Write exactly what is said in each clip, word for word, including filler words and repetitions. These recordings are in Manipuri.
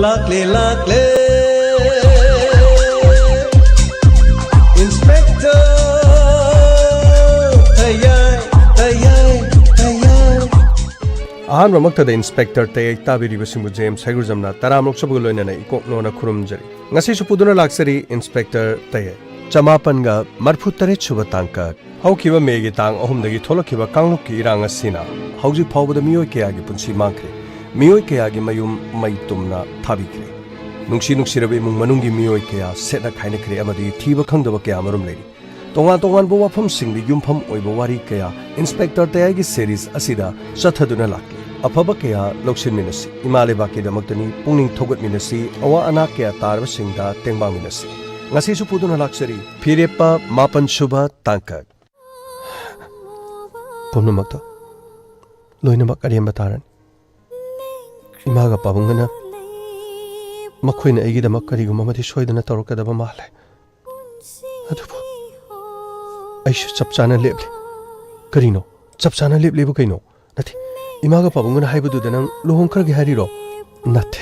ꯂꯥꯛꯂꯦ, ꯂꯥꯛꯂꯦ, Inspector ꯇꯌꯥꯏ, ꯇꯌꯥꯏ, ꯇꯌꯥꯏ꯫ ꯑꯍꯥꯟꯕꯃꯛꯇꯗ Inspector ꯇꯌꯥꯏ ꯇꯥꯕꯤꯔꯤꯕꯁꯤꯡꯕꯨ ꯖꯦꯝꯁ ꯍꯩꯒ꯭ꯔꯨꯖꯝꯅ ꯇꯔꯥꯃꯔꯨꯛ ꯁꯨꯕꯒ ꯂꯣꯏꯅꯅ ꯏꯀꯣꯛ ꯅꯣꯟꯅ ꯈꯨꯔꯨꯝꯖꯔꯤ꯫ ꯉꯁꯤꯁꯨ ꯄꯨꯗꯨꯅ ꯂꯥꯛꯆꯔꯤ Inspector ꯇꯌꯥꯏ꯫ ꯆꯃꯥꯄꯟꯒ ꯃꯔꯐꯨ ꯇꯔꯦꯠ ꯁꯨꯕ ꯇꯥꯡꯀꯛ꯫ ꯍꯧꯈꯤꯕ ꯃꯦꯒꯤ ꯇꯥꯡ ꯑꯍꯨꯝꯗꯒꯤ ꯊꯣꯛꯂꯛꯈꯤꯕ ꯀꯥꯡꯂꯨꯞꯀꯤ ꯏꯔꯥꯡ ꯑꯁꯤꯅ ꯍꯧꯖꯤꯛ ꯐꯥꯎꯕꯗ ꯃꯤꯑꯣꯏ ꯀꯌꯥꯒꯤ ꯄꯨꯟꯁꯤ ꯃꯥꯡꯈ꯭ꯔꯦ꯫ ꯃꯤꯑꯣꯏ ꯀꯌꯥꯒꯤ ꯃꯌꯨꯝ ꯃꯩ ꯇꯨꯝꯅ ꯊꯥꯕꯤꯈ꯭ꯔꯦ꯫ ꯅꯨꯡꯁꯤ ꯅꯨꯡꯁꯤꯔꯕ ꯏꯃꯨꯡ ꯃꯅꯨꯡꯒꯤ ꯃꯤꯑꯣꯏ ꯀꯌꯥ ꯁꯦꯠꯅ ꯈꯥꯏꯅꯈ꯭ꯔꯦ ꯑꯃꯗꯤ ꯊꯤꯕ ꯈꯪꯗꯕ ꯀꯌꯥ ꯑꯃꯔꯣꯝ ꯂꯩꯔꯤ꯫ ꯇꯣꯉꯥꯟ ꯇꯣꯉꯥꯟꯕ ꯋꯥꯐꯝꯁꯤꯡꯗ ꯌꯨꯝꯐꯝ ꯑꯣꯏꯕ ꯋꯥꯔꯤ ꯀꯌꯥ Inspector ꯇꯌꯥꯏꯒꯤ series ꯑꯁꯤꯗ ꯆꯠꯊꯗꯨꯅ ꯂꯥꯛꯂꯤ꯫ ꯑꯐꯕ ꯀꯌꯥ ꯂꯧꯁꯤꯟꯃꯤꯟꯅꯁꯤ꯫ ꯏꯃꯥ ꯂꯩꯕꯥꯛꯀꯤꯗꯃꯛꯇꯅꯤ꯫ ꯄꯨꯛꯅꯤꯡ ꯊꯧꯒꯠꯃꯤꯟꯅꯁꯤ꯫ ꯑꯋꯥ ꯑꯅꯥ ꯀꯌꯥ ꯇꯥꯔꯕꯁꯤꯡꯗ ꯇꯦꯡꯕꯥꯡꯃꯤꯟꯅꯁꯤ꯫ ꯉꯁꯤꯁꯨ ꯄꯨꯗꯨꯅ ꯂꯥꯛꯆꯔꯤ ꯐꯤꯔꯦꯞꯄ ꯃꯥꯄꯟ ꯁꯨꯕ ꯇꯥꯡꯀꯛ꯫ ꯄꯨꯝꯅꯃꯛꯇꯣ ꯂꯣꯏꯅꯃꯛ ꯑꯔꯦꯝꯕ ꯇꯥꯔꯅꯤ꯫ ꯏꯃꯥꯒ ꯄꯥꯕꯨꯡꯒꯅ ꯃꯈꯣꯏꯅ ꯑꯩꯒꯤꯗꯃꯛ ꯀꯔꯤꯒꯨꯝꯕ ꯑꯃꯗꯤ ꯁꯣꯏꯗꯅ ꯇꯧꯔꯛꯀꯗꯕ ꯃꯥꯜꯂꯦ꯫ ꯑꯗꯨꯕꯨ ꯑꯩꯁꯨ ꯆꯞ ꯆꯥꯅ ꯂꯦꯞꯂꯤ꯫ ꯀꯔꯤꯅꯣ? ꯆꯞ ꯆꯥꯅ ꯂꯦꯞꯂꯤꯕ ꯀꯩꯅꯣ? ꯅꯠꯇꯦ, ꯏꯃꯥꯒ ꯄꯥꯕꯨꯡꯒꯅ ꯍꯥꯏꯕꯗꯨꯗ ꯅꯪ ꯂꯨꯍꯣꯡꯈ꯭ꯔꯒꯦ ꯍꯥꯏꯔꯤꯔꯣ? ꯅꯠꯇꯦ,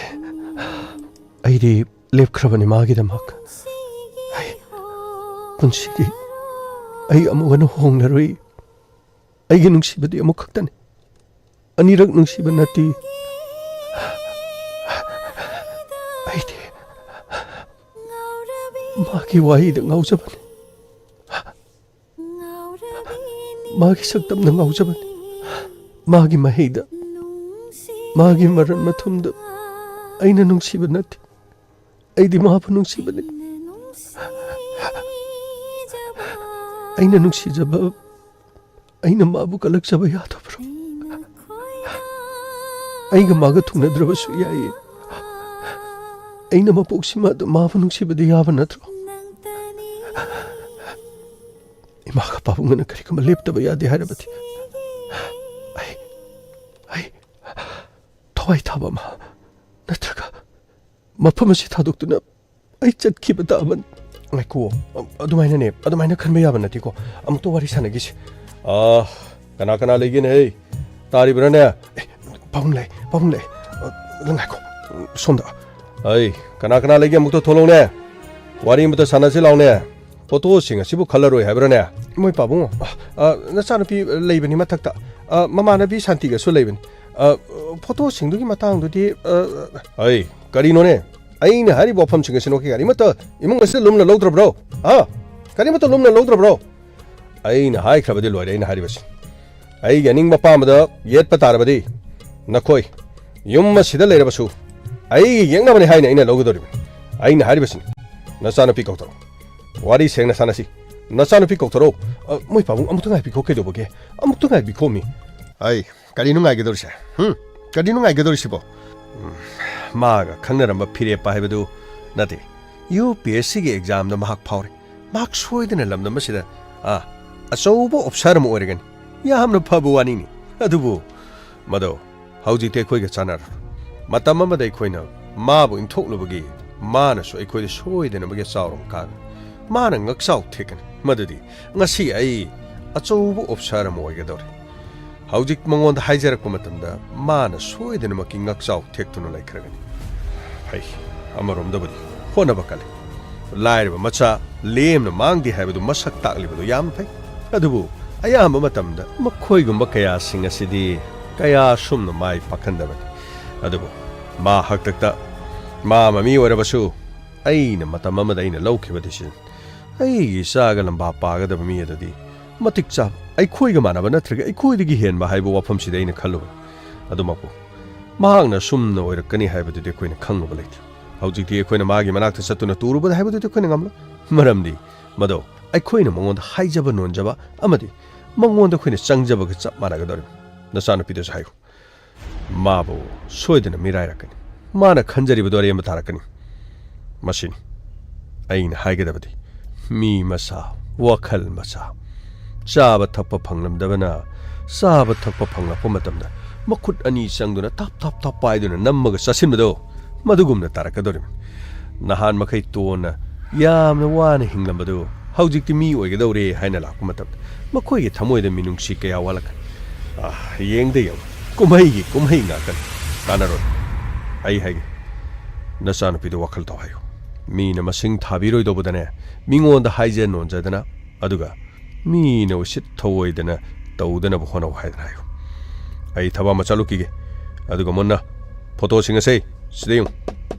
ꯑꯩꯗꯤ ꯂꯦꯞꯈ꯭ꯔꯕꯅꯤ ꯃꯥꯒꯤꯗꯃꯛ꯫ ꯑꯩ ꯄꯨꯟꯁꯤꯒꯤ ꯑꯩ ꯑꯃꯨꯛ ꯍꯟꯅ ꯍꯣꯡꯂꯔꯣꯏ꯫ ꯑꯩꯒꯤ ꯅꯨꯡꯁꯤꯕꯗꯤ ꯑꯃꯨꯛꯈꯛꯇꯅꯤ꯫ ꯑꯅꯤꯔꯛ ꯅꯨꯡꯁꯤꯕ ꯅꯠꯇꯦ꯫ ꯑꯩꯗꯤ ꯃꯥꯒꯤ ꯋꯥꯍꯩꯗ ꯉꯥꯎꯖꯕꯅꯤ꯫ ꯃꯥꯒꯤ ꯁꯛꯇꯝꯗ ꯉꯥꯎꯖꯕꯅꯤ꯫ ꯃꯥꯒꯤ ꯃꯍꯩꯗ, ꯃꯥꯒꯤ ꯃꯔꯟ ꯃꯊꯨꯝꯗ ꯑꯩꯅ ꯅꯨꯡꯁꯤꯕ ꯅꯠꯇꯦ꯫ ꯑꯩꯗꯤ ꯃꯥꯕꯨ ꯅꯨꯡꯁꯤꯕꯅꯤ꯫ ꯑꯩꯅ ꯅꯨꯡꯁꯤꯖꯕ, ꯑꯩꯅ ꯃꯥꯕꯨ ꯀꯜꯂꯛꯆꯕ ꯌꯥꯗꯕ꯭ꯔꯣ? ꯑꯩꯒ ꯃꯥꯒ ꯊꯨꯡꯅꯗ꯭ꯔꯕꯁꯨ ꯌꯥꯏꯌꯦ꯫ ꯑꯩꯅ ꯃꯄꯣꯛꯁꯤꯃ ꯑꯗꯨꯝ ꯃꯥꯕꯨ ꯅꯨꯡꯁꯤꯕꯗꯤ ꯌꯥꯕ ꯅꯠꯇ꯭ꯔꯣ? ꯏꯃꯥꯒ ꯄꯥꯕꯨꯡꯒꯅ ꯀꯔꯤꯒꯨꯝꯕ ꯂꯦꯞꯇꯕ ꯌꯥꯗꯦ ꯍꯥꯏꯔꯕꯗꯤ, ꯑꯩ, ꯑꯩ ꯊꯋꯥꯏ ꯊꯥꯕ ꯑꯃ ꯅꯠꯇ꯭ꯔꯒ ꯃꯐꯝ ꯑꯁꯤ ꯊꯥꯗꯣꯛꯇꯨꯅ ꯑꯩ ꯆꯠꯈꯤꯕ ꯇꯥꯕꯅꯤ꯫ ꯉꯥꯏꯈꯣ, ꯑ-, ꯑꯗꯨꯃꯥꯏꯅꯅꯦ, ꯑꯗꯨꯃꯥꯏꯅ ꯈꯟꯕ ꯌꯥꯕ ꯅꯠꯇꯦꯀꯣ꯫ ꯑꯃꯨꯛꯇ ꯋꯥꯔꯤ ꯁꯥꯟꯅꯈꯤꯁꯤ꯫ ꯑ, ꯀꯅꯥ ꯀꯅꯥ ꯂꯩꯒꯦꯅꯦ? ꯍꯩ, ꯇꯥꯔꯤꯕ꯭ꯔꯥꯅꯦ? ꯑꯦ, ꯄꯥꯕꯨꯡ ꯂꯩ, ꯄꯥꯕꯨꯡ ꯂꯩ꯫ ꯑ, ꯉꯥꯏꯈꯣ, ꯁꯣꯝꯗ꯫ ꯑꯩ, ꯀꯅꯥ ꯀꯅꯥ ꯂꯩꯒꯦ? ꯑꯃꯨꯛꯇ ꯊꯣꯛꯂꯛꯎꯅꯦ꯫ ꯋꯥꯔꯤ ꯑꯃꯇ ꯁꯥꯟꯅꯁꯤ ꯂꯥꯎꯅꯦ꯫ ꯐꯣꯇꯣꯁꯤꯡ ꯑꯁꯤꯕꯨ ꯈꯜꯂꯔꯣꯏ ꯍꯥꯏꯕ꯭ꯔꯥꯅꯦ? ꯃꯣꯏ ꯄꯥꯕꯨꯡ, ꯑ, ꯑ, ꯅꯆꯥꯅꯨꯄꯤ ꯂꯩꯕꯅꯤ ꯃꯊꯛꯇ꯫ ꯑ, ꯃꯃꯥꯟꯅꯕꯤ ꯁꯥꯟꯇꯤꯒꯁꯨ ꯂꯩꯕꯅꯤ꯫ ꯑ, ꯐꯣꯇꯣꯁꯤꯡꯗꯨꯒꯤ ꯃꯇꯥꯡꯗꯨꯗꯤ, ꯑ, ꯑꯩ, ꯀꯔꯤꯅꯣꯅꯦ? ꯑꯩꯅ ꯍꯥꯏꯔꯤꯕ ꯋꯥꯐꯝꯁꯤꯡ ꯑꯁꯤ ꯅꯈꯣꯏ ꯀꯔꯤꯃꯠꯇ ꯏꯃꯨꯡ ꯑꯁꯤꯗ ꯂꯨꯝꯅ ꯂꯧꯗ꯭ꯔꯕ꯭ꯔꯣ? ꯍꯥ? ꯀꯔꯤꯃꯠꯇ ꯂꯨꯝꯅ ꯂꯧꯗ꯭ꯔꯕ꯭ꯔꯣ? ꯑꯩꯅ ꯍꯥꯏꯈ꯭ꯔꯕꯗꯤ ꯂꯣꯏꯔꯦ, ꯑꯩꯅ ꯍꯥꯏꯔꯤꯕꯁꯤ꯫ ꯑꯩꯒꯤ ꯑꯅꯤꯡꯕ ꯑꯄꯥꯝꯕꯗ ꯌꯦꯠꯄ ꯇꯥꯔꯕꯗꯤ ꯅꯈꯣꯏ ꯌꯨꯝ ꯑꯁꯤꯗ ꯂꯩꯔꯕꯁꯨ ꯑꯩꯒꯤ ꯌꯦꯛꯅꯕꯅꯤ ꯍꯥꯏꯅ ꯑꯩꯅ ꯂꯧꯒꯗꯧꯔꯤꯕꯅꯤ꯫ ꯑꯩꯅ ꯍꯥꯏꯔꯤꯕꯁꯤꯅꯤ, ꯅꯆꯥꯅꯨꯄꯤ ꯀꯧꯊꯣꯔꯛꯎ꯫ ꯋꯥꯔꯤ ꯁꯦꯡꯅ ꯁꯥꯟꯅꯁꯤ꯫ ꯅꯆꯥꯅꯨꯄꯤ ꯀꯧꯊꯣꯔꯛꯎ꯫ ꯑ, ꯃꯣꯏ ꯄꯥꯕꯨꯡ, ꯑꯃꯨꯛꯇ ꯉꯥꯏꯕꯤꯈꯣ, ꯀꯩꯗꯧꯕꯒꯦ? ꯑꯃꯨꯛꯇ ꯉꯥꯏꯕꯤꯈꯣ ꯃꯤ꯫ ꯑꯩ, ꯀꯔꯤꯅꯣ ꯉꯥꯏꯒꯗꯧꯔꯤꯁꯦ? ꯍꯨꯝ? ꯀꯔꯤꯅꯣ ꯉꯥꯏꯒꯗꯧꯔꯤꯁꯤꯕꯣ? ꯎꯝ, ꯃꯥꯒ ꯈꯪꯅꯔꯝꯕ ꯐꯤꯔꯦꯞꯄ ꯍꯥꯏꯕꯗꯨ ꯅꯠꯇꯦ꯫ ꯌꯨ ꯄꯤ ꯑꯦꯁ ꯁꯤꯒꯤ ꯑꯦꯛꯖꯥꯝꯗ ꯃꯍꯥꯛ ꯐꯥꯎꯔꯦ꯫ ꯃꯍꯥꯛ ꯁꯣꯏꯗꯅ ꯂꯝꯗꯝ ꯑꯁꯤꯗ, ꯑꯥ, ꯑꯆꯧꯕ ꯑꯣꯐꯤꯁꯥꯔ ꯑꯃ ꯑꯣꯏꯔꯒꯅꯤ꯫ ꯌꯥꯝꯅ ꯐꯕ ꯋꯥꯅꯤꯅꯤ꯫ ꯑꯗꯨꯕꯨ ꯃꯗꯣ ꯍꯧꯖꯤꯛꯇꯤ ꯑꯩꯈꯣꯏꯒ ꯆꯥꯟꯅꯔꯔꯣꯏ꯫ ꯃꯇꯝ ꯑꯃꯗ ꯑꯩꯈꯣꯏꯅ ꯃꯥꯕꯨ ꯏꯟꯊꯣꯛꯂꯨꯕꯒꯤ ꯃꯥꯅꯁꯨ ꯑꯩꯈꯣꯏꯗ ꯁꯣꯏꯗꯅꯃꯛꯀꯤ ꯆꯥꯎꯔꯝ ꯀꯥꯒꯅꯤ꯫ ꯃꯥꯅ ꯉꯛꯆꯥꯎ ꯊꯦꯛꯀꯅꯤ꯫ ꯃꯗꯨꯗꯤ ꯉꯁꯤ ꯑꯩ ꯑꯆꯧꯕ ꯑꯣꯐꯤꯁꯥꯔ ꯑꯃ ꯑꯣꯏꯒꯗꯧꯔꯦ꯫ ꯍꯧꯖꯤꯛ ꯃꯉꯣꯟꯗ ꯍꯥꯏꯖꯔꯛꯄ ꯃꯇꯝꯗ ꯃꯥꯅ ꯁꯣꯏꯗꯅꯃꯛꯀꯤ ꯉꯛꯆꯥꯎ ꯊꯦꯛꯇꯨꯅ ꯂꯩꯈ꯭ꯔꯒꯅꯤ꯫ ꯐꯩ, ꯑꯃꯔꯣꯝꯗꯕꯨꯗꯤ ꯍꯣꯠꯅꯕ ꯀꯜꯂꯤ꯫ ꯂꯥꯏꯔꯕ ꯃꯆꯥ ꯂꯦꯝꯅ ꯃꯥꯡꯗꯦ ꯍꯥꯏꯕꯗꯨ ꯃꯁꯛ ꯇꯥꯛꯂꯤꯕꯗꯨ ꯌꯥꯝ ꯐꯩ꯫ ꯑꯗꯨꯕꯨ ꯑꯌꯥꯝꯕ ꯃꯇꯝꯗ ꯃꯈꯣꯏꯒꯨꯝꯕ ꯀꯌꯥꯁꯤꯡ ꯑꯁꯤꯗꯤ ꯀꯌꯥ ꯁꯨꯝꯅ ꯃꯥꯏ ꯄꯥꯛꯍꯟꯗꯕꯅꯤ꯫ ꯑꯗꯨꯕꯨ ꯃꯥ ꯍꯥꯛꯇꯛꯇ ꯃꯥ ꯃꯃꯤ ꯑꯣꯏꯔꯕꯁꯨ, ꯑꯩꯅ ꯃꯇꯝ ꯑꯃꯗ ꯑꯩꯅ ꯂꯧꯈꯤꯕ decision, ꯑꯩꯒꯤ ꯏꯆꯥꯒ ꯂꯝꯕꯥ ꯄꯥꯒꯗꯕ ꯃꯤ ꯑꯗꯨꯗꯤ ꯃꯇꯤꯛ ꯆꯥꯕ, ꯑꯩꯈꯣꯏꯒ ꯃꯥꯟꯅꯕ ꯅꯠꯇ꯭ꯔꯒ ꯑꯩꯈꯣꯏꯗꯒꯤ ꯍꯦꯟꯕ ꯍꯥꯏꯕ ꯋꯥꯐꯝꯁꯤꯗ ꯑꯩꯅ ꯈꯜꯂꯨꯕꯅꯤ꯫ ꯑꯗꯨꯃꯛꯄꯨ ꯃꯍꯥꯛꯅ ꯑꯁꯨꯝꯅ ꯑꯣꯏꯔꯛꯀꯅꯤ ꯍꯥꯏꯕꯗꯨꯗꯤ ꯑꯩꯈꯣꯏꯅ ꯈꯪꯂꯨꯕ ꯂꯩꯇꯦ꯫ ꯍꯧꯖꯤꯛꯇꯤ ꯑꯩꯈꯣꯏꯅ ꯃꯥꯒꯤ ꯃꯅꯥꯛꯇ ꯆꯠꯇꯨꯅ ꯇꯨꯔꯨꯕꯗ ꯍꯥꯏꯕꯗꯨꯗꯤ ꯑꯩꯈꯣꯏꯅ ꯉꯝꯂꯣꯏ꯫ ꯃꯔꯝꯗꯤ ꯃꯗꯣ ꯑꯩꯈꯣꯏꯅ ꯃꯉꯣꯟꯗ ꯍꯥꯏꯖꯕ ꯅꯣꯟꯖꯕ ꯑꯃꯗꯤ ꯃꯉꯣꯟꯗ ꯑꯩꯈꯣꯏꯅ ꯆꯪꯖꯕꯒ ꯆꯞ ꯃꯥꯟꯅꯒꯗꯧꯔꯤꯕꯅꯤ꯫ ꯅꯆꯥꯅꯨꯄꯤꯗꯁꯨ ꯍꯥꯏꯌꯨ꯫ ꯃꯥꯕꯨ ꯁꯣꯏꯗꯅ ꯃꯤꯔꯥꯏꯔꯛꯀꯅꯤ꯫ ꯃꯥꯅ ꯈꯟꯖꯔꯤꯕꯗꯨ ꯑꯔꯦꯝꯕ ꯇꯥꯔꯛꯀꯅꯤ꯫ ꯃꯁꯤꯅꯤ ꯑꯩꯅ ꯍꯥꯏꯒꯗꯕꯗꯤ꯫ ꯃꯤ ꯃꯆꯥ, ꯋꯥꯈꯜ ꯃꯆꯥ꯫ ꯆꯥꯕ ꯊꯛꯄ ꯐꯪꯂꯝꯗꯕꯅ ꯆꯥꯕ ꯊꯛꯄ ꯐꯪꯂꯛꯄ ꯃꯇꯝꯗ ꯃꯈꯨꯠ ꯑꯅꯤ ꯆꯪꯗꯨꯅ ꯇꯞ ꯇꯞ ꯇꯞ ꯄꯥꯏꯗꯨꯅ ꯅꯝꯃꯒ ꯆꯥꯁꯤꯟꯕꯗꯣ, ꯃꯗꯨꯒꯨꯝꯅ ꯇꯥꯔꯛꯀꯗꯧꯔꯤꯕꯅꯤ꯫ ꯅꯍꯥꯟ ꯃꯈꯩ ꯇꯣꯟꯅ ꯌꯥꯝꯅ ꯋꯥꯅ ꯍꯤꯡꯂꯝꯕꯗꯨ ꯍꯧꯖꯤꯛꯇꯤ ꯃꯤ ꯑꯣꯏꯒꯗꯧꯔꯦ ꯍꯥꯏꯅ ꯂꯥꯛꯄ ꯃꯇꯝꯗ ꯃꯈꯣꯏꯒꯤ ꯊꯃꯣꯏꯗ ꯃꯤꯅꯨꯡꯁꯤ ꯀꯌꯥ ꯋꯥꯠꯂꯛꯀꯅꯤ꯫ ꯑꯥ, ꯌꯦꯡꯗ ꯌꯦꯡꯉꯨ, ꯀꯨꯝꯍꯩꯒꯤ ꯀꯨꯝꯍꯩ ꯉꯥꯛꯇꯅꯤ꯫ ꯀꯥꯟꯅꯔꯣꯏ꯫ ꯑꯩ ꯍꯥꯏꯒꯦ, "ꯅꯆꯥꯅꯨꯄꯤꯗꯣ ꯋꯥꯈꯜ ꯇꯧ ꯍꯥꯏꯌꯨ꯫ ꯃꯤꯅ ꯃꯁꯤꯡ ꯊꯥꯕꯤꯔꯣꯏꯗꯧꯕꯗꯅꯦ, ꯃꯤꯉꯣꯟꯗ ꯍꯥꯏꯖ ꯅꯣꯟꯖꯗꯅ, ꯑꯗꯨꯒ ꯃꯤꯅ ꯎꯁꯤꯠ ꯊꯑꯣꯏꯗꯅ ꯇꯧꯗꯅꯕ ꯍꯣꯠꯅꯧ ꯍꯥꯏꯗꯅ ꯍꯥꯏꯌꯨ꯫ ꯑꯩ ꯊꯕꯛ ꯑꯃ ꯆꯠꯂꯨꯈꯤꯒꯦ꯫ ꯑꯗꯨꯒ ꯃꯨꯟꯅ ꯐꯣꯇꯣꯁꯤꯡ ꯑꯁꯦ ꯁꯤꯗ ꯌꯦꯡꯉꯨ,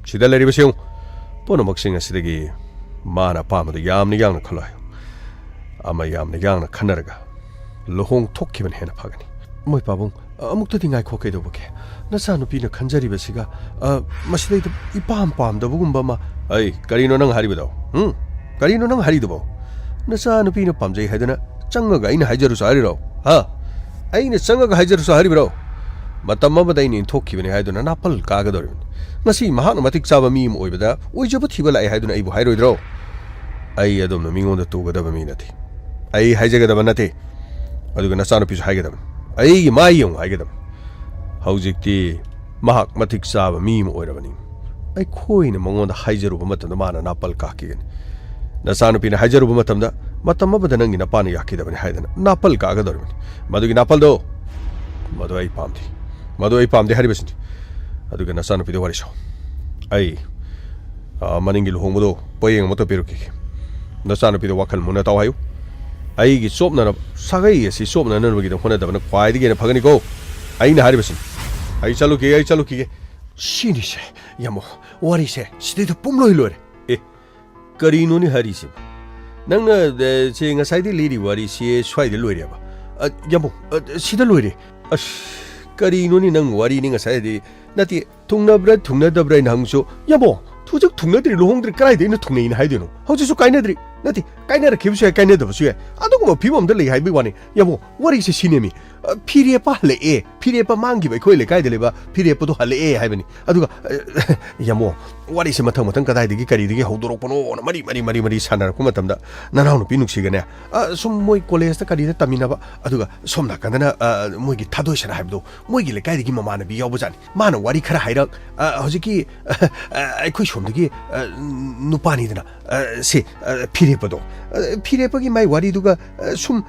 ꯁꯤꯗ ꯂꯩꯔꯤꯕꯁꯤ ꯌꯦꯡꯉꯨ꯫ ꯄꯨꯝꯅꯃꯛꯁꯤꯡ ꯑꯁꯤꯗꯒꯤ ꯃꯥꯅ ꯑꯄꯥꯝꯕꯗꯨ ꯌꯥꯝꯅ ꯌꯥꯡꯅ ꯈꯜꯂꯣ ꯍꯥꯏꯌꯨ꯫ ꯑꯃ ꯌꯥꯝꯅ ꯌꯥꯡꯅ ꯈꯟꯅꯔꯒ ꯂꯨꯍꯣꯡ ꯊꯣꯛꯈꯤꯕꯅ ꯍꯦꯟꯅ ꯐꯒꯅꯤ꯫" "ꯃꯣꯏ ꯄꯥꯕꯨꯡ, ꯑꯃꯨꯛꯇꯗꯤ ꯉꯥꯏꯈꯣ, ꯀꯩꯗꯧꯕꯒꯦ? ꯅꯆꯥꯅꯨꯄꯤꯅ ꯈꯟꯖꯔꯤꯕꯁꯤꯒ, ꯑ, ꯃꯁꯤꯗꯩꯗ ꯏꯄꯥꯝ ꯄꯥꯝꯗꯕꯒꯨꯝꯕ ꯑꯃ꯫" "ꯑꯩ, ꯀꯔꯤꯅꯣ ꯅꯪ ꯍꯥꯏꯔꯤꯕꯗꯣ? ꯍꯨꯝ? ꯀꯔꯤꯅꯣ ꯅꯪ ꯍꯥꯏꯔꯤꯗꯨꯕꯣ? ꯅꯆꯥꯅꯨꯄꯤꯅ ꯄꯥꯝꯖꯩ ꯍꯥꯏꯗꯨꯅ ꯆꯪꯉꯒ ꯑꯩꯅ ꯍꯥꯏꯖꯔꯨꯁꯨ ꯍꯥꯏꯔꯤꯔꯣ? ꯍꯥ? ꯑꯩꯅ ꯆꯪꯉꯒ ꯍꯥꯏꯖꯔꯨꯁꯨ ꯍꯥꯏꯔꯤꯕ꯭ꯔꯣ? ꯃꯇꯝ ꯑꯃꯗ ꯑꯩꯅ ꯏꯟꯊꯣꯛꯈꯤꯕꯅꯤ ꯍꯥꯏꯗꯨꯅ ꯅꯥꯄꯜ ꯀꯥꯒꯗꯧꯔꯤꯕꯅꯤ꯫ ꯉꯁꯤ ꯃꯍꯥꯛꯅ ꯃꯇꯤꯛ ꯆꯥꯕ ꯃꯤ ꯑꯃ ꯑꯣꯏꯕꯗ ꯑꯣꯏꯖꯕ ꯊꯤꯕ ꯂꯥꯛꯑꯦ ꯍꯥꯏꯗꯨꯅ ꯑꯩꯕꯨ ꯍꯥꯏꯔꯣꯏꯗ꯭ꯔꯣ? ꯑꯩ ꯑꯗꯣꯝꯅ ꯃꯤꯉꯣꯟꯗ ꯇꯨꯒꯗꯕ ꯃꯤ ꯅꯠꯇꯦ꯫ ꯑꯩ ꯍꯥꯏꯖꯒꯗꯕ ꯅꯠꯇꯦ꯫ ꯑꯗꯨꯒ ꯅꯆꯥꯅꯨꯄꯤꯁꯨ ꯍꯥꯏꯒꯗꯕꯅꯤ꯫ ꯑꯩꯒꯤ ꯃꯥꯏ ꯌꯦꯡꯉꯨ ꯍꯥꯏꯒꯗꯕꯅꯤ꯫ ꯍꯧꯖꯤꯛꯇꯤ ꯃꯍꯥꯛ ꯃꯇꯤꯛ ꯆꯥꯕ ꯃꯤ ꯑꯃ ꯑꯣꯏꯔꯕꯅꯤ꯫ ꯑꯩꯈꯣꯏꯅ ꯃꯉꯣꯟꯗ ꯍꯥꯏꯖꯔꯨꯕ ꯃꯇꯝꯗ ꯃꯥꯅ ꯅꯥꯄꯜ ꯀꯥꯈꯤꯒꯅꯤ꯫ ꯅꯆꯥꯅꯨꯄꯤꯅ ꯍꯥꯏꯖꯔꯨꯕ ꯃꯇꯝꯗ, "ꯃꯇꯝ ꯑꯃꯗ ꯅꯪꯒꯤ ꯅꯄꯥꯅ ꯌꯥꯈꯤꯗꯕꯅꯤ" ꯍꯥꯏꯗꯅ ꯅꯥꯄꯜ ꯀꯥꯒꯗꯧꯔꯤꯕꯅꯤ꯫ ꯃꯗꯨꯒꯤ ꯅꯥꯄꯜꯗꯣ, ꯃꯗꯨ ꯑꯩ ꯄꯥꯝꯗꯦ꯫ ꯃꯗꯨ ꯑꯩ ꯄꯥꯝꯗꯦ ꯍꯥꯏꯔꯤꯕꯁꯤꯅꯤ꯫ ꯑꯗꯨꯒ ꯅꯆꯥꯅꯨꯄꯤꯗ ꯋꯥꯔꯤ ꯁꯥꯎ꯫ ꯑꯩ, ꯑ, ꯃꯅꯤꯡꯒꯤ ꯂꯨꯍꯣꯡꯕꯗꯣ ꯄꯣꯌꯦꯡ ꯑꯃꯠꯇ ꯄꯤꯔꯛꯈꯤꯒꯦ꯫ ꯅꯆꯥꯅꯨꯄꯤꯗ ꯋꯥꯈꯜ ꯃꯨꯟꯅ ꯇꯥꯎ ꯍꯥꯏꯌꯨ꯫ ꯑꯩꯒꯤ ꯆꯣꯞꯅꯅꯕ, ꯁꯥꯒꯩ ꯑꯁꯤ ꯆꯣꯞꯅꯅꯕꯒꯤꯗꯃꯛ ꯍꯣꯠꯅꯗꯕꯅ ꯈ꯭ꯋꯥꯏꯗꯒꯤ ꯍꯦꯟꯅ ꯐꯒꯅꯤꯀꯣ꯫ ꯑꯩꯅ ꯍꯥꯏꯔꯤꯕꯁꯤꯅꯤ꯫ ꯑꯩ ꯆꯠꯂꯨꯈꯤꯒꯦ, ꯑꯩ ꯆꯠꯂꯨꯈꯤꯒꯦ꯫ ꯁꯤꯅꯤꯁꯦ, ꯌꯥꯝꯕꯣ, ꯋꯥꯔꯤꯁꯦ ꯁꯤꯗꯩꯗ ꯄꯨꯝꯂꯣꯏ ꯂꯣꯏꯔꯦ꯫ ꯑꯦ, ꯀꯔꯤꯅꯣꯅꯦ ꯍꯥꯏꯔꯤꯁꯤꯕꯨ? ꯅꯪꯅ, ꯑ, ꯁꯦ ꯉꯁꯥꯏꯗꯩ ꯂꯤꯔꯤ ꯋꯥꯔꯤꯁꯤ ꯁ꯭ꯋꯥꯏꯗ ꯂꯣꯏꯔꯦꯕ? ꯑ, ꯌꯥꯝꯕꯨꯡ, ꯑ, ꯁꯤꯗ ꯂꯣꯏꯔꯦ꯫ ꯑꯁ, ꯀꯔꯤꯅꯣꯅꯦ ꯅꯪ ꯋꯥꯔꯤꯅꯤ ꯉꯁꯥꯏꯗꯤ? ꯅꯠꯇꯦ, ꯊꯨꯡꯅꯕ꯭ꯔꯥ ꯊꯨꯡꯅꯗꯕ꯭ꯔꯥ ꯍꯥꯏꯅ ꯍꯪꯁꯨ, ꯌꯥꯝꯕꯨꯡ, ꯍꯧꯖꯤꯛ ꯊꯨꯡꯅꯗ꯭ꯔꯤ, ꯂꯨꯍꯣꯡꯗ꯭ꯔꯤ, ꯀꯗꯥꯏꯗ ꯑꯩꯅ ꯊꯨꯡꯅꯩꯅ ꯍꯥꯏꯗꯣꯏꯅꯣ? ꯍꯧꯖꯤꯛꯁꯨ ꯀꯥꯏꯅꯗ꯭ꯔꯤ꯫ ꯅꯠꯇꯦ, ꯀꯥꯏꯅꯔꯛꯈꯤꯕꯁꯨ ꯌꯥꯏ, ꯀꯥꯏꯅꯗꯕꯁꯨ ꯌꯥꯏ꯫ ꯑꯗꯨꯒꯨꯝꯕ ꯐꯤꯕꯝ ꯑꯃꯗ ꯂꯩ ꯍꯥꯏꯕꯒꯤ ꯋꯥꯅꯤ꯫ ꯌꯥꯝꯕꯨꯡ, ꯋꯥꯔꯤꯁꯦ ꯁꯤꯅꯦꯃꯤ꯫ ꯑ, ꯐꯤꯔꯦꯞꯄ ꯍꯜꯂꯛꯑꯦ꯫ ꯐꯤꯔꯦꯞꯄ ꯃꯥꯡꯈꯤꯕ ꯑꯩꯈꯣꯏ ꯂꯩꯀꯥꯏꯗ ꯂꯩꯕ ꯐꯤꯔꯦꯞꯄꯗꯣ ꯍꯜꯂꯛꯑꯦ ꯍꯥꯏꯕꯅꯤ꯫ ꯑꯗꯨꯒ, ꯑ, ꯌꯥꯝꯕꯨꯡ, ꯋꯥꯔꯤꯁꯦ ꯃꯊꯪ ꯃꯊꯪ ꯀꯗꯥꯏꯗꯒꯤ ꯀꯔꯤꯗꯒꯤ ꯍꯧꯗꯣꯔꯛꯄꯅꯣꯅ ꯃꯔꯤ, ꯃꯔꯤ, ꯃꯔꯤ, ꯃꯔꯤ ꯁꯥꯟꯅꯔꯛꯄ ꯃꯇꯝꯗ ꯅꯅꯥꯎꯅꯨꯄꯤ ꯅꯨꯡꯁꯤꯒꯅꯦ, ꯑ, ꯁꯨꯝ ꯃꯣꯏ ꯀꯣꯂꯦꯖꯇ ꯀꯔꯤꯗ ꯇꯝꯃꯤꯟꯅꯕ, ꯑꯗꯨꯒ ꯁꯣꯝ ꯅꯥꯀꯟꯗꯅ, ꯑ, ꯃꯣꯏꯒꯤ ꯊꯥꯗꯣꯏꯁꯅꯥ ꯍꯥꯏꯕꯗꯣ, ꯃꯣꯏꯒꯤ ꯂꯩꯀꯥꯏꯗꯒꯤ ꯃꯃꯥꯟꯅꯕꯤ ꯌꯥꯎꯕꯖꯥꯠꯅꯤ꯫ ꯃꯥꯅ ꯋꯥꯔꯤ ꯈꯔ ꯍꯥꯏꯔꯛ, ꯑ, ꯍꯧꯖꯤꯛꯀꯤ, ꯑ, ꯑ, ꯑꯩꯈꯣꯏ ꯁꯣꯝꯗꯒꯤ, ꯑ, ꯅꯨꯄꯥꯅꯤꯗꯅ, ꯑ, ꯁꯤ, ꯑ, ꯐꯤꯔꯦꯞꯄꯗꯣ꯫ ꯑ, ꯐꯤꯔꯦꯞꯄꯒꯤ ꯃꯥꯏ ꯋꯥꯔꯤꯗꯨꯒ, ꯑ, ꯁꯨꯝ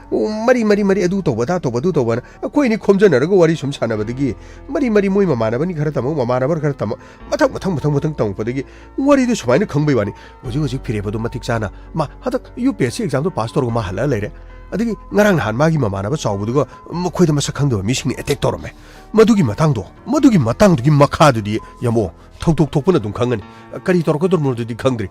ꯃꯔꯤ, ꯃꯔꯤ, ꯃꯔꯤ, ꯑꯗꯨ ꯇꯧꯕ, ꯑꯗꯥ ꯇꯧꯕ, ꯑꯗꯨ ꯇꯧꯕꯅ ꯑꯩꯈꯣꯏ ꯑꯅꯤ ꯈꯣꯝꯖꯟꯅꯔꯒ ꯋꯥꯔꯤ ꯁꯨꯝ ꯁꯥꯟꯅꯕꯗꯒꯤ ꯃꯔꯤ ꯃꯔꯤ ꯃꯣꯏ ꯃꯃꯥꯟꯅꯕꯅꯤ ꯈꯔ ꯇꯝꯃꯛ, ꯃꯃꯥꯟꯅꯕ ꯈꯔ ꯇꯝꯃꯛ, ꯃꯊꯪ ꯃꯊꯪ ꯃꯊꯪ ꯃꯊꯪ ꯇꯝꯃꯛꯄꯗꯒꯤ ꯋꯥꯔꯤꯗꯨ ꯁꯨꯃꯥꯏꯅ ꯈꯪꯕꯩ ꯋꯥꯅꯤ꯫ ꯍꯧꯖꯤꯛ ꯍꯧꯖꯤꯛ ꯐꯤꯔꯦꯞ ꯑꯗꯨ ꯃꯇꯤꯛ ꯆꯥꯅ ꯃꯥ ꯍꯟꯗꯛ ꯌꯨ ꯄꯤ ꯑꯦꯁ ꯁꯤ ꯑꯦꯛꯖꯥꯝꯗꯣ ꯄꯥꯁ ꯇꯧꯔꯒ ꯃꯥ ꯍꯜꯂꯛꯑ ꯂꯩꯔꯦ꯫ ꯑꯗꯒꯤ ꯉꯔꯥꯡ ꯅꯍꯥꯟ ꯃꯥꯒꯤ ꯃꯃꯥꯟꯅꯕ ꯆꯥꯎꯕꯗꯨꯒ ꯃꯈꯣꯏꯗ ꯃꯁꯛ ꯈꯪꯗꯕ ꯃꯤꯁꯤꯡꯅ ꯑꯦꯇꯦꯛ ꯇꯧꯔꯝꯃꯦ꯫ ꯃꯗꯨꯒꯤ ꯃꯇꯥꯡꯗꯣ, ꯃꯗꯨꯒꯤ ꯃꯇꯥꯡꯗꯨꯒꯤ ꯃꯈꯥꯗꯨꯗꯤ ꯌꯥꯝꯕꯣ, ꯊꯧꯗꯣꯛ ꯊꯣꯛꯄꯅ ꯑꯗꯨꯝ ꯈꯪꯒꯅꯤ꯫ ꯀꯔꯤ ꯇꯧꯔꯛꯀꯗꯧꯔꯤꯕꯅꯣꯗꯨꯗꯤ ꯈꯪꯗ꯭ꯔꯤ꯫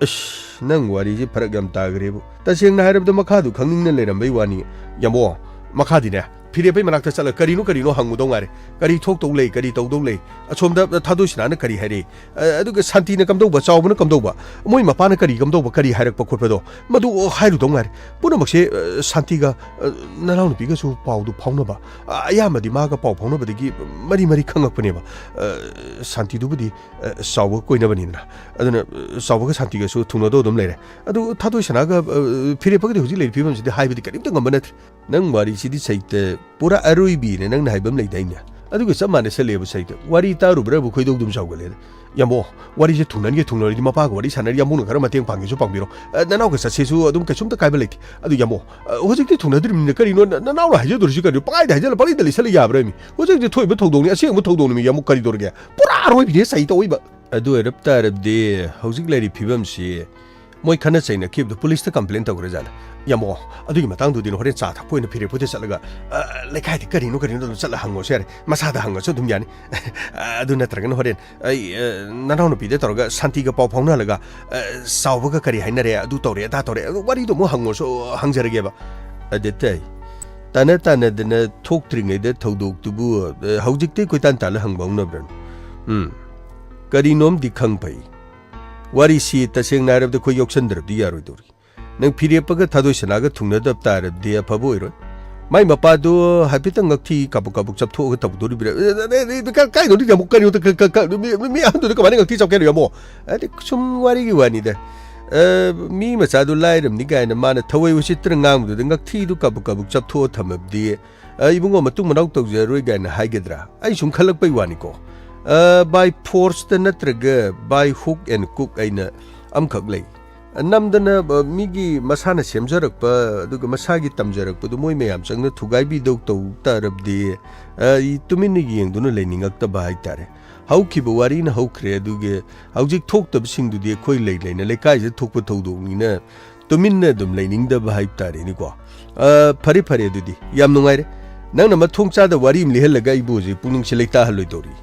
ꯑꯁ, ꯅꯪ ꯋꯥꯔꯤꯁꯦ ꯐꯔꯛ ꯌꯥꯝ ꯇꯥꯈ꯭ꯔꯦꯕꯨ꯫ ꯇꯁꯦꯡꯅ ꯍꯥꯏꯔꯕꯗ ꯃꯈꯥꯗꯨ ꯈꯪꯅꯤꯡꯅ ꯂꯩꯔꯝꯕꯩ ꯋꯥꯅꯤ꯫ ꯌꯥꯝꯕꯣ, ꯃꯈꯥꯗꯤꯅꯦ, ꯐꯤꯔꯦꯞꯄꯩ ꯃꯅꯥꯛꯇ ꯆꯠꯂꯒ ꯀꯔꯤꯅꯣ ꯀꯔꯤꯅꯣ ꯍꯪꯉꯨꯗꯧ ꯉꯥꯏꯔꯦ꯫ ꯀꯔꯤ ꯊꯣꯛꯇꯧ ꯂꯩ, ꯀꯔꯤ ꯇꯧꯗꯧ ꯂꯩ? ꯑꯁꯣꯝꯗ ꯊꯥꯗꯣꯏ ꯁꯤꯅꯥꯅ ꯀꯔꯤ ꯍꯥꯏꯔꯛꯏ? ꯑ, ꯑꯗꯨꯒ ꯁꯥꯟꯇꯤꯅ ꯀꯝꯗꯧꯕ, ꯆꯥꯎꯕꯅ ꯀꯝꯗꯧꯕ, ꯃꯣꯏ ꯃꯄꯥꯅ ꯀꯔꯤ ꯀꯝꯗꯧꯕ, ꯀꯔꯤ ꯍꯥꯏꯔꯛꯄ ꯈꯣꯠꯄꯗꯣ, ꯃꯗꯨ ꯍꯥꯏꯔꯨꯗꯧ ꯉꯥꯏꯔꯦ꯫ ꯄꯨꯝꯅꯃꯛꯁꯦ, ꯑ, ꯁꯥꯟꯇꯤꯒ, ꯑ, ꯅꯅꯥꯎꯅꯨꯄꯤꯒꯁꯨ ꯄꯥꯎꯗꯨ ꯐꯥꯎꯅꯕ, ꯑ, ꯑꯌꯥꯝꯕꯗꯤ ꯃꯥꯒ ꯄꯥꯎ ꯐꯥꯎꯅꯕꯗꯒꯤ ꯃꯔꯤ ꯃꯔꯤ ꯈꯪꯉꯛꯄꯅꯦꯕ꯫ ꯑ, ꯁꯥꯟꯇꯤꯗꯨꯕꯨꯗꯤ, ꯑ, ꯆꯥꯎꯕꯒ ꯀꯣꯏꯅꯕꯅꯤꯗꯅ꯫ ꯑꯗꯨꯅ, ꯑ, ꯆꯥꯎꯕꯒ ꯁꯥꯟꯇꯤꯒꯁꯨ ꯊꯨꯡꯅꯗꯧ ꯑꯗꯨꯝ ꯂꯩꯔꯦ꯫ ꯑꯗꯨ ꯊꯥꯗꯣꯏ ꯁꯅꯥꯒ, ꯑ, ꯐꯤꯔꯦꯞꯄꯒꯗꯤ ꯍꯧꯖꯤꯛ ꯂꯩꯔꯤꯕ ꯐꯤꯕꯝꯁꯤꯗꯤ ꯍꯥꯏꯕꯗꯤ ꯀꯔꯤꯝꯇ ꯉꯝꯕ ꯅꯠꯇ꯭ꯔꯦ꯫ ꯅꯪ ꯋꯥꯔꯤꯁꯤꯗꯤ ꯁꯩꯇ ꯄꯨꯔꯥ ꯑꯔꯣꯏꯕꯤꯅꯦ ꯅꯪꯅ ꯍꯥꯏꯕ ꯑꯃ ꯂꯩꯗꯥꯏꯅꯦ? ꯑꯗꯨꯒ ꯆꯞ ꯃꯥꯟꯅꯁꯜꯂꯦꯕ ꯁꯩꯇ꯫ ꯋꯥꯔꯤ ꯇꯥꯔꯨꯕ꯭ꯔꯕꯨ ꯈꯣꯏꯗꯧ ꯑꯗꯨꯝ ꯁꯥꯎꯒꯠꯂꯦꯗ꯫ ꯌꯥꯝꯕꯣ, ꯋꯥꯔꯤꯁꯦ ꯊꯨꯡꯅꯟꯒꯦ ꯊꯨꯡꯅꯔꯗꯤ ꯃꯄꯥꯒ ꯋꯥꯔꯤ ꯁꯥꯟꯅꯔꯤ, ꯌꯥꯝꯕꯨꯡꯅ ꯈꯔ ꯃꯇꯦꯡ ꯄꯥꯡꯒꯦꯁꯨ ꯄꯥꯡꯕꯤꯔꯣ꯫ ꯑ, ꯅꯅꯥꯎꯒ ꯆꯠꯁꯦꯁꯨ ꯑꯗꯨꯝ ꯀꯩꯁꯨꯝꯇ ꯀꯥꯏꯕ ꯂꯩꯇꯦ꯫ ꯑꯗꯨ ꯌꯥꯝꯕꯣ, ꯑ, ꯍꯧꯖꯤꯛꯇꯤ ꯊꯨꯡꯅꯗ꯭ꯔꯤꯕꯅꯤꯅ ꯀꯔꯤꯅꯣ ꯅ-, ꯅꯅꯥꯎꯅ ꯍꯥꯏꯖꯗꯣꯔꯤꯁꯤ ꯀꯔꯤꯅꯣ? ꯄꯪꯍꯥꯏꯗ ꯍꯥꯏꯖꯜꯂ ꯄꯪꯂꯩꯗ ꯂꯩꯁꯜꯂ ꯌꯥꯕ꯭ꯔꯥ ꯃꯤ? ꯍꯧꯖꯤꯛꯇꯤ ꯊꯣꯛꯏꯕ ꯊꯧꯗꯣꯛꯅꯤ, ꯑꯁꯦꯡꯕ ꯊꯧꯗꯣꯛꯅꯤ ꯃꯤ, ꯌꯥꯝꯕꯨꯡ ꯀꯔꯤ ꯇꯧꯔꯒꯦ? ꯄꯨꯔꯥ ꯑꯔꯣꯏꯕꯤꯅꯦ ꯁꯩꯇ ꯑꯣꯏꯕ꯫ ꯑꯗꯨ ꯑꯣꯏꯔꯞ ꯇꯥꯔꯕꯗꯤ ꯍꯧꯖꯤꯛ ꯂꯩꯔꯤꯕ ꯐꯤꯕꯝꯁꯤ ꯃꯣꯏ ꯈꯠꯅ ꯆꯩꯅꯈꯤꯕꯗꯣ ꯄꯨꯂꯤꯁꯇ ꯀꯝꯄ꯭ꯂꯦꯟ ꯇꯧꯈ꯭ꯔꯖꯥꯠꯂ? ꯌꯥꯝꯕꯣ, ꯑꯗꯨꯒꯤ ꯃꯇꯥꯡꯗꯨꯗꯤ ꯍꯣꯔꯦꯟ ꯆꯥ ꯊꯛꯄ ꯑꯣꯏꯅ ꯐꯤꯔꯦꯞꯄꯨꯗ ꯆꯠꯂꯒ, ꯑ, ꯂꯩꯀꯥꯏꯗ ꯀꯔꯤꯅꯣ ꯀꯔꯤꯅꯣ ꯑꯗꯨꯝ ꯆꯠꯂ ꯍꯪꯉꯨꯁꯨ ꯌꯥꯔꯦ, ꯃꯁꯥꯗ ꯍꯪꯉꯁꯨ ꯑꯗꯨꯝ ꯌꯥꯅꯤ꯫ ꯑꯗꯨ ꯅꯠꯇ꯭ꯔꯒꯅ ꯍꯣꯔꯦꯟ ꯑꯩ, ꯑ, ꯅꯅꯥꯎꯅꯨꯄꯤꯗ ꯇꯧꯔꯒ ꯁꯥꯟꯇꯤꯒ ꯄꯥꯎ ꯐꯥꯎꯅꯍꯜꯂꯒ, ꯑ, ꯆꯥꯎꯕꯒ ꯀꯔꯤ ꯍꯥꯏꯅꯔꯦ, ꯑꯗꯨ ꯇꯧꯔꯦ ꯑꯗꯥ ꯇꯧꯔꯦ, ꯑꯗꯨ ꯋꯥꯔꯤꯗꯣ ꯑꯃꯨꯛ ꯍꯪꯉꯨꯔꯁꯨ ꯍꯪꯖꯔꯒꯦꯕ꯫ ꯑꯗꯨ ꯇꯥꯏ꯫ ꯇꯥꯟꯅ ꯇꯥꯟꯅꯗꯅ ꯊꯣꯛꯇ꯭ꯔꯤꯉꯩꯗ ꯊꯧꯗꯣꯛꯇꯨꯕꯨ, ꯑ, ꯍꯧꯖꯤꯛꯇꯤ ꯀꯣꯏꯇꯥꯟ ꯇꯥꯜꯂ ꯍꯪꯕ ꯍꯧꯅꯕ꯭ꯔꯅꯦ? ꯎꯝ꯫ ꯀꯔꯤꯅꯣꯝꯗꯤ ꯈꯪ ꯐꯩ꯫ ꯋꯥꯔꯤꯁꯤ ꯇꯁꯦꯡꯅ ꯍꯥꯏꯔꯕꯗ ꯑꯩꯈꯣꯏ ꯌꯥꯎꯁꯟꯗ꯭ꯔꯕꯗꯤ ꯌꯥꯔꯣꯏꯗꯧꯔꯤ꯫ ꯅꯪ ꯐꯤꯔꯦꯞꯄꯒ ꯊꯥꯗꯣꯏ ꯁꯅꯥꯒ ꯊꯨꯡꯅꯗꯕ ꯇꯥꯔꯕꯗꯤ ꯑꯐꯕ ꯑꯣꯏꯔꯣꯏ꯫ ꯃꯥꯏ ꯃꯄꯥꯗꯨ ꯍꯥꯏꯐꯦꯠꯇꯪ ꯉꯛꯊꯤ ꯀꯥꯕꯨꯛ ꯀꯥꯕꯨꯛ ꯆꯞꯊꯣꯛꯑꯒ ꯇꯧꯗꯣꯔꯤꯕ꯭ꯔꯥ? ꯑꯦ, ꯑꯦ, ꯑꯦ, ꯀ-, ꯀꯥꯏꯗꯧꯔꯤ ꯌꯥꯝꯕꯨꯡ? ꯀꯔꯤꯅꯣ? ꯀ-, ꯀ-, ꯀ-, ꯃꯤ, ꯃꯤ, ꯃꯤ ꯑꯍꯟꯗꯨꯗ ꯀꯃꯥꯏꯅ ꯉꯛꯊꯤ ꯆꯞꯀꯦ ꯍꯥꯏꯅꯣ ꯌꯥꯝꯕꯨꯡ? ꯑꯗꯩ ꯁꯨꯝ ꯋꯥꯔꯤꯒꯤ ꯋꯥꯅꯤꯗ꯫ ꯑ, ꯃꯤ ꯃꯆꯥꯗꯨ ꯂꯥꯏꯔꯝꯅꯤ ꯀꯥꯏꯅ ꯃꯥꯅ ꯊꯋꯥꯏ ꯎꯁꯤꯠꯇ꯭ꯔ ꯉꯥꯡꯕꯗꯨꯗ ꯉꯛꯊꯤꯗꯨ ꯀꯥꯕꯨꯛ ꯀꯥꯕꯨꯛ ꯆꯞꯊꯣꯛꯑ ꯊꯝꯃꯕꯗꯤ, ꯑ, ꯏꯕꯨꯡꯉꯣ, ꯃꯇꯨꯡ ꯃꯅꯥꯎ ꯇꯧꯖꯔꯔꯣꯏ ꯀꯥꯏꯅ ꯍꯥꯏꯒꯗ꯭ꯔꯥ? ꯑꯩ ꯁꯨꯝ ꯈꯜꯂꯛꯄꯩ ꯋꯥꯅꯤꯀꯣ꯫ ꯑ, by force ꯇ ꯅꯠꯇ꯭ꯔꯒ by hook and crook ꯑꯩꯅ ꯑꯃꯈꯛ ꯂꯩ꯫ ꯅꯝꯗꯅ, ꯑ, ꯃꯤꯒꯤ ꯃꯁꯥꯅ ꯁꯦꯝꯖꯔꯛꯄ, ꯑꯗꯨꯒ ꯃꯁꯥꯒꯤ ꯇꯝꯖꯔꯛꯄꯗꯨ ꯃꯣꯏ ꯃꯌꯥꯝ ꯆꯪꯅ ꯊꯨꯒꯥꯏꯕꯤꯗꯧ ꯇꯧ ꯇꯥꯔꯕꯗꯤ, ꯑ, ꯏ-, ꯇꯨꯃꯤꯟꯅ ꯌꯦꯡꯗꯨꯅ ꯂꯩꯅꯤꯡꯉꯛꯇꯕ ꯍꯥꯏꯇꯥꯔꯦ꯫ ꯍꯧꯈꯤꯕ ꯋꯥꯔꯤꯅ ꯍꯧꯈ꯭ꯔꯦ, ꯑꯗꯨꯒꯤ ꯍꯧꯖꯤꯛ ꯊꯣꯛꯇꯕꯁꯤꯡꯗꯨꯗꯤ ꯑꯩꯈꯣꯏ ꯂꯩ ꯂꯩꯅ ꯂꯩꯀꯥꯏꯁꯤꯗ ꯊꯣꯛꯄ ꯊꯧꯗꯣꯛꯅꯤꯅ ꯇꯨꯃꯤꯟꯅ ꯑꯗꯨꯝ ꯂꯩꯅꯤꯡꯗꯕ ꯍꯥꯏꯕ ꯇꯥꯔꯦꯅꯦꯀꯣ꯫ ꯑ, ꯐꯔꯦ, ꯐꯔꯦ, ꯑꯗꯨꯗꯤ ꯌꯥꯝ ꯅꯨꯡꯉꯥꯏꯔꯦ꯫ ꯅꯪꯅ ꯃꯊꯣꯡ ꯆꯥꯗ ꯋꯥꯔꯤ ꯑꯃ ꯂꯤꯍꯜꯂꯒ ꯑꯩꯕꯨ ꯍꯧꯖꯤꯛ ꯄꯨꯛꯅꯤꯡꯁꯦ ꯂꯩꯇꯥꯍꯜꯂꯣꯏꯗꯧꯔꯤ꯫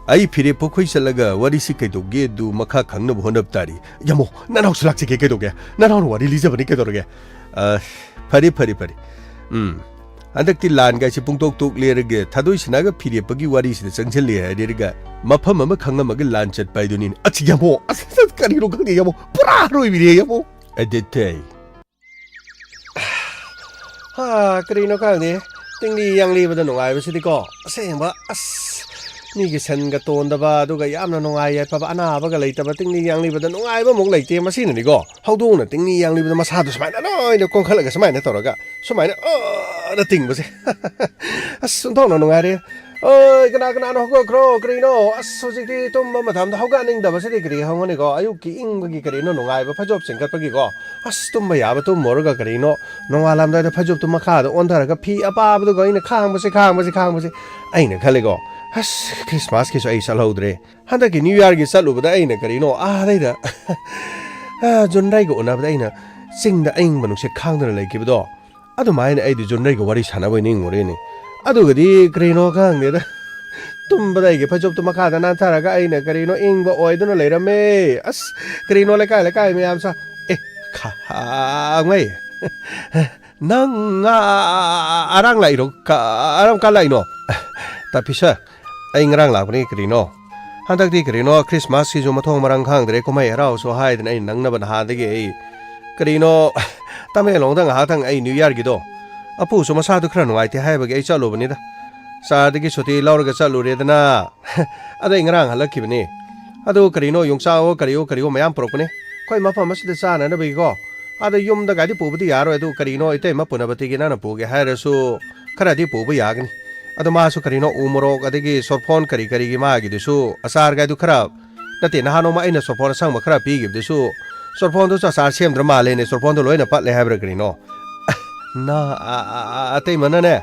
ꯑꯩ ꯐꯤꯔꯦꯞ ꯄꯣꯛꯈꯣꯏ ꯆꯠꯂꯒ ꯋꯥꯔꯤꯁꯤ ꯀꯩꯗꯧꯒꯦ ꯑꯗꯨ ꯃꯈꯥ ꯈꯪꯅꯕ ꯍꯣꯠꯅꯕ ꯇꯥꯔꯤ꯫ ꯌꯥꯃꯣ, ꯅꯅꯥꯎꯁꯨ ꯂꯥꯛꯆꯒꯦ ꯀꯩꯗꯧꯒꯦ? ꯅꯅꯥꯎꯅ ꯋꯥꯔꯤ ꯂꯤꯖꯕꯅꯤ ꯀꯩꯗꯧꯔꯒꯦ? ꯑ, ꯐꯔꯦ, ꯐꯔꯦ, ꯐꯔꯦ꯫ ꯎꯝ꯫ ꯍꯟꯗꯛꯇꯤ ꯂꯥꯟꯒꯥꯏꯁꯤ ꯄꯨꯡꯇꯣꯛ ꯇꯣꯛꯂꯦꯔꯒ ꯊꯥꯗꯣꯏ ꯁꯤꯅꯥꯒ ꯐꯤꯔꯦꯞꯄꯒꯤ ꯋꯥꯔꯤꯁꯤꯗ ꯆꯪꯁꯤꯜꯂꯦ ꯍꯥꯏꯔꯒ ꯃꯐꯝ ꯑꯃ ꯈꯪꯉꯝꯃꯒ ꯂꯥꯟ ꯆꯠꯄ ꯍꯥꯏꯗꯨꯅꯤꯅꯦ꯫ ꯑꯁ, ꯌꯥꯃꯣ! ꯑꯁ, ꯑꯁ, ꯀꯔꯤꯅꯣ ꯈꯪꯗꯦ, ꯌꯥꯃꯣ! ꯄꯨꯔꯥ ꯑꯔꯣꯏꯕꯤꯅꯦ, ꯌꯥꯃꯣ! ꯑꯗꯨꯗꯤ꯫ ꯍꯥ, ꯀꯔꯤꯅꯣ ꯈꯪꯗꯦ꯫ ꯇꯤꯡꯂꯤ ꯌꯥꯡꯂꯤꯕꯗ ꯅꯨꯡꯉꯥꯏꯕꯁꯤꯗꯤꯀꯣ꯫ ꯑꯁꯦꯡꯕ, ꯑꯁ, ꯃꯤꯒꯤ ꯁꯟꯒ ꯇꯣꯟꯗꯕ, ꯑꯗꯨꯒ ꯌꯥꯝꯅ ꯅꯨꯡꯉꯥꯏ ꯌꯥꯏꯐꯕ, ꯑꯅꯥꯕꯒ ꯂꯩꯇꯕ ꯇꯤꯡꯂꯤ ꯌꯥꯡꯂꯤꯕꯗ ꯅꯨꯡꯉꯥꯏꯕ ꯑꯃꯨꯛ ꯂꯩꯇꯦ꯫ ꯃꯁꯤꯅꯅꯤꯀꯣ꯫ ꯍꯧꯗꯣꯡꯅ ꯇꯤꯡꯂꯤ ꯌꯥꯡꯂꯤꯕꯗ ꯃꯁꯥꯗꯣ ꯁꯨꯃꯥꯏꯅ ꯂꯣꯏꯅ ꯀꯣꯟꯈꯠꯂꯒ ꯁꯨꯃꯥꯏꯅ ꯇꯧꯔꯒ ꯁꯨꯃꯥꯏꯅ, ꯑꯅ ꯇꯤꯡꯕꯁꯦ꯫ ꯑꯁ, ꯑꯣꯟꯊꯣꯛꯅ ꯅꯨꯡꯉꯥꯏꯔꯦ꯫ "ꯑꯣꯏ, ꯀꯅꯥ ꯀꯅꯥꯅꯣ ꯍꯧꯒꯠꯈ꯭ꯔꯣ? ꯀꯔꯤꯅꯣ? ꯑꯁ, ꯍꯧꯖꯤꯛꯇꯤ ꯇꯨꯝꯕ ꯃꯇꯝꯗ ꯍꯧꯒꯠꯅꯤꯡꯗꯕꯁꯤꯗꯤ ꯀꯔꯤ ꯍꯪꯉꯨꯅꯤꯀꯣ? ꯑꯌꯨꯛꯀꯤ ꯏꯪꯕꯒꯤ ꯀꯔꯤꯅꯣ ꯅꯨꯡꯉꯥꯏꯕ ꯐꯩꯖꯣꯞ ꯆꯤꯡꯈꯠꯄꯒꯤꯀꯣ꯫ ꯑꯁ, ꯇꯨꯝꯕ ꯌꯥꯕ ꯇꯨꯝꯃꯨꯔꯒ ꯀꯔꯤꯅꯣ, ꯅꯣꯡꯉꯥꯜꯂꯝꯗꯥꯏꯗ ꯐꯩꯖꯣꯞꯇꯨ ꯃꯈꯥꯗ ꯑꯣꯟꯊꯔꯒ ꯐꯤ ꯑꯄꯥꯕꯗꯨꯒ ꯑꯩꯅ ꯈꯥꯡꯕꯁꯤ, ꯈꯥꯡꯕꯁꯤ, ꯈꯥꯡꯕꯁꯤ", ꯑꯩꯅ ꯈꯜꯂꯤꯀꯣ꯫ "ꯑꯁ, ꯈ꯭ꯔꯤꯁꯃꯥꯁꯀꯤꯁꯨ ꯑꯩ ꯆꯠꯍꯧꯗ꯭ꯔꯦ꯫ ꯍꯟꯗꯛꯀꯤ ꯅ꯭ꯌꯨ ꯌꯥꯔꯒꯤ ꯆꯠꯂꯨꯕꯗ ꯑꯩꯅ ꯀꯔꯤꯅꯣ ꯑꯥꯗꯩꯗ, ꯑ, ꯖꯨꯟꯔꯩꯒ ꯎꯅꯕꯗ ꯑꯩꯅ ꯆꯤꯡꯗ ꯑꯏꯪꯕ ꯅꯨꯡꯁꯤꯠ ꯈꯥꯡꯗꯨꯅ ꯂꯩꯈꯤꯕꯗꯣ, ꯑꯗꯨꯃꯥꯏꯅ ꯑꯩꯗꯤ ꯖꯨꯟꯔꯩꯒ ꯋꯥꯔꯤ ꯁꯥꯟꯅꯕ ꯑꯣꯏꯅ ꯅꯤꯡꯉꯨꯔꯦꯅꯦ꯫ ꯑꯗꯨꯒꯗꯤ ꯀꯔꯤꯅꯣ ꯈꯪꯗꯦꯗ, ꯇꯨꯝꯕꯗ ꯑꯩꯒꯤ ꯐꯩꯖꯣꯞꯇꯨ ꯃꯈꯥꯗ ꯅꯥꯟꯊꯔꯒ ꯑꯩꯅ ꯀꯔꯤꯅꯣ ꯏꯪꯕ ꯑꯣꯏꯗꯨꯅ ꯂꯩꯔꯝꯃꯦ꯫ ꯑꯁ, ꯀꯔꯤꯅꯣ ꯂꯩꯀꯥꯏ ꯂꯩꯀꯥꯏ ꯃꯌꯥꯝ ꯁꯥ-, ꯑꯦ, ꯈꯥꯡꯉꯩ꯫ ꯅꯪ ꯑ-, ꯑ-, ꯑ-, ꯑꯔꯥꯡ ꯂꯥꯛꯏꯔꯣ? ꯀ-, ꯑꯔꯥꯡ ꯀꯥꯟ ꯂꯥꯛꯏꯅꯣ?" "ꯇꯥꯄꯤꯁ, ꯑꯩ ꯉꯔꯥꯡ ꯂꯥꯛꯄꯅꯤ ꯀꯔꯤꯅꯣ꯫ ꯍꯟꯗꯛꯇꯤ ꯀꯔꯤꯅꯣ ꯈ꯭ꯔꯤꯁꯃꯥꯁꯀꯤꯁꯨ ꯃꯊꯣꯡ ꯃꯔꯥꯡ ꯈꯪꯗ꯭ꯔꯦ, ꯀꯨꯝꯍꯩ ꯍꯔꯥꯎꯁꯨ ꯍꯥꯏꯗꯅ ꯑꯩꯅ ꯅꯪꯅꯕ ꯅꯍꯥꯟꯗꯒꯤ ꯑꯩ ꯀꯔꯤꯅꯣ ꯇꯃꯦꯡꯂꯣꯡꯗ ꯉꯥꯏꯍꯥꯛꯇꯪ ꯑꯩ ꯅ꯭ꯌꯨ ꯌꯥꯔꯒꯤꯗꯣ ꯑꯄꯨꯁꯨ ꯃꯁꯥꯗꯨ ꯈꯔ ꯅꯨꯡꯉꯥꯏꯇꯦ ꯍꯥꯏꯕꯒꯤ ꯑꯩ ꯆꯠꯂꯨꯕꯅꯤꯗ꯫ ꯆꯥꯔꯗꯒꯤ ꯁꯨꯇꯤ ꯂꯧꯔꯒ ꯆꯠꯂꯨꯔꯦꯗꯅ꯫ ꯑꯗꯣ ꯑꯩ ꯉꯔꯥꯡ ꯍꯜꯂꯛꯈꯤꯕꯅꯤ꯫ ꯑꯗꯨ ꯀꯔꯤꯅꯣ ꯌꯣꯡꯆꯥꯛꯑꯣ ꯀꯔꯤꯑꯣ ꯀꯔꯤꯑꯣ ꯃꯌꯥꯝ ꯄꯨꯔꯛꯄꯅꯦ꯫ ꯑꯩꯈꯣꯏ ꯃꯐꯝ ꯑꯁꯤꯗ ꯆꯥꯅꯅꯕꯒꯤꯀꯣ꯫ ꯑꯗꯣ ꯌꯨꯝꯗꯒꯥꯏꯗꯤ ꯄꯨꯕꯗꯤ ꯌꯥꯔꯣꯏ꯫ ꯑꯗꯨ ꯀꯔꯤꯅꯣ ꯏꯇꯩꯃ ꯄꯨꯅꯕ ꯇꯤꯒꯤ ꯅꯪꯅ ꯄꯨꯒꯦ ꯍꯥꯏꯔꯁꯨ ꯈꯔꯗꯤ ꯄꯨꯕ ꯌꯥꯒꯅꯤ꯫ ꯑꯗꯣ ꯃꯥꯁꯨ ꯀꯔꯤꯅꯣ ꯎ ꯃꯣꯔꯣꯛ ꯑꯗꯒꯤ ꯁꯣꯔꯐꯣꯟ ꯀꯔꯤ ꯀꯔꯤꯒꯤ ꯃꯥꯒꯤꯗꯨꯁꯨ ꯑꯆꯥꯔꯒꯥꯏꯗꯨ ꯈꯔ, ꯅꯠꯇꯦ, ꯅꯍꯥꯟ ꯅꯣꯡꯃ ꯑꯩꯅ ꯁꯣꯔꯐꯣꯟ ꯑꯁꯪꯕ ꯈꯔ ꯄꯤꯈꯤꯕꯗꯨꯁꯨ ꯁꯣꯔꯐꯣꯟꯗꯣ ꯆꯥꯆꯥ ꯁꯦꯝꯗ꯭ꯔ ꯃꯥꯜꯂꯦꯅꯦ, ꯁꯣꯔꯐꯣꯟꯗꯣ ꯂꯣꯏꯅ ꯄꯠꯂꯦ ꯍꯥꯏꯕ꯭ꯔꯥ ꯀꯔꯤꯅꯣ? ꯅ, ꯑ, ꯑ, ꯑ, ꯑꯇꯩꯃꯅꯅꯦ,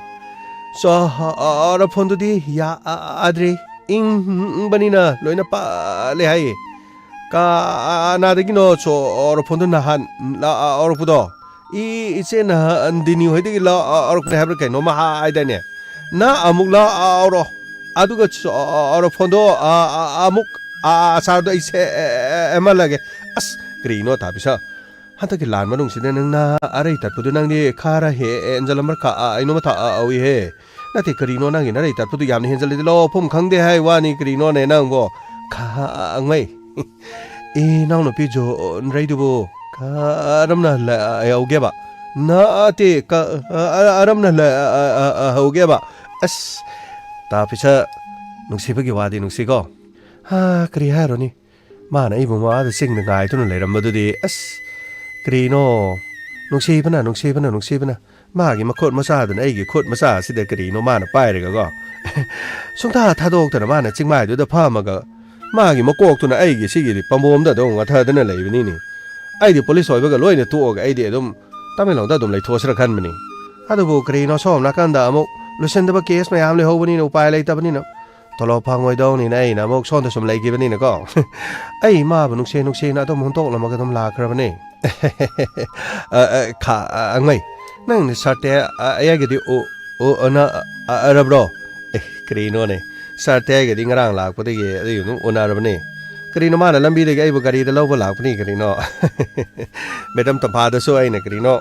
ꯁꯣꯔꯐꯣꯟꯗꯨꯗꯤ ꯌꯥꯗ꯭ꯔꯤ, ꯏꯪꯕꯅꯤꯅ ꯂꯣꯏꯅ ꯄꯠꯂꯦ ꯍꯥꯏꯌꯦ꯫ ꯀꯅꯥꯗꯒꯤꯅꯣ ꯁꯣꯔꯐꯣꯟꯗꯣ ꯅꯍꯥꯟ ꯂꯥꯛꯑꯧꯔꯛꯄꯗꯣ? ꯏ, ꯏꯆꯦ ꯅꯟꯗꯤꯅꯤ ꯍꯣꯏꯗꯒꯤ ꯂꯥꯛꯑꯧꯔꯛꯄꯅꯦ ꯍꯥꯏꯕ꯭ꯔꯥ ꯀꯩꯅꯣꯃ ꯍꯥꯏꯗꯥꯏꯅꯦ? ꯅ ꯑꯃꯨꯛ ꯂꯥꯛꯑꯧꯔꯣ, ꯑꯗꯨꯒ ꯁꯣꯔꯐꯣꯟꯗꯣ, ꯑ, ꯑ, ꯑꯃꯨꯛ, ꯑ, ꯑꯆꯥꯔꯗꯣ ꯑꯩ ꯁꯦꯝꯍꯜꯂꯒꯦ꯫ ꯑꯁ, ꯀꯔꯤꯅꯣ ꯊꯥꯕꯤꯁꯥ? ꯍꯟꯗꯛꯀꯤ ꯂꯥꯟ ꯃꯅꯨꯡꯁꯤꯗ ꯅꯪꯅ ꯑꯔꯩ ꯇꯠꯄꯗꯨ ꯅꯪꯗꯤ ꯈꯔ ꯍꯦꯟꯖꯜꯂꯝꯕ꯭ꯔꯥ ꯀꯥ ꯑꯩꯅꯣꯃ ꯊꯥꯛꯍꯧꯏꯍꯦ꯫ ꯅꯠꯇꯦ, ꯀꯔꯤꯅꯣ ꯅꯪꯒꯤ ꯅꯔꯩ ꯇꯠꯄꯗꯨ ꯌꯥꯝꯅ ꯍꯦꯟꯖꯜꯂꯤꯗꯤ ꯂꯧꯐꯝ ꯈꯪꯗꯦ ꯍꯥꯏ ꯋꯥꯅꯤ, ꯀꯔꯤꯅꯣꯅꯦ ꯅꯪꯕꯣ? ꯈꯥꯡꯉꯩ꯫ ꯏꯅꯥꯎꯅꯨꯄꯤ ꯖꯣꯟꯔꯩꯗꯨꯕꯨ ꯀꯔꯝꯅ ꯂꯩꯍꯧꯒꯦꯕ? ꯅꯠꯇꯦ, ꯀ-, ꯑ-, ꯑ-, ꯑꯔꯝꯅ ꯂꯩꯍꯧꯒꯦꯕ? ꯑꯁ, ꯇꯥ ꯄꯤꯁꯛ, ꯅꯨꯡꯁꯤꯕꯒꯤ ꯋꯥꯗꯤ ꯅꯨꯡꯁꯤꯀꯣ꯫ ꯍꯥ, ꯀꯔꯤ ꯍꯥꯏꯔꯨꯅꯤ? ꯃꯥꯅ ꯑꯩꯕꯨ ꯃꯥꯗ ꯆꯤꯡꯗ ꯉꯥꯏꯗꯨꯅ ꯂꯩꯔꯝꯕꯗꯨꯗꯤ, ꯑꯁ, ꯀꯔꯤꯅꯣ? ꯅꯨꯡꯁꯤꯕꯅ, ꯅꯨꯡꯁꯤꯕꯅ, ꯅꯨꯡꯁꯤꯕꯅ꯫ ꯃꯥꯒꯤ ꯃꯈꯨꯠ ꯃꯆꯥꯗꯨꯅ ꯑꯩꯒꯤ ꯈꯨꯠ ꯃꯆꯥ ꯑꯁꯤꯗ ꯀꯔꯤꯅꯣ ꯃꯥꯅ ꯄꯥꯏꯔꯒꯀꯣ? ꯁꯨꯡꯊꯥ ꯊꯥꯗꯣꯛꯇꯅ ꯃꯥꯅ ꯆꯤꯡꯃꯥꯏꯗꯨꯗ ꯐꯝꯃꯒ, ꯃꯥꯒꯤ ꯃꯀꯣꯛꯇꯨꯅ ꯑꯩꯒꯤ ꯁꯤꯒꯤ ꯄꯥꯝꯕꯣꯝꯗ ꯑꯗꯨꯝ ꯉꯊꯗꯅ ꯂꯩꯕꯅꯤꯅꯦ꯫ ꯑꯩꯗꯤ ꯄꯨꯂꯤꯁ ꯑꯣꯏꯕꯒ ꯂꯣꯏꯅ ꯇꯣꯛꯑꯒ ꯑꯩꯗꯤ ꯑꯗꯨꯝ ꯇꯃꯦꯡꯂꯣꯡꯗ ꯑꯗꯨꯝ ꯂꯩꯊꯣꯛꯑꯁꯤꯔ ꯈꯟꯕꯅꯤ꯫ ꯑꯗꯨꯕꯨ ꯀꯔꯤꯅꯣ ꯁꯣꯝ ꯅꯥꯀꯟꯗ ꯑꯃꯨꯛ ꯂꯣꯏꯁꯤꯟꯗꯕ ꯀꯦꯁ ꯃꯌꯥꯝ ꯂꯩꯍꯧꯕꯅꯤꯅ ꯎꯄꯥꯏ ꯂꯩꯇꯕꯅꯤꯅ꯫ ꯇꯣꯂꯣꯞ ꯐꯪꯉꯣꯏꯗꯧꯅꯤꯅ ꯑꯩꯅ ꯑꯃꯨꯛ ꯁꯣꯝꯗ ꯁꯨꯝ ꯂꯩꯈꯤꯕꯅꯤꯅꯀꯣ꯫ ꯑꯩ ꯏꯃꯥꯕꯨ ꯅꯨꯡꯁꯤ ꯅꯨꯡꯁꯤꯅ ꯑꯗꯨꯝ ꯍꯨꯟꯗꯣꯛꯂꯝꯃꯒ ꯑꯗꯨꯝ ꯂꯥꯛꯈ꯭ꯔꯕꯅꯦ꯫ ꯑ, ꯑ, ꯈꯥ-, ꯑ, ꯑꯉꯩ, ꯅꯪ ꯁꯥꯔ ꯇꯦ-, ꯑ, ꯑꯩꯒꯗꯤ ꯎ-, ꯎ-, ꯎꯅ-, ꯑ-, ꯑꯔꯕ꯭ꯔꯣ? ꯑꯦ, ꯀꯔꯤꯅꯣꯅꯦ? ꯁꯥꯔ ꯇꯦꯒꯗꯤ ꯉꯔꯥꯡ ꯂꯥꯛꯄꯗꯒꯤ ꯑꯩ ꯑꯗꯨꯝ ꯎꯅꯔꯕꯅꯦ꯫ ꯀꯔꯤꯅꯣ ꯃꯥꯅ ꯂꯝꯕꯤꯗꯒꯤ ꯑꯩꯕꯨ ꯒꯥꯔꯤꯗ ꯂꯧꯕ ꯂꯥꯛꯄꯅꯤ ꯀꯔꯤꯅꯣ? ꯃꯦꯗꯝ ꯇꯝꯐꯥꯗꯁꯨ ꯑꯩꯅ ꯀꯔꯤꯅꯣ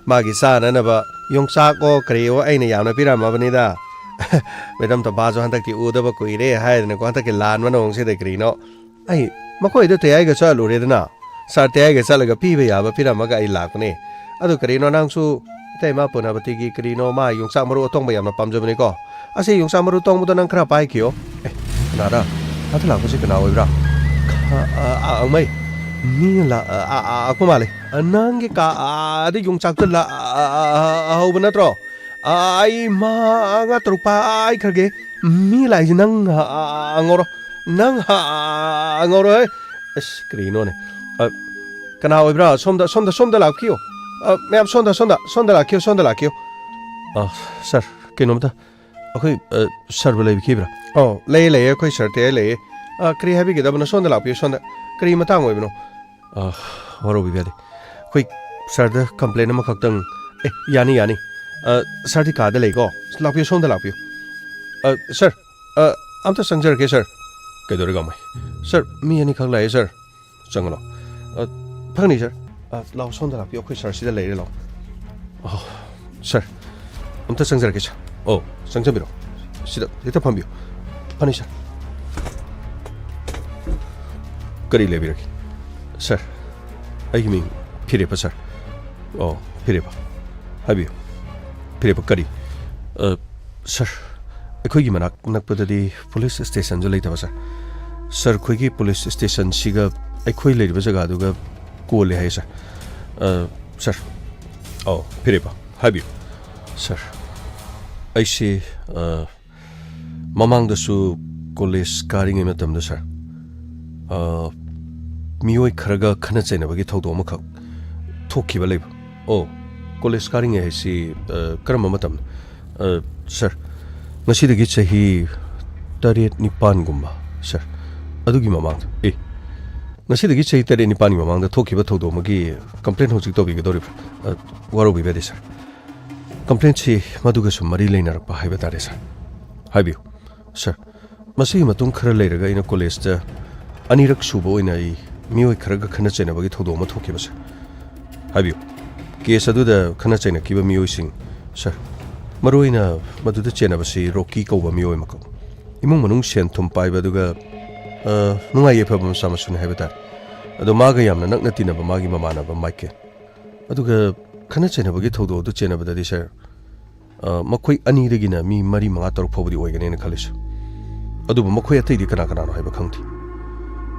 ꯃꯥꯒꯤ ꯆꯥꯅꯅꯕ ꯌꯣꯡꯆꯥꯛꯑꯣ ꯀꯔꯤꯑꯣ ꯑꯩꯅ ꯌꯥꯝꯅ ꯄꯤꯔꯝꯃꯕꯅꯤꯗ꯫ ꯃꯦꯗꯝ ꯇꯝꯐꯥꯁꯨ ꯍꯟꯗꯛꯇꯤ ꯎꯗꯕ ꯀꯨꯏꯔꯦ ꯍꯥꯏꯗꯅꯀꯣ, ꯍꯟꯗꯛꯀꯤ ꯂꯥꯟ ꯃꯅꯨꯡꯁꯤꯗ ꯀꯔꯤꯅꯣ꯫ ꯑꯩ ꯃꯈꯣꯏꯗ ꯇꯌꯥꯏꯒ ꯆꯠꯂꯨꯔꯦꯗꯅ꯫ ꯁꯥꯔ ꯇꯌꯥꯏꯒ ꯆꯠꯂꯒ ꯄꯤꯕ ꯌꯥꯕ ꯄꯤꯔꯝꯃꯒ ꯑꯩ ꯂꯥꯛꯄꯅꯦ꯫ ꯑꯗꯨ ꯀꯔꯤꯅꯣ ꯅꯪꯁꯨ ꯏꯇꯩꯃ ꯄꯨꯅꯕꯇꯤꯒꯤ ꯀꯔꯤꯅꯣ ꯃꯥ ꯌꯣꯡꯆꯥꯛ ꯃꯔꯨ ꯑꯇꯣꯡꯕ ꯌꯥꯝꯅ ꯄꯥꯝꯖꯕꯅꯤꯀꯣ꯫ ꯑꯁꯤ ꯌꯣꯡꯆꯥꯛ ꯃꯔꯨ ꯇꯣꯡꯕꯗꯣ ꯅꯪ ꯈꯔ ꯄꯥꯏꯈꯤꯌꯣ꯫ ꯑꯦ, ꯀꯅꯥꯔ? ꯑꯗ ꯂꯥꯛꯄꯁꯤ ꯀꯅꯥ ꯑꯣꯏꯕ꯭ꯔꯥ? ꯈ-, ꯑ, ꯑ, ꯑꯃꯩ꯫ ꯃꯤ ꯂꯥ-, ꯑ, ꯑ, ꯑ, ꯑꯀꯨ ꯃꯥꯜꯂꯦ꯫ ꯑ, ꯅꯪꯒꯤ ꯀꯥ, ꯑ, ꯑꯗ ꯌꯣꯡꯆꯥꯛꯇꯣ ꯂꯥ-, ꯑ, ꯑ, ꯑ, ꯑ, ꯍꯧꯕ ꯅꯠꯇ꯭ꯔꯣ? ꯑ, ꯑꯩ ꯃꯉꯥ ꯇꯔꯨꯛ ꯄꯥꯏꯈ꯭ꯔꯒꯦ꯫ ꯃꯤ ꯂꯥꯛꯏꯁꯦ ꯅꯪ, ꯑ, ꯑ, ꯑ, ꯉꯧꯔꯣ꯫ ꯅꯪ, ꯑ, ꯑ, ꯑ, ꯉꯧꯔꯣ, ꯍꯦ꯫ ꯑꯁ, ꯀꯔꯤꯅꯣꯅꯦ? ꯑ, ꯀꯅꯥ ꯑꯣꯏꯕ꯭ꯔꯥ? ꯁꯣꯝꯗ, ꯁꯣꯝꯗ, ꯁꯣꯝꯗ ꯂꯥꯛꯄꯤꯌꯨ꯫ ꯑ, ꯃꯌꯥꯝ ꯁꯣꯝꯗ, ꯁꯣꯝꯗ, ꯁꯣꯝꯗ ꯂꯥꯛꯈꯤꯌꯨ, ꯁꯣꯝꯗ ꯂꯥꯛꯈꯤꯌꯨ꯫ ꯑ, ꯁꯥꯔ, ꯀꯩꯅꯣꯝꯇ, ꯑꯩꯈꯣꯏ, ꯑ, ꯁꯥꯔꯕꯨ ꯂꯩꯕꯤꯈꯤꯕ꯭ꯔꯥ? ꯑꯣ, ꯂꯩꯌꯦ, ꯂꯩꯌꯦ, ꯑꯩꯈꯣꯏ ꯁꯥꯔ ꯇꯌꯥꯏ ꯂꯩꯌꯦ꯫ ꯑ, ꯀꯔꯤ ꯍꯥꯏꯕꯤꯒꯗꯕꯅꯣ? ꯁꯣꯝꯗ ꯂꯥꯛꯄꯤꯌꯨ, ꯁꯣꯝꯗ꯫ ꯀꯔꯤ ꯃꯇꯥꯡ ꯑꯣꯏꯕꯅꯣ? ꯑ, ꯋꯥꯔꯧꯕꯤꯕ ꯌꯥꯗꯦ꯫ ꯑꯩꯈꯣꯏ ꯁꯥꯔꯗ ꯀꯝꯄ꯭ꯂꯦꯟ ꯑꯃꯈꯛꯇꯪ꯫ ꯑꯦ, ꯌꯥꯅꯤ, ꯌꯥꯅꯤ꯫ ꯑ, ꯁꯥꯔꯗꯤ ꯀꯥꯗ ꯂꯩꯀꯣ? ꯂꯥꯛꯄꯤꯌꯨ, ꯁꯣꯝꯗ ꯂꯥꯛꯄꯤꯌꯨ꯫ ꯑ, ꯁꯥꯔ, ꯑ, ꯑꯝꯇ ꯆꯪꯖꯔꯛꯀꯦ, ꯁꯥꯔ꯫ ꯀꯩꯗꯧꯔꯦ, ꯒꯥꯡꯃꯩ? ꯁꯥꯔ, ꯃꯤ ꯑꯅꯤꯈꯛ ꯂꯥꯛꯑꯦ, ꯁꯥꯔ꯫ ꯆꯪꯉꯅꯣ꯫ ꯑ, ꯐꯪꯅꯤ, ꯁꯥꯔ꯫ ꯑ, ꯂꯥꯛꯑꯣ, ꯁꯣꯝꯗ ꯂꯥꯛꯄꯤꯌꯨ, ꯑꯩꯈꯣꯏ ꯁꯥꯔ ꯁꯤꯗ ꯂꯩꯔꯦ, ꯂꯥꯛꯑꯣ꯫ ꯑꯣ, ꯁꯥꯔ, ꯑꯝꯇ ꯆꯪꯖꯔꯛꯀꯦ, ꯁꯥꯔ꯫ ꯑꯣ, ꯆꯪꯖꯟꯕꯤꯔꯣ꯫ ꯁꯤꯗ ꯍꯦꯛꯇ ꯐꯝꯕꯤꯌꯨ꯫ ꯐꯅꯤ, ꯁꯥꯔ꯫ ꯀꯔꯤ ꯂꯩꯕꯤꯔꯒꯦ? ꯁꯥꯔ, ꯑꯩꯒꯤ ꯃꯤꯡ ꯐꯤꯔꯦꯞꯄ, ꯁꯥꯔ꯫ ꯑꯣ, ꯐꯤꯔꯦꯞꯄ꯫ ꯍꯥꯏꯕꯤꯌꯨ꯫ ꯐꯤꯔꯦꯞꯄ ꯀꯔꯤ? ꯑ, ꯁꯥꯔ, ꯑꯩꯈꯣꯏꯒꯤ ꯃꯅꯥꯛ ꯅꯛꯄꯗꯗꯤ ꯄꯨꯂꯤꯁ ꯁ꯭ꯇꯦꯁꯟꯁꯨ ꯂꯩꯇꯕ, ꯁꯥꯔ꯫ ꯁꯥꯔ, ꯑꯩꯈꯣꯏꯒꯤ ꯄꯨꯂꯤꯁ ꯁ꯭ꯇꯦꯁꯟꯁꯤꯒ ꯑꯩꯈꯣꯏ ꯂꯩꯔꯤꯕ ꯖꯒꯥꯗꯨꯒ ꯀꯣꯜꯂꯦ ꯍꯥꯏꯌꯦ, ꯁꯥꯔ꯫ ꯑ, ꯁꯥꯔ꯫ ꯑꯧ, ꯐꯤꯔꯦꯞꯄ, ꯍꯥꯏꯕꯤꯌꯨ꯫ ꯁꯥꯔ, ꯑꯩꯁꯤ, ꯑ, ꯃꯃꯥꯡꯗꯁꯨ ꯀꯣꯂꯦꯖ ꯀꯥꯔꯤꯉꯩ ꯃꯇꯝꯗ, ꯁꯥꯔ, ꯑ, ꯃꯤꯑꯣꯏ ꯈꯔꯒ ꯈꯠꯅ ꯆꯩꯅꯕꯒꯤ ꯊꯧꯗꯣꯛ ꯑꯃꯈꯛ ꯊꯣꯛꯈꯤꯕ ꯂꯩꯕ꯫ ꯑꯣ, ꯀꯣꯂꯦꯖ ꯀꯥꯔꯤꯉꯩ ꯍꯥꯏꯁꯤ, ꯑ, ꯀꯔꯝꯕ ꯃꯇꯝꯅꯣ? ꯑ, ꯁꯥꯔ, ꯉꯁꯤꯗꯒꯤ ꯆꯍꯤ ꯇꯔꯦꯠ ꯅꯤꯄꯥꯟꯒꯨꯝꯕ, ꯁꯥꯔ, ꯑꯗꯨꯒꯤ ꯃꯃꯥꯡꯗ꯫ ꯑꯦ, ꯉꯁꯤꯗꯒꯤ ꯆꯍꯤ ꯇꯔꯦꯠ ꯅꯤꯄꯥꯟꯒꯤ ꯃꯃꯥꯡꯗ ꯊꯣꯛꯈꯤꯕ ꯊꯧꯗꯣꯛ ꯑꯃꯒꯤ ꯀꯝꯄ꯭ꯂꯦꯟ ꯍꯧꯖꯤꯛ ꯇꯧꯕꯤꯒꯗꯧꯔꯤꯕ꯭ꯔꯥ? ꯑ, ꯋꯥꯔꯧꯕꯤꯕ ꯌꯥꯗꯦ, ꯁꯥꯔ꯫ ꯀꯝꯄ꯭ꯂꯦꯟꯁꯤ ꯃꯗꯨꯒꯁꯨ ꯃꯔꯤ ꯂꯩꯅꯔꯛꯄ ꯍꯥꯏꯕ ꯇꯥꯔꯦ, ꯁꯥꯔ꯫ ꯍꯥꯏꯕꯤꯌꯨ꯫ ꯁꯥꯔ, ꯃꯁꯤꯒꯤ ꯃꯇꯨꯡ ꯈꯔ ꯂꯩꯔꯒ ꯑꯩꯅ ꯀꯣꯂꯦꯖꯇ ꯑꯅꯤꯔꯛ ꯁꯨꯕ ꯑꯣꯏꯅ ꯑꯩ ꯃꯤꯑꯣꯏ ꯈꯔꯒ ꯈꯠꯅ ꯆꯩꯅꯕꯒꯤ ꯊꯧꯗꯣꯛ ꯑꯃ ꯊꯣꯛꯈꯤꯕ, ꯁꯥꯔ꯫ ꯍꯥꯏꯕꯤꯌꯨ꯫ ꯀꯦꯁ ꯑꯗꯨꯗ ꯈꯠꯅ ꯆꯩꯅꯈꯤꯕ ꯃꯤꯑꯣꯏꯁꯤꯡ, ꯁꯥꯔ, ꯃꯔꯨꯑꯣꯏꯅ ꯃꯗꯨꯗ ꯆꯦꯟꯅꯕꯁꯤ ꯔꯣꯀꯤ ꯀꯧꯕ ꯃꯤꯑꯣꯏ ꯑꯃꯈꯛ꯫ ꯏꯃꯨꯡ ꯃꯅꯨꯡ ꯁꯦꯟ ꯊꯨꯝ ꯄꯥꯏꯕ, ꯑꯗꯨꯒ, ꯑ, ꯅꯨꯡꯉꯥꯏ ꯌꯥꯏꯐꯕ ꯃꯆꯥ ꯃꯁꯨꯅꯤ ꯍꯥꯏꯕ ꯇꯥꯔꯦ꯫ ꯑꯗꯣ ꯃꯥꯒ ꯌꯥꯝꯅ ꯅꯛꯅ ꯇꯤꯟꯅꯕ ꯃꯥꯒꯤ ꯃꯃꯥꯟꯅꯕ ꯃꯥꯏꯀꯦꯜ꯫ ꯑꯗꯨꯒ ꯈꯠꯅ ꯆꯩꯅꯕꯒꯤ ꯊꯧꯗꯣꯛ ꯑꯗꯨ ꯆꯦꯟꯅꯕꯗꯗꯤ, ꯁꯥꯔ, ꯑ, ꯃꯈꯣꯏ ꯑꯅꯤꯗꯒꯤꯅ ꯃꯤ ꯃꯔꯤ ꯃꯉꯥ ꯇꯔꯨꯛ ꯐꯥꯎꯕꯗꯤ ꯑꯣꯏꯒꯅꯦꯅ ꯈꯜꯂꯤ, ꯁꯥꯔ꯫ ꯑꯗꯨꯕꯨ ꯃꯈꯣꯏ ꯑꯇꯩꯗꯤ ꯀꯅꯥ ꯀꯅꯥꯅꯣ ꯍꯥꯏꯕ ꯈꯪꯗꯦ꯫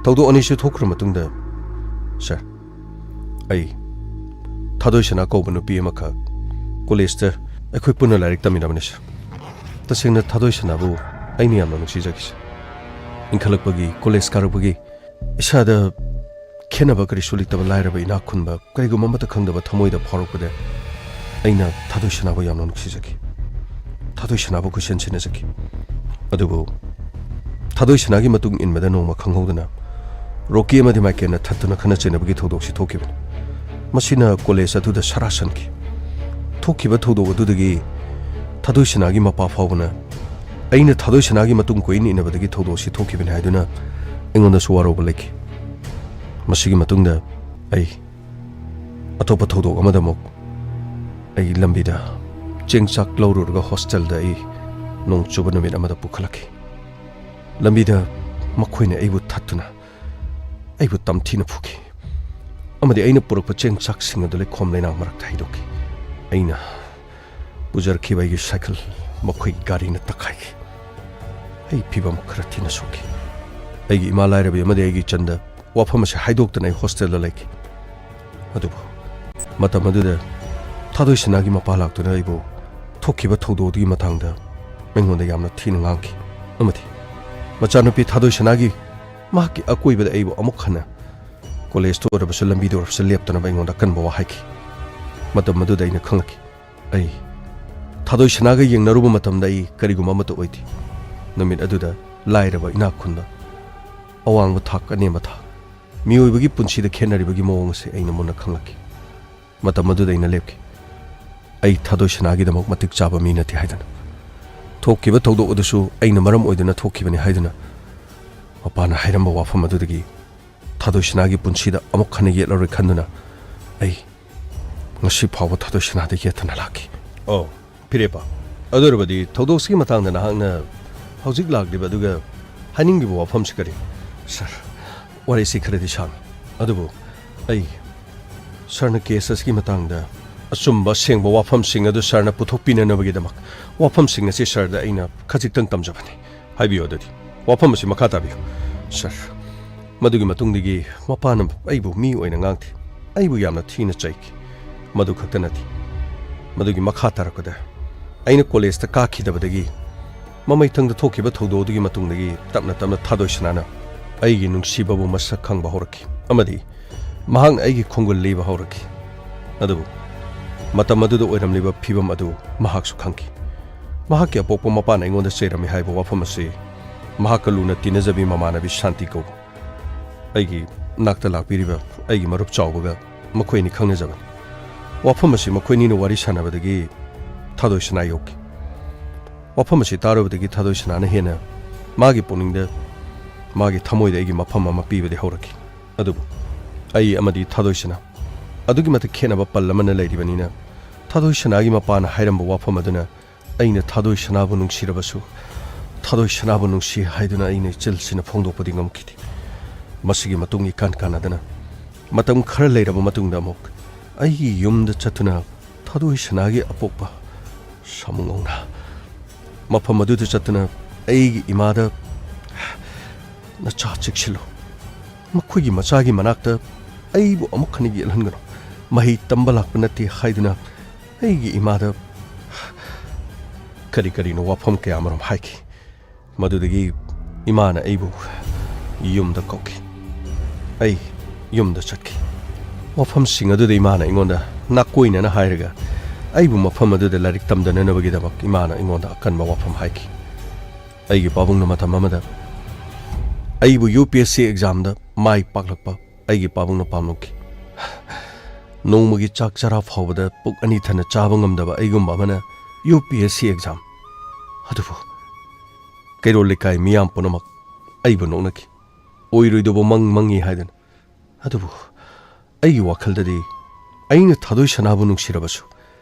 ꯊꯧꯗꯣꯛ ꯑꯅꯤꯁꯨ ꯊꯣꯛꯈ꯭ꯔ ꯃꯇꯨꯡꯗ, ꯁꯥꯔ, ꯑꯩ ꯊꯥꯗꯣꯏꯁꯅꯥ ꯀꯧꯕ ꯅꯨꯄꯤ ꯑꯃꯈꯛ ꯀꯣꯂꯦꯖꯇ ꯑꯩꯈꯣꯏ ꯄꯨꯟꯅ ꯂꯥꯏꯔꯤꯛ ꯇꯝꯃꯤꯟꯅꯕꯅꯤ, ꯁꯥꯔ꯫ ꯇꯁꯦꯡꯅ ꯊꯥꯗꯣꯏꯁꯅꯥꯕꯨ ꯑꯩꯅ ꯌꯥꯝꯅ ꯅꯨꯡꯁꯤꯖꯈꯤ, ꯁꯥꯔ꯫ ꯏꯟꯈꯠꯂꯛꯄꯒꯤ, ꯀꯣꯂꯦꯖ ꯀꯥꯔꯛꯄꯒꯤ ꯏꯁꯥꯗ ꯈꯦꯠꯅꯕ ꯀꯔꯤꯁꯨ ꯂꯩꯇꯕ ꯂꯥꯏꯔꯕ ꯏꯅꯥꯛ ꯈꯨꯟꯕ, ꯀꯔꯤꯒꯨꯝꯕ ꯑꯃꯠꯇ ꯈꯪꯗꯕ ꯊꯃꯣꯏꯗ ꯐꯥꯎꯔꯛꯄꯗ ꯑꯩꯅ ꯊꯥꯗꯣꯏ ꯁꯅꯥꯕꯨ ꯌꯥꯝꯅ ꯅꯨꯡꯁꯤꯖꯈꯤ꯫ ꯊꯥꯗꯣꯏ ꯁꯅꯥꯕꯨ ꯀꯣꯏꯁꯦꯟ ꯁꯦꯟꯅꯖꯈꯤ꯫ ꯑꯗꯨꯕꯨ ꯊꯥꯗꯣꯏ ꯁꯅꯥꯒꯤ ꯃꯇꯨꯡ ꯏꯟꯕꯗ ꯅꯣꯡꯃ ꯈꯪꯍꯧꯗꯅ ꯔꯣꯀꯤ ꯑꯃꯗꯤ ꯃꯥꯏꯀꯦꯜꯅ ꯊꯠꯇꯨꯅ ꯈꯠꯅ ꯆꯩꯅꯕꯒꯤ ꯊꯧꯗꯣꯛꯁꯤ ꯊꯣꯛꯈꯤꯕꯅꯤ꯫ ꯃꯁꯤꯅ ꯀꯣꯂꯦꯖ ꯑꯗꯨꯗ ꯁꯔꯥ ꯁꯟꯈꯤ꯫ ꯊꯣꯛꯈꯤꯕ ꯊꯧꯗꯣꯛ ꯑꯗꯨꯗꯒꯤ ꯊꯥꯗꯣꯏ ꯁꯅꯥꯒꯤ ꯃꯄꯥ ꯐꯥꯎꯕꯅ ꯑꯩꯅ ꯊꯥꯗꯣꯏ ꯁꯅꯥꯒꯤ ꯃꯇꯨꯡ ꯀꯣꯏꯏꯟ ꯏꯟꯅꯕꯗꯒꯤ ꯊꯧꯗꯣꯛꯁꯤ ꯊꯣꯛꯈꯤꯕꯅꯤ ꯍꯥꯏꯗꯨꯅ ꯑꯩꯉꯣꯟꯗꯁꯨ ꯋꯥꯔꯧꯕ ꯂꯩꯈꯤ꯫ ꯃꯁꯤꯒꯤ ꯃꯇꯨꯡꯗ ꯑꯩ ꯑꯇꯣꯞꯄ ꯊꯧꯗꯣꯛ ꯑꯃꯗ ꯑꯃꯨꯛ ꯑꯩ ꯂꯝꯕꯤꯗ ꯆꯦꯡ ꯆꯥꯛ ꯂꯧꯔꯨꯔꯒ ꯍꯣꯁꯇꯦꯜꯗ ꯑꯩ ꯅꯣꯡ ꯆꯨꯕ ꯅꯨꯃꯤꯠ ꯑꯃꯗ ꯄꯨꯈꯠꯂꯛꯈꯤ꯫ ꯂꯝꯕꯤꯗ ꯃꯈꯣꯏꯅ ꯑꯩꯕꯨ ꯊꯠꯇꯨꯅ ꯑꯩꯕꯨ ꯇꯝꯊꯤꯅ ꯐꯨꯈꯤ ꯑꯃꯗꯤ ꯑꯩꯅ ꯄꯨꯔꯛꯄ ꯆꯦꯡ ꯆꯥꯛꯁꯤꯡ ꯑꯗꯨ ꯂꯩꯈꯣꯝ ꯂꯩꯅꯥꯡ ꯃꯔꯛꯇ ꯍꯩꯗꯣꯛꯈꯤ꯫ ꯑꯩꯅ ꯄꯨꯖꯔꯛꯈꯤꯕ ꯑꯩꯒꯤ ꯁꯥꯏꯀꯜ ꯃꯈꯣꯏꯒꯤ ꯒꯥꯔꯤꯅ ꯇꯛꯈꯥꯏꯈꯤ꯫ ꯑꯩ ꯐꯤꯕꯝ ꯈꯔ ꯊꯤꯅ ꯁꯣꯛꯈꯤ꯫ ꯑꯩꯒꯤ ꯏꯃꯥ ꯂꯥꯏꯔꯕꯤ ꯑꯃꯗꯤ ꯑꯩꯒꯤ ꯏꯆꯟꯗ ꯋꯥꯐꯝ ꯑꯁꯤ ꯍꯥꯏꯗꯣꯛꯇꯅ ꯑꯩ ꯍꯣꯁꯇꯦꯜꯗ ꯂꯩꯈꯤ꯫ ꯑꯗꯨꯕꯨ ꯃꯇꯝ ꯑꯗꯨꯗ ꯊꯥꯗꯣꯏ ꯁꯅꯥꯒꯤ ꯃꯄꯥ ꯂꯥꯛꯇꯨꯅ ꯑꯩꯕꯨ ꯊꯣꯛꯈꯤꯕ ꯊꯧꯗꯣꯛ ꯑꯗꯨꯒꯤ ꯃꯇꯥꯡꯗ ꯑꯩꯉꯣꯟꯗ ꯌꯥꯝꯅ ꯊꯤꯅ ꯉꯥꯡꯈꯤ ꯑꯃꯗꯤ ꯃꯆꯥꯅꯨꯄꯤ ꯊꯥꯗꯣꯏ ꯁꯅꯥꯒꯤ ꯃꯍꯥꯛꯀꯤ ꯑꯀꯣꯏꯕꯗ ꯑꯩꯕꯨ ꯑꯃꯨꯛ ꯍꯟꯅ ꯀꯣꯂꯦꯖꯇ ꯑꯣꯏꯔꯕꯁꯨ ꯂꯝꯕꯤꯗ ꯑꯣꯏꯔꯕꯁꯨ ꯂꯦꯞꯇꯅꯕ ꯑꯩꯉꯣꯟꯗ ꯑꯀꯟꯕ ꯋꯥ ꯍꯥꯏꯈꯤ꯫ ꯃꯇꯝ ꯑꯗꯨꯗ ꯑꯩꯅ ꯈꯪꯂꯛꯈꯤ꯫ ꯑꯩ ꯊꯥꯗꯣꯏ ꯁꯅꯥꯒ ꯌꯦꯡꯅꯔꯨꯕ ꯃꯇꯝꯗ ꯑꯩ ꯀꯔꯤꯒꯨꯝꯕ ꯑꯃꯠꯇ ꯑꯣꯏꯗꯦ꯫ ꯅꯨꯃꯤꯠ ꯑꯗꯨꯗ ꯂꯥꯏꯔꯕ ꯏꯅꯥꯛ ꯈꯨꯟꯕ, ꯑꯋꯥꯡꯕ ꯊꯥꯛ ꯑꯅꯦꯝꯕ ꯊꯥꯛ, ꯃꯤꯑꯣꯏꯕꯒꯤ ꯄꯨꯟꯁꯤꯗ ꯈꯦꯠꯅꯔꯤꯕꯒꯤ ꯃꯑꯣꯡ ꯑꯁꯤ ꯑꯩꯅ ꯃꯨꯟꯅ ꯈꯪꯂꯛꯈꯤ꯫ ꯃꯇꯝ ꯑꯗꯨꯗ ꯑꯩꯅ ꯂꯦꯞꯈꯤ꯫ ꯑꯩ ꯊꯥꯗꯣꯏ ꯁꯅꯥꯒꯤꯗꯃꯛ ꯃꯇꯤꯛ ꯆꯥꯕ ꯃꯤ ꯅꯠꯇꯦ ꯍꯥꯏꯗꯅ꯫ ꯊꯣꯛꯈꯤꯕ ꯊꯧꯗꯣꯛ ꯑꯗꯨꯁꯨ ꯑꯩꯅ ꯃꯔꯝ ꯑꯣꯏꯗꯨꯅ ꯊꯣꯛꯈꯤꯕꯅꯤ ꯍꯥꯏꯗꯨꯅ ꯃꯄꯥꯅ ꯍꯥꯏꯔꯝꯕ ꯋꯥꯐꯝ ꯑꯗꯨꯗꯒꯤ ꯊꯥꯗꯣꯏ ꯁꯅꯥꯒꯤ ꯄꯨꯟꯁꯤꯗ ꯑꯃꯨꯛ ꯍꯟꯅ ꯌꯦꯠꯂꯔꯣꯏ ꯈꯟꯗꯨꯅ ꯑꯩ ꯉꯁꯤ ꯐꯥꯎꯕ ꯊꯥꯗꯣꯏ ꯁꯅꯥꯗ ꯌꯦꯠꯇꯅ ꯂꯥꯛꯈꯤ꯫ ꯑꯣ, ꯐꯤꯔꯦꯞꯄ, ꯑꯗꯨ ꯑꯣꯏꯔꯕꯗꯤ ꯊꯧꯗꯣꯛꯁꯤꯒꯤ ꯃꯇꯥꯡꯗ ꯅꯍꯥꯛꯅ ꯍꯧꯖꯤꯛ ꯂꯥꯛꯂꯤꯕ ꯑꯗꯨꯒ ꯍꯥꯏꯅꯤꯡꯂꯤꯕ ꯋꯥꯐꯝꯁꯤ ꯀꯔꯤꯅꯣ? ꯁꯥꯔ, ꯋꯥꯔꯤꯁꯤ ꯈꯔꯗꯤ ꯁꯥꯡꯉꯤ, ꯑꯗꯨꯕꯨ ꯑꯩ ꯁꯥꯔꯅ ꯀꯦꯁ ꯑꯁꯤꯒꯤ ꯃꯇꯥꯡꯗ ꯑꯆꯨꯝꯕ ꯑꯁꯦꯡꯕ ꯋꯥꯐꯝꯁꯤꯡ ꯑꯗꯨ ꯁꯥꯔꯅ ꯄꯨꯊꯣꯛꯄꯤꯅꯅꯕꯒꯤꯗꯃꯛ ꯋꯥꯐꯝꯁꯤꯡ ꯑꯁꯤ ꯁꯥꯔꯗ ꯑꯩꯅ ꯈꯖꯤꯛꯇꯪ ꯇꯝꯖꯕꯅꯤ꯫ ꯍꯥꯏꯕꯤꯌꯨ ꯑꯗꯨꯗꯤ꯫ ꯋꯥꯐꯝ ꯑꯁꯤ ꯃꯈꯥ ꯇꯥꯕꯤꯌꯨ꯫ ꯁꯥꯔ, ꯃꯗꯨꯒꯤ ꯃꯇꯨꯡꯗꯒꯤ ꯃꯄꯥꯅ ꯑꯩꯕꯨ ꯃꯤ ꯑꯣꯏꯅ ꯉꯥꯡꯈꯤ꯫ ꯑꯩꯕꯨ ꯌꯥꯝꯅ ꯊꯤꯅ ꯆꯩꯈꯤ꯫ ꯃꯗꯨ ꯈꯛꯇ ꯅꯠꯇꯦ, ꯃꯗꯨꯒꯤ ꯃꯈꯥ ꯇꯥꯔꯛꯄꯗ ꯑꯩꯅ ꯀꯣꯂꯦꯖꯇ ꯀꯥꯈꯤꯗꯕꯗꯒꯤ ꯃꯃꯩꯊꯪꯗ ꯊꯣꯛꯈꯤꯕ ꯊꯧꯗꯣꯛ ꯑꯗꯨꯒꯤ ꯃꯇꯨꯡꯗꯒꯤ ꯇꯞꯅ ꯇꯞꯅ ꯊꯥꯗꯣꯏ ꯁꯅꯥꯅ ꯑꯩꯒꯤ ꯅꯨꯡꯁꯤꯕꯕꯨ ꯃꯁꯛ ꯈꯪꯕ ꯍꯧꯔꯛꯈꯤ꯫ ꯑꯃꯗꯤ ꯃꯍꯥꯛꯅ ꯑꯩꯒꯤ ꯈꯣꯡꯒꯨꯜ ꯂꯤꯕ ꯍꯧꯔꯛꯈꯤ꯫ ꯑꯗꯨꯕꯨ ꯃꯇꯝ ꯑꯗꯨꯗ ꯑꯣꯏꯔꯝꯂꯤꯕ ꯐꯤꯚꯝ ꯑꯗꯨ ꯃꯍꯥꯛꯁꯨ ꯈꯪꯈꯤ꯫ ꯃꯍꯥꯛꯀꯤ ꯑꯄꯣꯛꯄ ꯃꯄꯥꯅ ꯑꯩꯉꯣꯟꯗ ꯆꯩꯔꯝꯃꯤ ꯍꯥꯏꯕ ꯋꯥꯐꯝ ꯑꯁꯤ ꯃꯍꯥꯛꯀ ꯂꯨꯅ ꯇꯤꯟꯅꯖꯕꯤ ꯃꯃꯥꯟꯅꯕꯤ ꯁꯥꯟꯇꯤ ꯀꯧꯕ ꯑꯩꯒꯤ ꯅꯥꯛꯇ ꯂꯥꯛꯄꯤꯔꯤꯕ ꯑꯩꯒꯤ ꯃꯔꯨꯞ ꯆꯥꯎꯕꯒ ꯃꯈꯣꯏ ꯑꯅꯤ ꯈꯪꯅꯖꯕꯅꯤ꯫ ꯋꯥꯐꯝ ꯑꯁꯤ ꯃꯈꯣꯏ ꯑꯅꯤꯅ ꯋꯥꯔꯤ ꯁꯥꯟꯅꯕꯗꯒꯤ ꯊꯥꯗꯣꯏ ꯁꯅꯥ ꯌꯧꯈꯤ꯫ ꯋꯥꯐꯝ ꯑꯁꯤ ꯇꯥꯔꯨꯕꯗꯒꯤ ꯊꯥꯗꯣꯏ ꯁꯅꯥꯅ ꯍꯦꯟꯅ ꯃꯥꯒꯤ ꯄꯨꯛꯅꯤꯡꯗ, ꯃꯥꯒꯤ ꯊꯃꯣꯏꯗ ꯑꯩꯒꯤ ꯃꯐꯝ ꯑꯃ ꯄꯤꯕꯗꯤ ꯍꯧꯔꯛꯈꯤ꯫ ꯑꯗꯨꯕꯨ ꯑꯩ ꯑꯃꯗꯤ ꯊꯥꯗꯣꯏ ꯁꯅꯥ ꯑꯗꯨꯛꯀꯤ ꯃꯇꯤꯛ ꯈꯦꯠꯅꯕ ꯄꯜ ꯑꯃꯅ ꯂꯩꯔꯤꯕꯅꯤꯅ, ꯊꯥꯗꯣꯏ ꯁꯅꯥꯒꯤ ꯃꯄꯥꯅ ꯍꯥꯏꯔꯝꯕ ꯋꯥꯐꯝ ꯑꯗꯨꯅ ꯑꯩꯅ ꯊꯥꯗꯣꯏ ꯁꯅꯥꯕꯨ ꯅꯨꯡꯁꯤꯔꯕꯁꯨ, ꯊꯥꯗꯣꯏ ꯁꯅꯥꯕꯨ ꯅꯨꯡꯁꯤ ꯍꯥꯏꯗꯨꯅ ꯑꯩꯅ ꯏꯆꯤꯜꯁꯤꯅ ꯐꯣꯡꯗꯣꯛꯄꯗꯤ ꯉꯝꯈꯤꯗꯦ꯫ ꯃꯁꯤꯒꯤ ꯃꯇꯨꯡ ꯏꯀꯥꯟ ꯀꯥꯟꯅꯗꯅ ꯃꯇꯝ ꯈꯔ ꯂꯩꯔꯕ ꯃꯇꯨꯡꯗ ꯑꯃꯨꯛ ꯑꯩꯒꯤ ꯌꯨꯝꯗ ꯆꯠꯇꯨꯅ ꯊꯥꯗꯣꯏ ꯁꯅꯥꯒꯤ ꯑꯄꯣꯛꯄ ꯁꯥꯃꯨ ꯉꯧꯅ ꯃꯐꯝ ꯑꯗꯨꯗ ꯆꯠꯇꯨꯅ ꯑꯩꯒꯤ ꯏꯃꯥꯗ, "ꯅꯆꯥ ꯆꯦꯛꯁꯤꯜꯂꯨ, ꯃꯈꯣꯏꯒꯤ ꯃꯆꯥꯒꯤ ꯃꯅꯥꯛꯇ ꯑꯩꯕꯨ ꯑꯃꯨꯛ ꯍꯟꯅ ꯌꯦꯠꯍꯟꯒꯅꯨ, ꯃꯍꯩ ꯇꯝꯕ ꯂꯥꯛꯄ ꯅꯠꯇꯦ" ꯍꯥꯏꯗꯨꯅ ꯑꯩꯒꯤ ꯏꯃꯥꯗ ꯀꯔꯤ ꯀꯔꯤꯅꯣ ꯋꯥꯐꯝ ꯀꯌꯥ ꯑꯃꯔꯣꯝ ꯍꯥꯏꯈꯤ꯫ ꯃꯗꯨꯗꯒꯤ ꯏꯃꯥꯅ ꯑꯩꯕꯨ ꯌꯨꯝꯗ ꯀꯧꯈꯤ꯫ ꯑꯩ ꯌꯨꯝꯗ ꯆꯠꯈꯤ꯫ ꯋꯥꯐꯝꯁꯤꯡ ꯑꯗꯨꯗ ꯏꯃꯥꯅ ꯑꯩꯉꯣꯟꯗ ꯅꯥꯀꯣꯏꯅꯅ ꯍꯥꯏꯔꯒ ꯑꯩꯕꯨ ꯃꯐꯝ ꯑꯗꯨꯗ ꯂꯥꯏꯔꯤꯛ ꯇꯝꯗꯅꯅꯕꯒꯤꯗꯃꯛ ꯏꯃꯥꯅ ꯑꯩꯉꯣꯟꯗ ꯑꯀꯟꯕ ꯋꯥꯐꯝ ꯍꯥꯏꯈꯤ꯫ ꯑꯩꯒꯤ ꯄꯥꯕꯨꯡꯅ ꯃꯇꯝ ꯑꯃꯗ ꯑꯩꯕꯨ ꯌꯨ ꯄꯤ ꯑꯦꯁ ꯁꯤ ꯑꯦꯛꯖꯥꯝꯗ ꯃꯥꯏ ꯄꯥꯛꯂꯛꯄ ꯑꯩꯒꯤ ꯄꯥꯕꯨꯡꯅ ꯄꯥꯝꯂꯝꯈꯤ꯫ ꯅꯣꯡꯃꯒꯤ ꯆꯥꯛ ꯆꯔꯥ ꯐꯥꯎꯕꯗ ꯄꯨꯛ ꯑꯅꯤ ꯊꯟꯅ ꯆꯥꯕ ꯉꯝꯗꯕ ꯑꯩꯒꯨꯝꯕ ꯑꯃꯅ U P S C exam ꯑꯗꯨꯕꯨ ꯀꯩꯔꯣꯜ ꯂꯩꯀꯥꯏ ꯃꯤꯌꯥꯝ ꯄꯨꯝꯅꯃꯛ ꯑꯩꯕꯨ ꯅꯣꯛꯅꯈꯤ꯫ ꯑꯣꯏꯔꯣꯏꯗꯧꯕ ꯃꯪ ꯃꯪꯉꯤ ꯍꯥꯏꯗꯅ꯫ ꯑꯗꯨꯕꯨ ꯑꯩꯒꯤ ꯋꯥꯈꯜꯗꯗꯤ ꯑꯩꯅ ꯊꯥꯗꯣꯏ ꯁꯅꯥꯕꯨ ꯅꯨꯡꯁꯤꯔꯕꯁꯨ,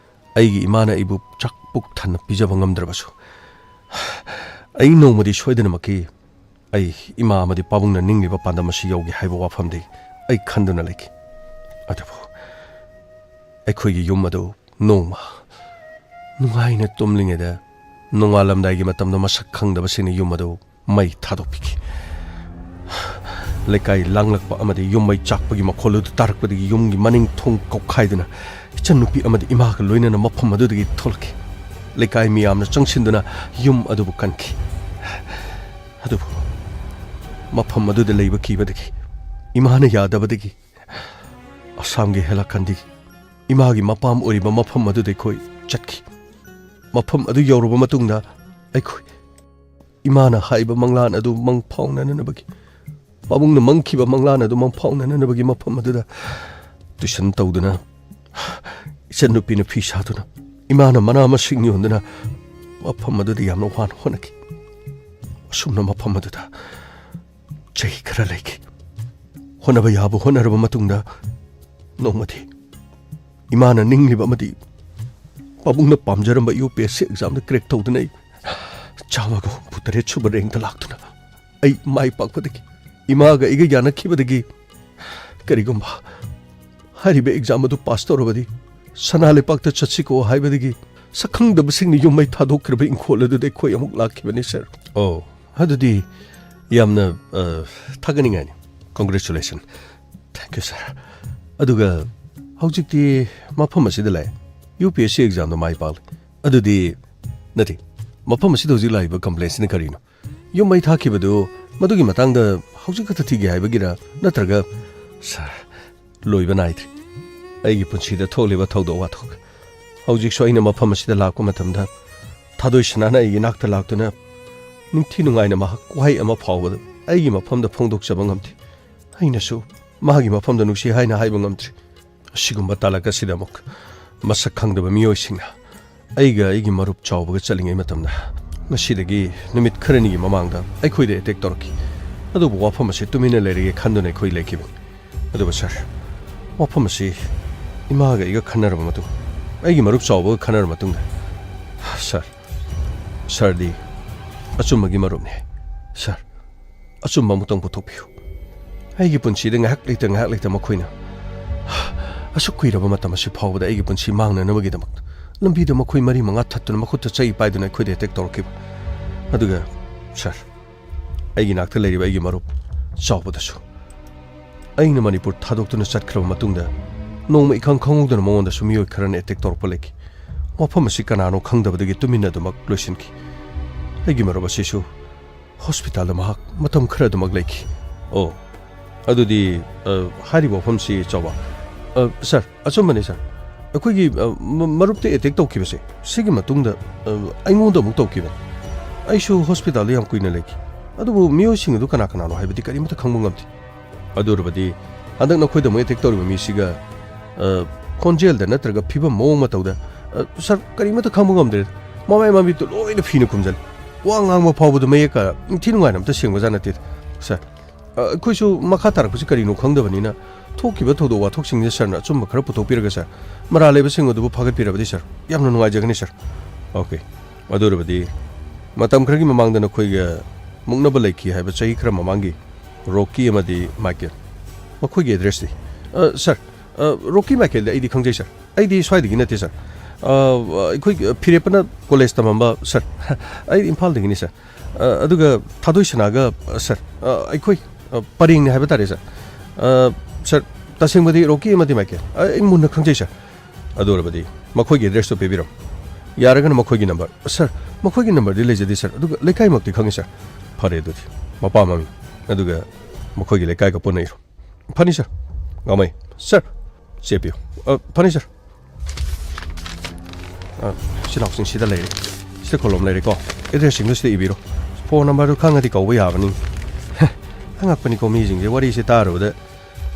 ꯑꯩꯒꯤ ꯏꯃꯥꯅ ꯑꯩꯕꯨ ꯆꯥꯛ ꯄꯨꯛ ꯊꯟꯅ ꯄꯤꯖꯕ ꯉꯝꯗ꯭ꯔꯕꯁꯨ, ꯑꯩ ꯅꯣꯡꯃꯗꯤ ꯁꯣꯏꯗꯅꯃꯛꯀꯤ ꯑꯩ ꯏꯃꯥ ꯑꯃꯗꯤ ꯄꯥꯕꯨꯡꯅ ꯅꯤꯡꯂꯤꯕ ꯄꯥꯟꯗꯝ ꯑꯁꯤ ꯌꯧꯒꯦ ꯍꯥꯏꯕ ꯋꯥꯐꯝꯗꯤ ꯑꯩ ꯈꯟꯗꯨꯅ ꯂꯩꯈꯤ꯫ ꯑꯗꯨꯕꯨ ꯑꯩꯈꯣꯏꯒꯤ ꯌꯨꯝ ꯑꯗꯨ ꯅꯣꯡꯃ ꯅꯨꯡꯉꯥꯏꯅ ꯇꯨꯝꯂꯤꯉꯩꯗ ꯅꯣꯡꯉꯥꯜꯂꯝꯗꯥꯏꯒꯤ ꯃꯇꯝꯗ ꯃꯁꯛ ꯈꯪꯗꯕꯁꯤꯡꯅ ꯌꯨꯝ ꯑꯗꯨ ꯃꯩ ꯊꯥꯗꯣꯛꯄꯤꯈꯤ꯫ ꯂꯩꯀꯥꯏ ꯂꯥꯡꯂꯛꯄ ꯑꯃꯗꯤ ꯌꯨꯝ ꯃꯩ ꯆꯥꯛꯄꯒꯤ ꯃꯈꯣꯜ ꯑꯗꯨ ꯇꯥꯔꯛꯄꯗꯒꯤ ꯌꯨꯝꯒꯤ ꯃꯅꯤꯡ ꯊꯣꯡ ꯀꯧꯈꯥꯏꯗꯨꯅ ꯏꯆꯟꯅꯨꯄꯤ ꯑꯃꯗꯤ ꯏꯃꯥꯒ ꯂꯣꯏꯅꯅ ꯃꯐꯝ ꯑꯗꯨꯗꯒꯤ ꯊꯣꯛꯂꯛꯈꯤ꯫ ꯂꯩꯀꯥꯏ ꯃꯤꯌꯥꯝꯅ ꯆꯪꯁꯤꯟꯗꯨꯅ ꯌꯨꯝ ꯑꯗꯨꯕꯨ ꯀꯟꯈꯤ꯫ ꯑꯗꯨꯕꯨ ꯃꯐꯝ ꯑꯗꯨꯗ ꯂꯩꯕ ꯀꯤꯕꯗꯒꯤ ꯏꯃꯥꯅ ꯌꯥꯗꯕꯗꯒꯤ ꯑꯁꯥꯝꯒꯤ ꯍꯦꯂꯥꯈꯟꯗꯤ ꯏꯃꯥꯒꯤ ꯃꯄꯥꯝ ꯑꯣꯏꯔꯤꯕ ꯃꯐꯝ ꯑꯗꯨꯗ ꯑꯩꯈꯣꯏ ꯆꯠꯈꯤ꯫ ꯃꯐꯝ ꯑꯗꯨ ꯌꯧꯔꯕ ꯃꯇꯨꯡꯗ ꯑꯩꯈꯣꯏ ꯏꯃꯥꯅ ꯍꯥꯏꯕ ꯃꯪꯂꯥꯟ ꯑꯗꯨ ꯃꯪ ꯐꯥꯎꯅꯅꯅꯕꯒꯤ, ꯄꯥꯕꯨꯡꯅ ꯃꯪꯈꯤꯕ ꯃꯪꯂꯥꯟ ꯑꯗꯨ ꯃꯪ ꯐꯥꯎꯅꯅꯅꯕꯒꯤ ꯃꯐꯝ ꯑꯗꯨꯗ ꯇꯨꯏꯁꯟ ꯇꯧꯗꯨꯅ ꯏꯆꯟꯅꯨꯄꯤꯅ ꯐꯤ ꯁꯥꯗꯨꯅ, ꯏꯃꯥꯅ ꯃꯅꯥ ꯃꯁꯤꯡ ꯌꯣꯟꯗꯨꯅ ꯃꯐꯝ ꯑꯗꯨꯗ ꯌꯥꯝꯅ ꯋꯥꯅ ꯍꯣꯠꯅꯈꯤ꯫ ꯑꯁꯨꯝꯅ ꯃꯐꯝ ꯑꯗꯨꯗ ꯆꯍꯤ ꯈꯔ ꯂꯩꯈꯤ꯫ ꯍꯣꯠꯅꯕ ꯌꯥꯕ ꯍꯣꯠꯅꯔꯕ ꯃꯇꯨꯡꯗ ꯅꯣꯡꯃꯗꯤ ꯏꯃꯥꯅ ꯅꯤꯡꯂꯤꯕ ꯑꯃꯗꯤ ꯄꯥꯕꯨꯡꯅ ꯄꯥꯝꯖꯔꯝꯕ ꯌꯨ ꯄꯤ ꯑꯦꯁ ꯁꯤ ꯑꯦꯛꯖꯥꯝꯗ ꯀ꯭ꯔꯦꯛ ꯇꯧꯗꯨꯅ ꯑꯩ ꯆꯥꯝꯃꯒ ꯍꯨꯝꯐꯨ ꯇꯔꯦꯠ ꯁꯨꯕ ꯔꯦꯡꯛꯇ ꯂꯥꯛꯇꯨꯅ ꯑꯩ ꯃꯥꯏ ꯄꯥꯛꯄꯗꯒꯤ, ꯏꯃꯥꯒ ꯑꯩꯒ ꯌꯥꯅꯈꯤꯕꯗꯒꯤ, ꯀꯔꯤꯒꯨꯝꯕ ꯍꯥꯏꯔꯤꯕ ꯑꯦꯛꯖꯥꯝ ꯑꯗꯨ ꯄꯥꯁ ꯇꯧꯔꯕꯗꯤ ꯁꯅꯥ ꯂꯩꯄꯥꯛꯇ ꯆꯠꯁꯤꯀꯣ ꯍꯥꯏꯕꯗꯒꯤ ꯁꯛꯈꯪꯗꯕꯁꯤꯡꯅ ꯌꯨꯝ ꯃꯩ ꯊꯥꯗꯣꯛꯈ꯭ꯔꯕ ꯏꯪꯈꯣꯜ ꯑꯗꯨꯗ ꯑꯩꯈꯣꯏ ꯑꯃꯨꯛ ꯂꯥꯛꯈꯤꯕꯅꯤ, ꯁꯥꯔ꯫ ꯑꯣ, ꯑꯗꯨꯗꯤ ꯌꯥꯝꯅ, ꯑ, ꯊꯥꯒꯠꯅꯤꯡꯉꯥꯏꯅꯤ꯫ Congratulation. Thank you, sir. ꯑꯗꯨꯒ ꯍꯧꯖꯤꯛꯇꯤ ꯃꯐꯝ ꯑꯁꯤꯗ ꯂꯥꯛꯑꯦ꯫ ꯌꯨ ꯄꯤ ꯑꯦꯁ ꯁꯤ ꯑꯦꯛꯖꯥꯝꯗ ꯃꯥꯏ ꯄꯥꯛꯂꯦ꯫ ꯑꯗꯨꯗꯤ, ꯅꯠꯇꯦ, ꯃꯐꯝ ꯑꯁꯤꯗ ꯍꯧꯖꯤꯛ ꯂꯥꯛꯏꯕ ꯀꯝꯄ꯭ꯂꯦꯟꯁꯤꯅ ꯀꯔꯤꯅꯣ? ꯌꯨꯝ ꯃꯩ ꯊꯥꯈꯤꯕꯗꯨ ꯃꯗꯨꯒꯤ ꯃꯇꯥꯡꯗ ꯍꯧꯖꯤꯛ ꯈꯛꯇ ꯊꯤꯒꯦ ꯍꯥꯏꯕꯒꯤꯔ? ꯅꯠꯇ꯭ꯔꯒ, ꯁꯥꯔ, ꯂꯣꯏꯕ ꯅꯥꯏꯗ꯭ꯔꯤ꯫ ꯑꯩꯒꯤ ꯄꯨꯟꯁꯤꯗ ꯊꯣꯛꯂꯤꯕ ꯊꯧꯗꯣꯛ ꯋꯥꯊꯣꯛ꯫ ꯍꯧꯖꯤꯛꯁꯨ ꯑꯩꯅ ꯃꯐꯝ ꯑꯁꯤꯗ ꯂꯥꯛꯄ ꯃꯇꯝꯗ ꯊꯥꯗꯣꯏ ꯁꯅꯥꯅ ꯑꯩꯒꯤ ꯏꯅꯥꯛꯇ ꯂꯥꯛꯇꯨꯅ ꯅꯤꯡꯊꯤ ꯅꯨꯡꯉꯥꯏꯅ ꯃꯍꯥꯛ ꯋꯥꯍꯩ ꯑꯃ ꯐꯥꯎꯕꯗ ꯑꯩꯒꯤ ꯃꯐꯝꯗ ꯐꯣꯡꯗꯣꯛꯆꯕ ꯉꯝꯗꯦ꯫ ꯑꯩꯅꯁꯨ ꯃꯥꯒꯤ ꯃꯐꯝꯗ ꯅꯨꯡꯁꯤ ꯍꯥꯏꯅ ꯍꯥꯏꯕ ꯉꯝꯗ꯭ꯔꯤ꯫ ꯑꯁꯤꯒꯨꯝꯕ ꯇꯥꯂꯛ ꯑꯁꯤꯗ ꯑꯃꯨꯛ ꯃꯁꯛ ꯈꯪꯗꯕ ꯃꯤꯑꯣꯏꯁꯤꯡꯅ ꯑꯩꯒ ꯑꯩꯒꯤ ꯃꯔꯨꯞ ꯆꯥꯎꯕꯒ ꯆꯠꯂꯤꯉꯩ ꯃꯇꯝꯗ, ꯉꯁꯤꯗꯒꯤ ꯅꯨꯃꯤꯠ ꯈꯔꯅꯤꯒꯤ ꯃꯃꯥꯡꯗ ꯑꯩꯈꯣꯏꯗ ꯑꯦꯇꯦꯛ ꯇꯧꯔꯛꯈꯤ꯫ ꯑꯗꯨꯕꯨ ꯋꯥꯐꯝ ꯑꯁꯤ ꯇꯨꯃꯤꯟꯅ ꯂꯩꯔꯒꯦ ꯈꯟꯗꯨꯅ ꯑꯩꯈꯣꯏ ꯂꯩꯈꯤꯕꯅꯤ꯫ ꯑꯗꯨꯕꯨ ꯁꯥꯔ, ꯋꯥꯐꯝ ꯑꯁꯤ ꯏꯃꯥꯒ ꯑꯩꯒ ꯈꯟꯅꯔꯕ ꯃꯇꯨꯡ, ꯑꯩꯒꯤ ꯃꯔꯨꯞ ꯆꯥꯎꯕꯒ ꯈꯟꯅꯔꯕ ꯃꯇꯨꯡꯗ, ꯁꯥꯔ, ꯁꯥꯔꯗꯤ ꯑꯆꯨꯝꯕꯒꯤ ꯃꯔꯨꯞꯅꯤ꯫ ꯁꯥꯔ, ꯑꯆꯨꯝꯕ ꯑꯃꯨꯛꯇꯪ ꯄꯨꯊꯣꯛꯄꯤꯌꯨ꯫ ꯑꯩꯒꯤ ꯄꯨꯟꯁꯤꯗ ꯉꯥꯏꯍꯥꯛ ꯂꯩꯇ ꯉꯥꯏꯍꯥꯛ ꯂꯩꯇ ꯃꯈꯣꯏꯅ ꯑꯁꯨꯛ ꯀꯨꯏꯔꯕ ꯃꯇꯝ ꯑꯁꯤ ꯐꯥꯎꯕꯗ ꯑꯩꯒꯤ ꯄꯨꯟꯁꯤ ꯃꯥꯡꯅꯅꯕꯒꯤꯗꯃꯛ ꯂꯝꯕꯤꯗ ꯃꯈꯣꯏ ꯃꯔꯤ ꯃꯉꯥ ꯊꯠꯇꯨꯅ ꯃꯈꯨꯠꯇ ꯆꯩ ꯄꯥꯏꯗꯨꯅ ꯑꯩꯈꯣꯏꯗ ꯑꯦꯇꯦꯛ ꯇꯧꯔꯛꯈꯤꯕ꯫ ꯑꯗꯨꯒ ꯁꯥꯔ, ꯑꯩꯒꯤ ꯅꯥꯛꯇ ꯂꯩꯔꯤꯕ ꯑꯩꯒꯤ ꯃꯔꯨꯞ ꯆꯥꯎꯕꯗꯁꯨ ꯑꯩꯅ ꯃꯅꯤꯄꯨꯔ ꯊꯥꯗꯣꯛꯇꯨꯅ ꯆꯠꯈ꯭ꯔꯕ ꯃꯇꯨꯡꯗ ꯅꯣꯡꯃ ꯏꯈꯪ ꯈꯪꯍꯧꯗꯅ ꯃꯉꯣꯟꯗꯁꯨ ꯃꯤꯑꯣꯏ ꯈꯔꯅ ꯑꯦꯇꯦꯛ ꯇꯧꯔꯛꯄ ꯂꯩꯈꯤ꯫ ꯋꯥꯐꯝ ꯑꯁꯤ ꯀꯅꯥꯅꯣ ꯈꯪꯗꯕꯗꯒꯤ ꯇꯨꯃꯤꯟꯅ ꯑꯗꯨꯃꯛ ꯂꯣꯏꯁꯤꯟꯈꯤ꯫ ꯑꯩꯒꯤ ꯃꯔꯨꯞ ꯑꯁꯤꯁꯨ ꯍꯣꯁꯄꯤꯇꯥꯜꯗ ꯃꯍꯥꯛ ꯃꯇꯝ ꯈꯔ ꯑꯗꯨꯃꯛ ꯂꯩꯈꯤ꯫ ꯑꯣ, ꯑꯗꯨꯗꯤ, ꯑ, ꯍꯥꯏꯔꯤꯕ ꯋꯥꯐꯝꯁꯤ, ꯆꯥꯎꯕ, ꯑ, ꯁꯥꯔ, ꯑꯆꯨꯝꯕꯅꯤ, ꯁꯥꯔ꯫ ꯑꯩꯈꯣꯏꯒꯤ, ꯑ, ꯃ-, ꯃꯔꯨꯞꯇ ꯑꯦꯇꯦꯛ ꯇꯧꯈꯤꯕꯁꯦ, ꯁꯤꯒꯤ ꯃꯇꯨꯡꯗ, ꯑ, ꯑꯩꯉꯣꯟꯗ ꯑꯃꯨꯛ ꯇꯧꯈꯤꯕꯅꯤ꯫ ꯑꯩꯁꯨ ꯍꯣꯁꯄꯤꯇꯥꯜꯗ ꯌꯥꯝ ꯀꯨꯏꯅ ꯂꯩꯈꯤ꯫ ꯑꯗꯨꯕꯨ ꯃꯤꯑꯣꯏꯁꯤꯡ ꯑꯗꯨ ꯀꯅꯥ ꯀꯅꯥꯅꯣ ꯍꯥꯏꯕꯗꯤ ꯀꯔꯤꯃꯠꯇ ꯈꯪꯕ ꯉꯝꯗꯦ꯫ ꯑꯗꯨ ꯑꯣꯏꯔꯕꯗꯤ ꯍꯟꯗꯛ ꯅꯈꯣꯏꯗ ꯑꯃꯨꯛ ꯑꯦꯇꯦꯛ ꯇꯧꯔꯤꯕ ꯃꯤꯁꯤꯒ, ꯑ, ꯈꯣꯟꯖꯦꯜꯗ ꯅꯠꯇ꯭ꯔꯒ ꯐꯤꯕꯝ ꯃꯑꯣꯡ ꯃꯇꯧꯗ, ꯑ, ꯁꯥꯔ, ꯀꯔꯤꯃꯠꯇ ꯈꯪꯕ ꯉꯝꯗ꯭ꯔꯦ꯫ ꯃꯃꯥꯏ ꯃꯃꯤꯠꯇꯨ ꯂꯣꯏꯅ ꯐꯤꯅ ꯈꯨꯝꯖꯤꯜꯂꯤ꯫ ꯋꯥ ꯉꯥꯡꯕ ꯐꯥꯎꯕꯗ ꯃꯌꯦꯛ ꯀ ꯏꯟꯊꯤ ꯅꯨꯡꯉꯥꯏꯅ ꯑꯝꯇ ꯁꯦꯡꯕꯖꯥꯠ ꯅꯠꯇꯦ, ꯁꯥꯔ꯫ ꯑ, ꯑꯩꯈꯣꯏꯁꯨ ꯃꯈꯥ ꯇꯥꯔꯛꯄꯁꯤ ꯀꯔꯤꯅꯣ ꯈꯪꯗꯕꯅꯤꯅ, ꯊꯣꯛꯈꯤꯕ ꯊꯧꯗꯣꯛ ꯋꯥꯊꯣꯛꯁꯤꯡꯁꯦ ꯁꯥꯔꯅ ꯑꯆꯨꯝꯕ ꯈꯔ ꯄꯨꯊꯣꯛꯄꯤꯔꯒ, ꯁꯥꯔ, ꯃꯔꯥꯜ ꯂꯩꯕꯁꯤꯡ ꯑꯗꯨꯕꯨ ꯐꯥꯒꯠꯄꯤꯔꯕꯗꯤ, ꯁꯥꯔ, ꯌꯥꯝꯅ ꯅꯨꯡꯉꯥꯏꯖꯒꯅꯤ, ꯁꯥꯔ꯫ ꯑꯣꯀꯦ꯫ ꯑꯗꯨ ꯑꯣꯏꯔꯕꯗꯤ ꯃꯇꯝ ꯈꯔꯒꯤ ꯃꯃꯥꯡꯗ ꯅꯈꯣꯏꯒ ꯃꯨꯛꯅꯕ ꯂꯩꯈꯤ ꯍꯥꯏꯕ ꯆꯍꯤ ꯈꯔ ꯃꯃꯥꯡꯒꯤ ꯔꯣꯀꯤ ꯑꯃꯗꯤ ꯃꯥꯏꯀꯦꯜ, ꯃꯈꯣꯏꯒꯤ ꯑꯦꯗ꯭ꯔꯦꯁꯇꯤ? ꯑ, ꯁꯥꯔ, ꯑ, ꯔꯣꯀꯤ ꯃꯥꯏꯀꯦꯜꯗꯤ ꯑꯩꯗꯤ ꯈꯪꯖꯩ, ꯁꯥꯔ꯫ ꯑꯩꯗꯤ ꯁ꯭ꯋꯥꯏꯗꯒꯤ ꯅꯠꯇꯦ, ꯁꯥꯔ꯫ ꯑ, ꯑꯩꯈꯣꯏ ꯐꯤꯔꯦꯞꯄꯅ ꯀꯣꯂꯦꯖ ꯇꯝꯃꯝꯕ, ꯁꯥꯔ꯫ ꯑꯩ ꯏꯝꯐꯥꯜꯗꯒꯤꯅꯤ, ꯁꯥꯔ꯫ ꯑ, ꯑꯗꯨꯒ ꯊꯥꯗꯣꯏ ꯁꯅꯥꯒ, ꯑ, ꯁꯥꯔ, ꯑ, ꯑꯩꯈꯣꯏ, ꯑ, ꯄꯔꯦꯡꯅꯤ ꯍꯥꯏꯕ ꯇꯥꯔꯦ, ꯁꯥꯔ꯫ ꯑ, ꯁꯥꯔ, ꯇꯁꯦꯡꯕꯗꯤ ꯔꯣꯀꯤ ꯑꯃꯗꯤ ꯃꯥꯏꯀꯦꯜ, ꯑ, ꯑꯩ ꯃꯨꯟꯅ ꯈꯪꯖꯩ, ꯁꯥꯔ꯫ ꯑꯗꯨ ꯑꯣꯏꯔꯕꯗꯤ ꯃꯈꯣꯏꯒꯤ ꯑꯦꯗ꯭ꯔꯦꯁꯇꯨ ꯄꯤꯕꯤꯔꯝꯃꯨ꯫ ꯌꯥꯔꯒꯅ ꯃꯈꯣꯏꯒꯤ ꯅꯝꯕꯔ꯫ ꯁꯥꯔ, ꯃꯈꯣꯏꯒꯤ ꯅꯝꯕꯔꯗꯤ ꯂꯩꯖꯗꯦ, ꯁꯥꯔ, ꯑꯗꯨꯒ ꯂꯩꯀꯥꯏꯃꯛꯇꯤ ꯈꯪꯉꯤ, ꯁꯥꯔ꯫ ꯐꯔꯦ ꯑꯗꯨꯗꯤ, ꯃꯄꯥ ꯃꯃꯤꯡ ꯑꯗꯨꯒ ꯃꯈꯣꯏꯒꯤ ꯂꯩꯀꯥꯏꯒ ꯄꯨꯟꯅ ꯏꯔꯣ꯫ ꯐꯅꯤ, ꯁꯥꯔ꯫ ꯉꯥꯃꯩ, ꯁꯥꯔ, ꯆꯦ ꯄꯤꯌꯨ꯫ ꯑ, ꯐꯅꯤ, ꯁꯥꯔ꯫ ꯑ, ꯏꯆꯤꯜ ꯏꯅꯥꯎꯁꯤꯡ ꯁꯤꯗ ꯂꯩꯔꯦ꯫ ꯁꯤꯗ ꯀꯣꯂꯣꯝ ꯂꯩꯔꯦꯀꯣ꯫ ꯑꯦꯗ꯭ꯔꯦꯁꯁꯤꯡꯗꯨ ꯁꯤꯗ ꯏꯕꯤꯔꯣ꯫ ꯐꯣꯟ ꯅꯝꯕꯔꯗꯨ ꯈꯪꯉꯗꯤ ꯀꯧꯕ ꯌꯥꯕꯅꯤ꯫ ꯑꯉꯛꯄꯅꯤꯀꯣ ꯃꯤꯁꯤꯡꯁꯦ, ꯋꯥꯔꯤꯁꯦ ꯇꯥꯔꯨꯕꯗ꯫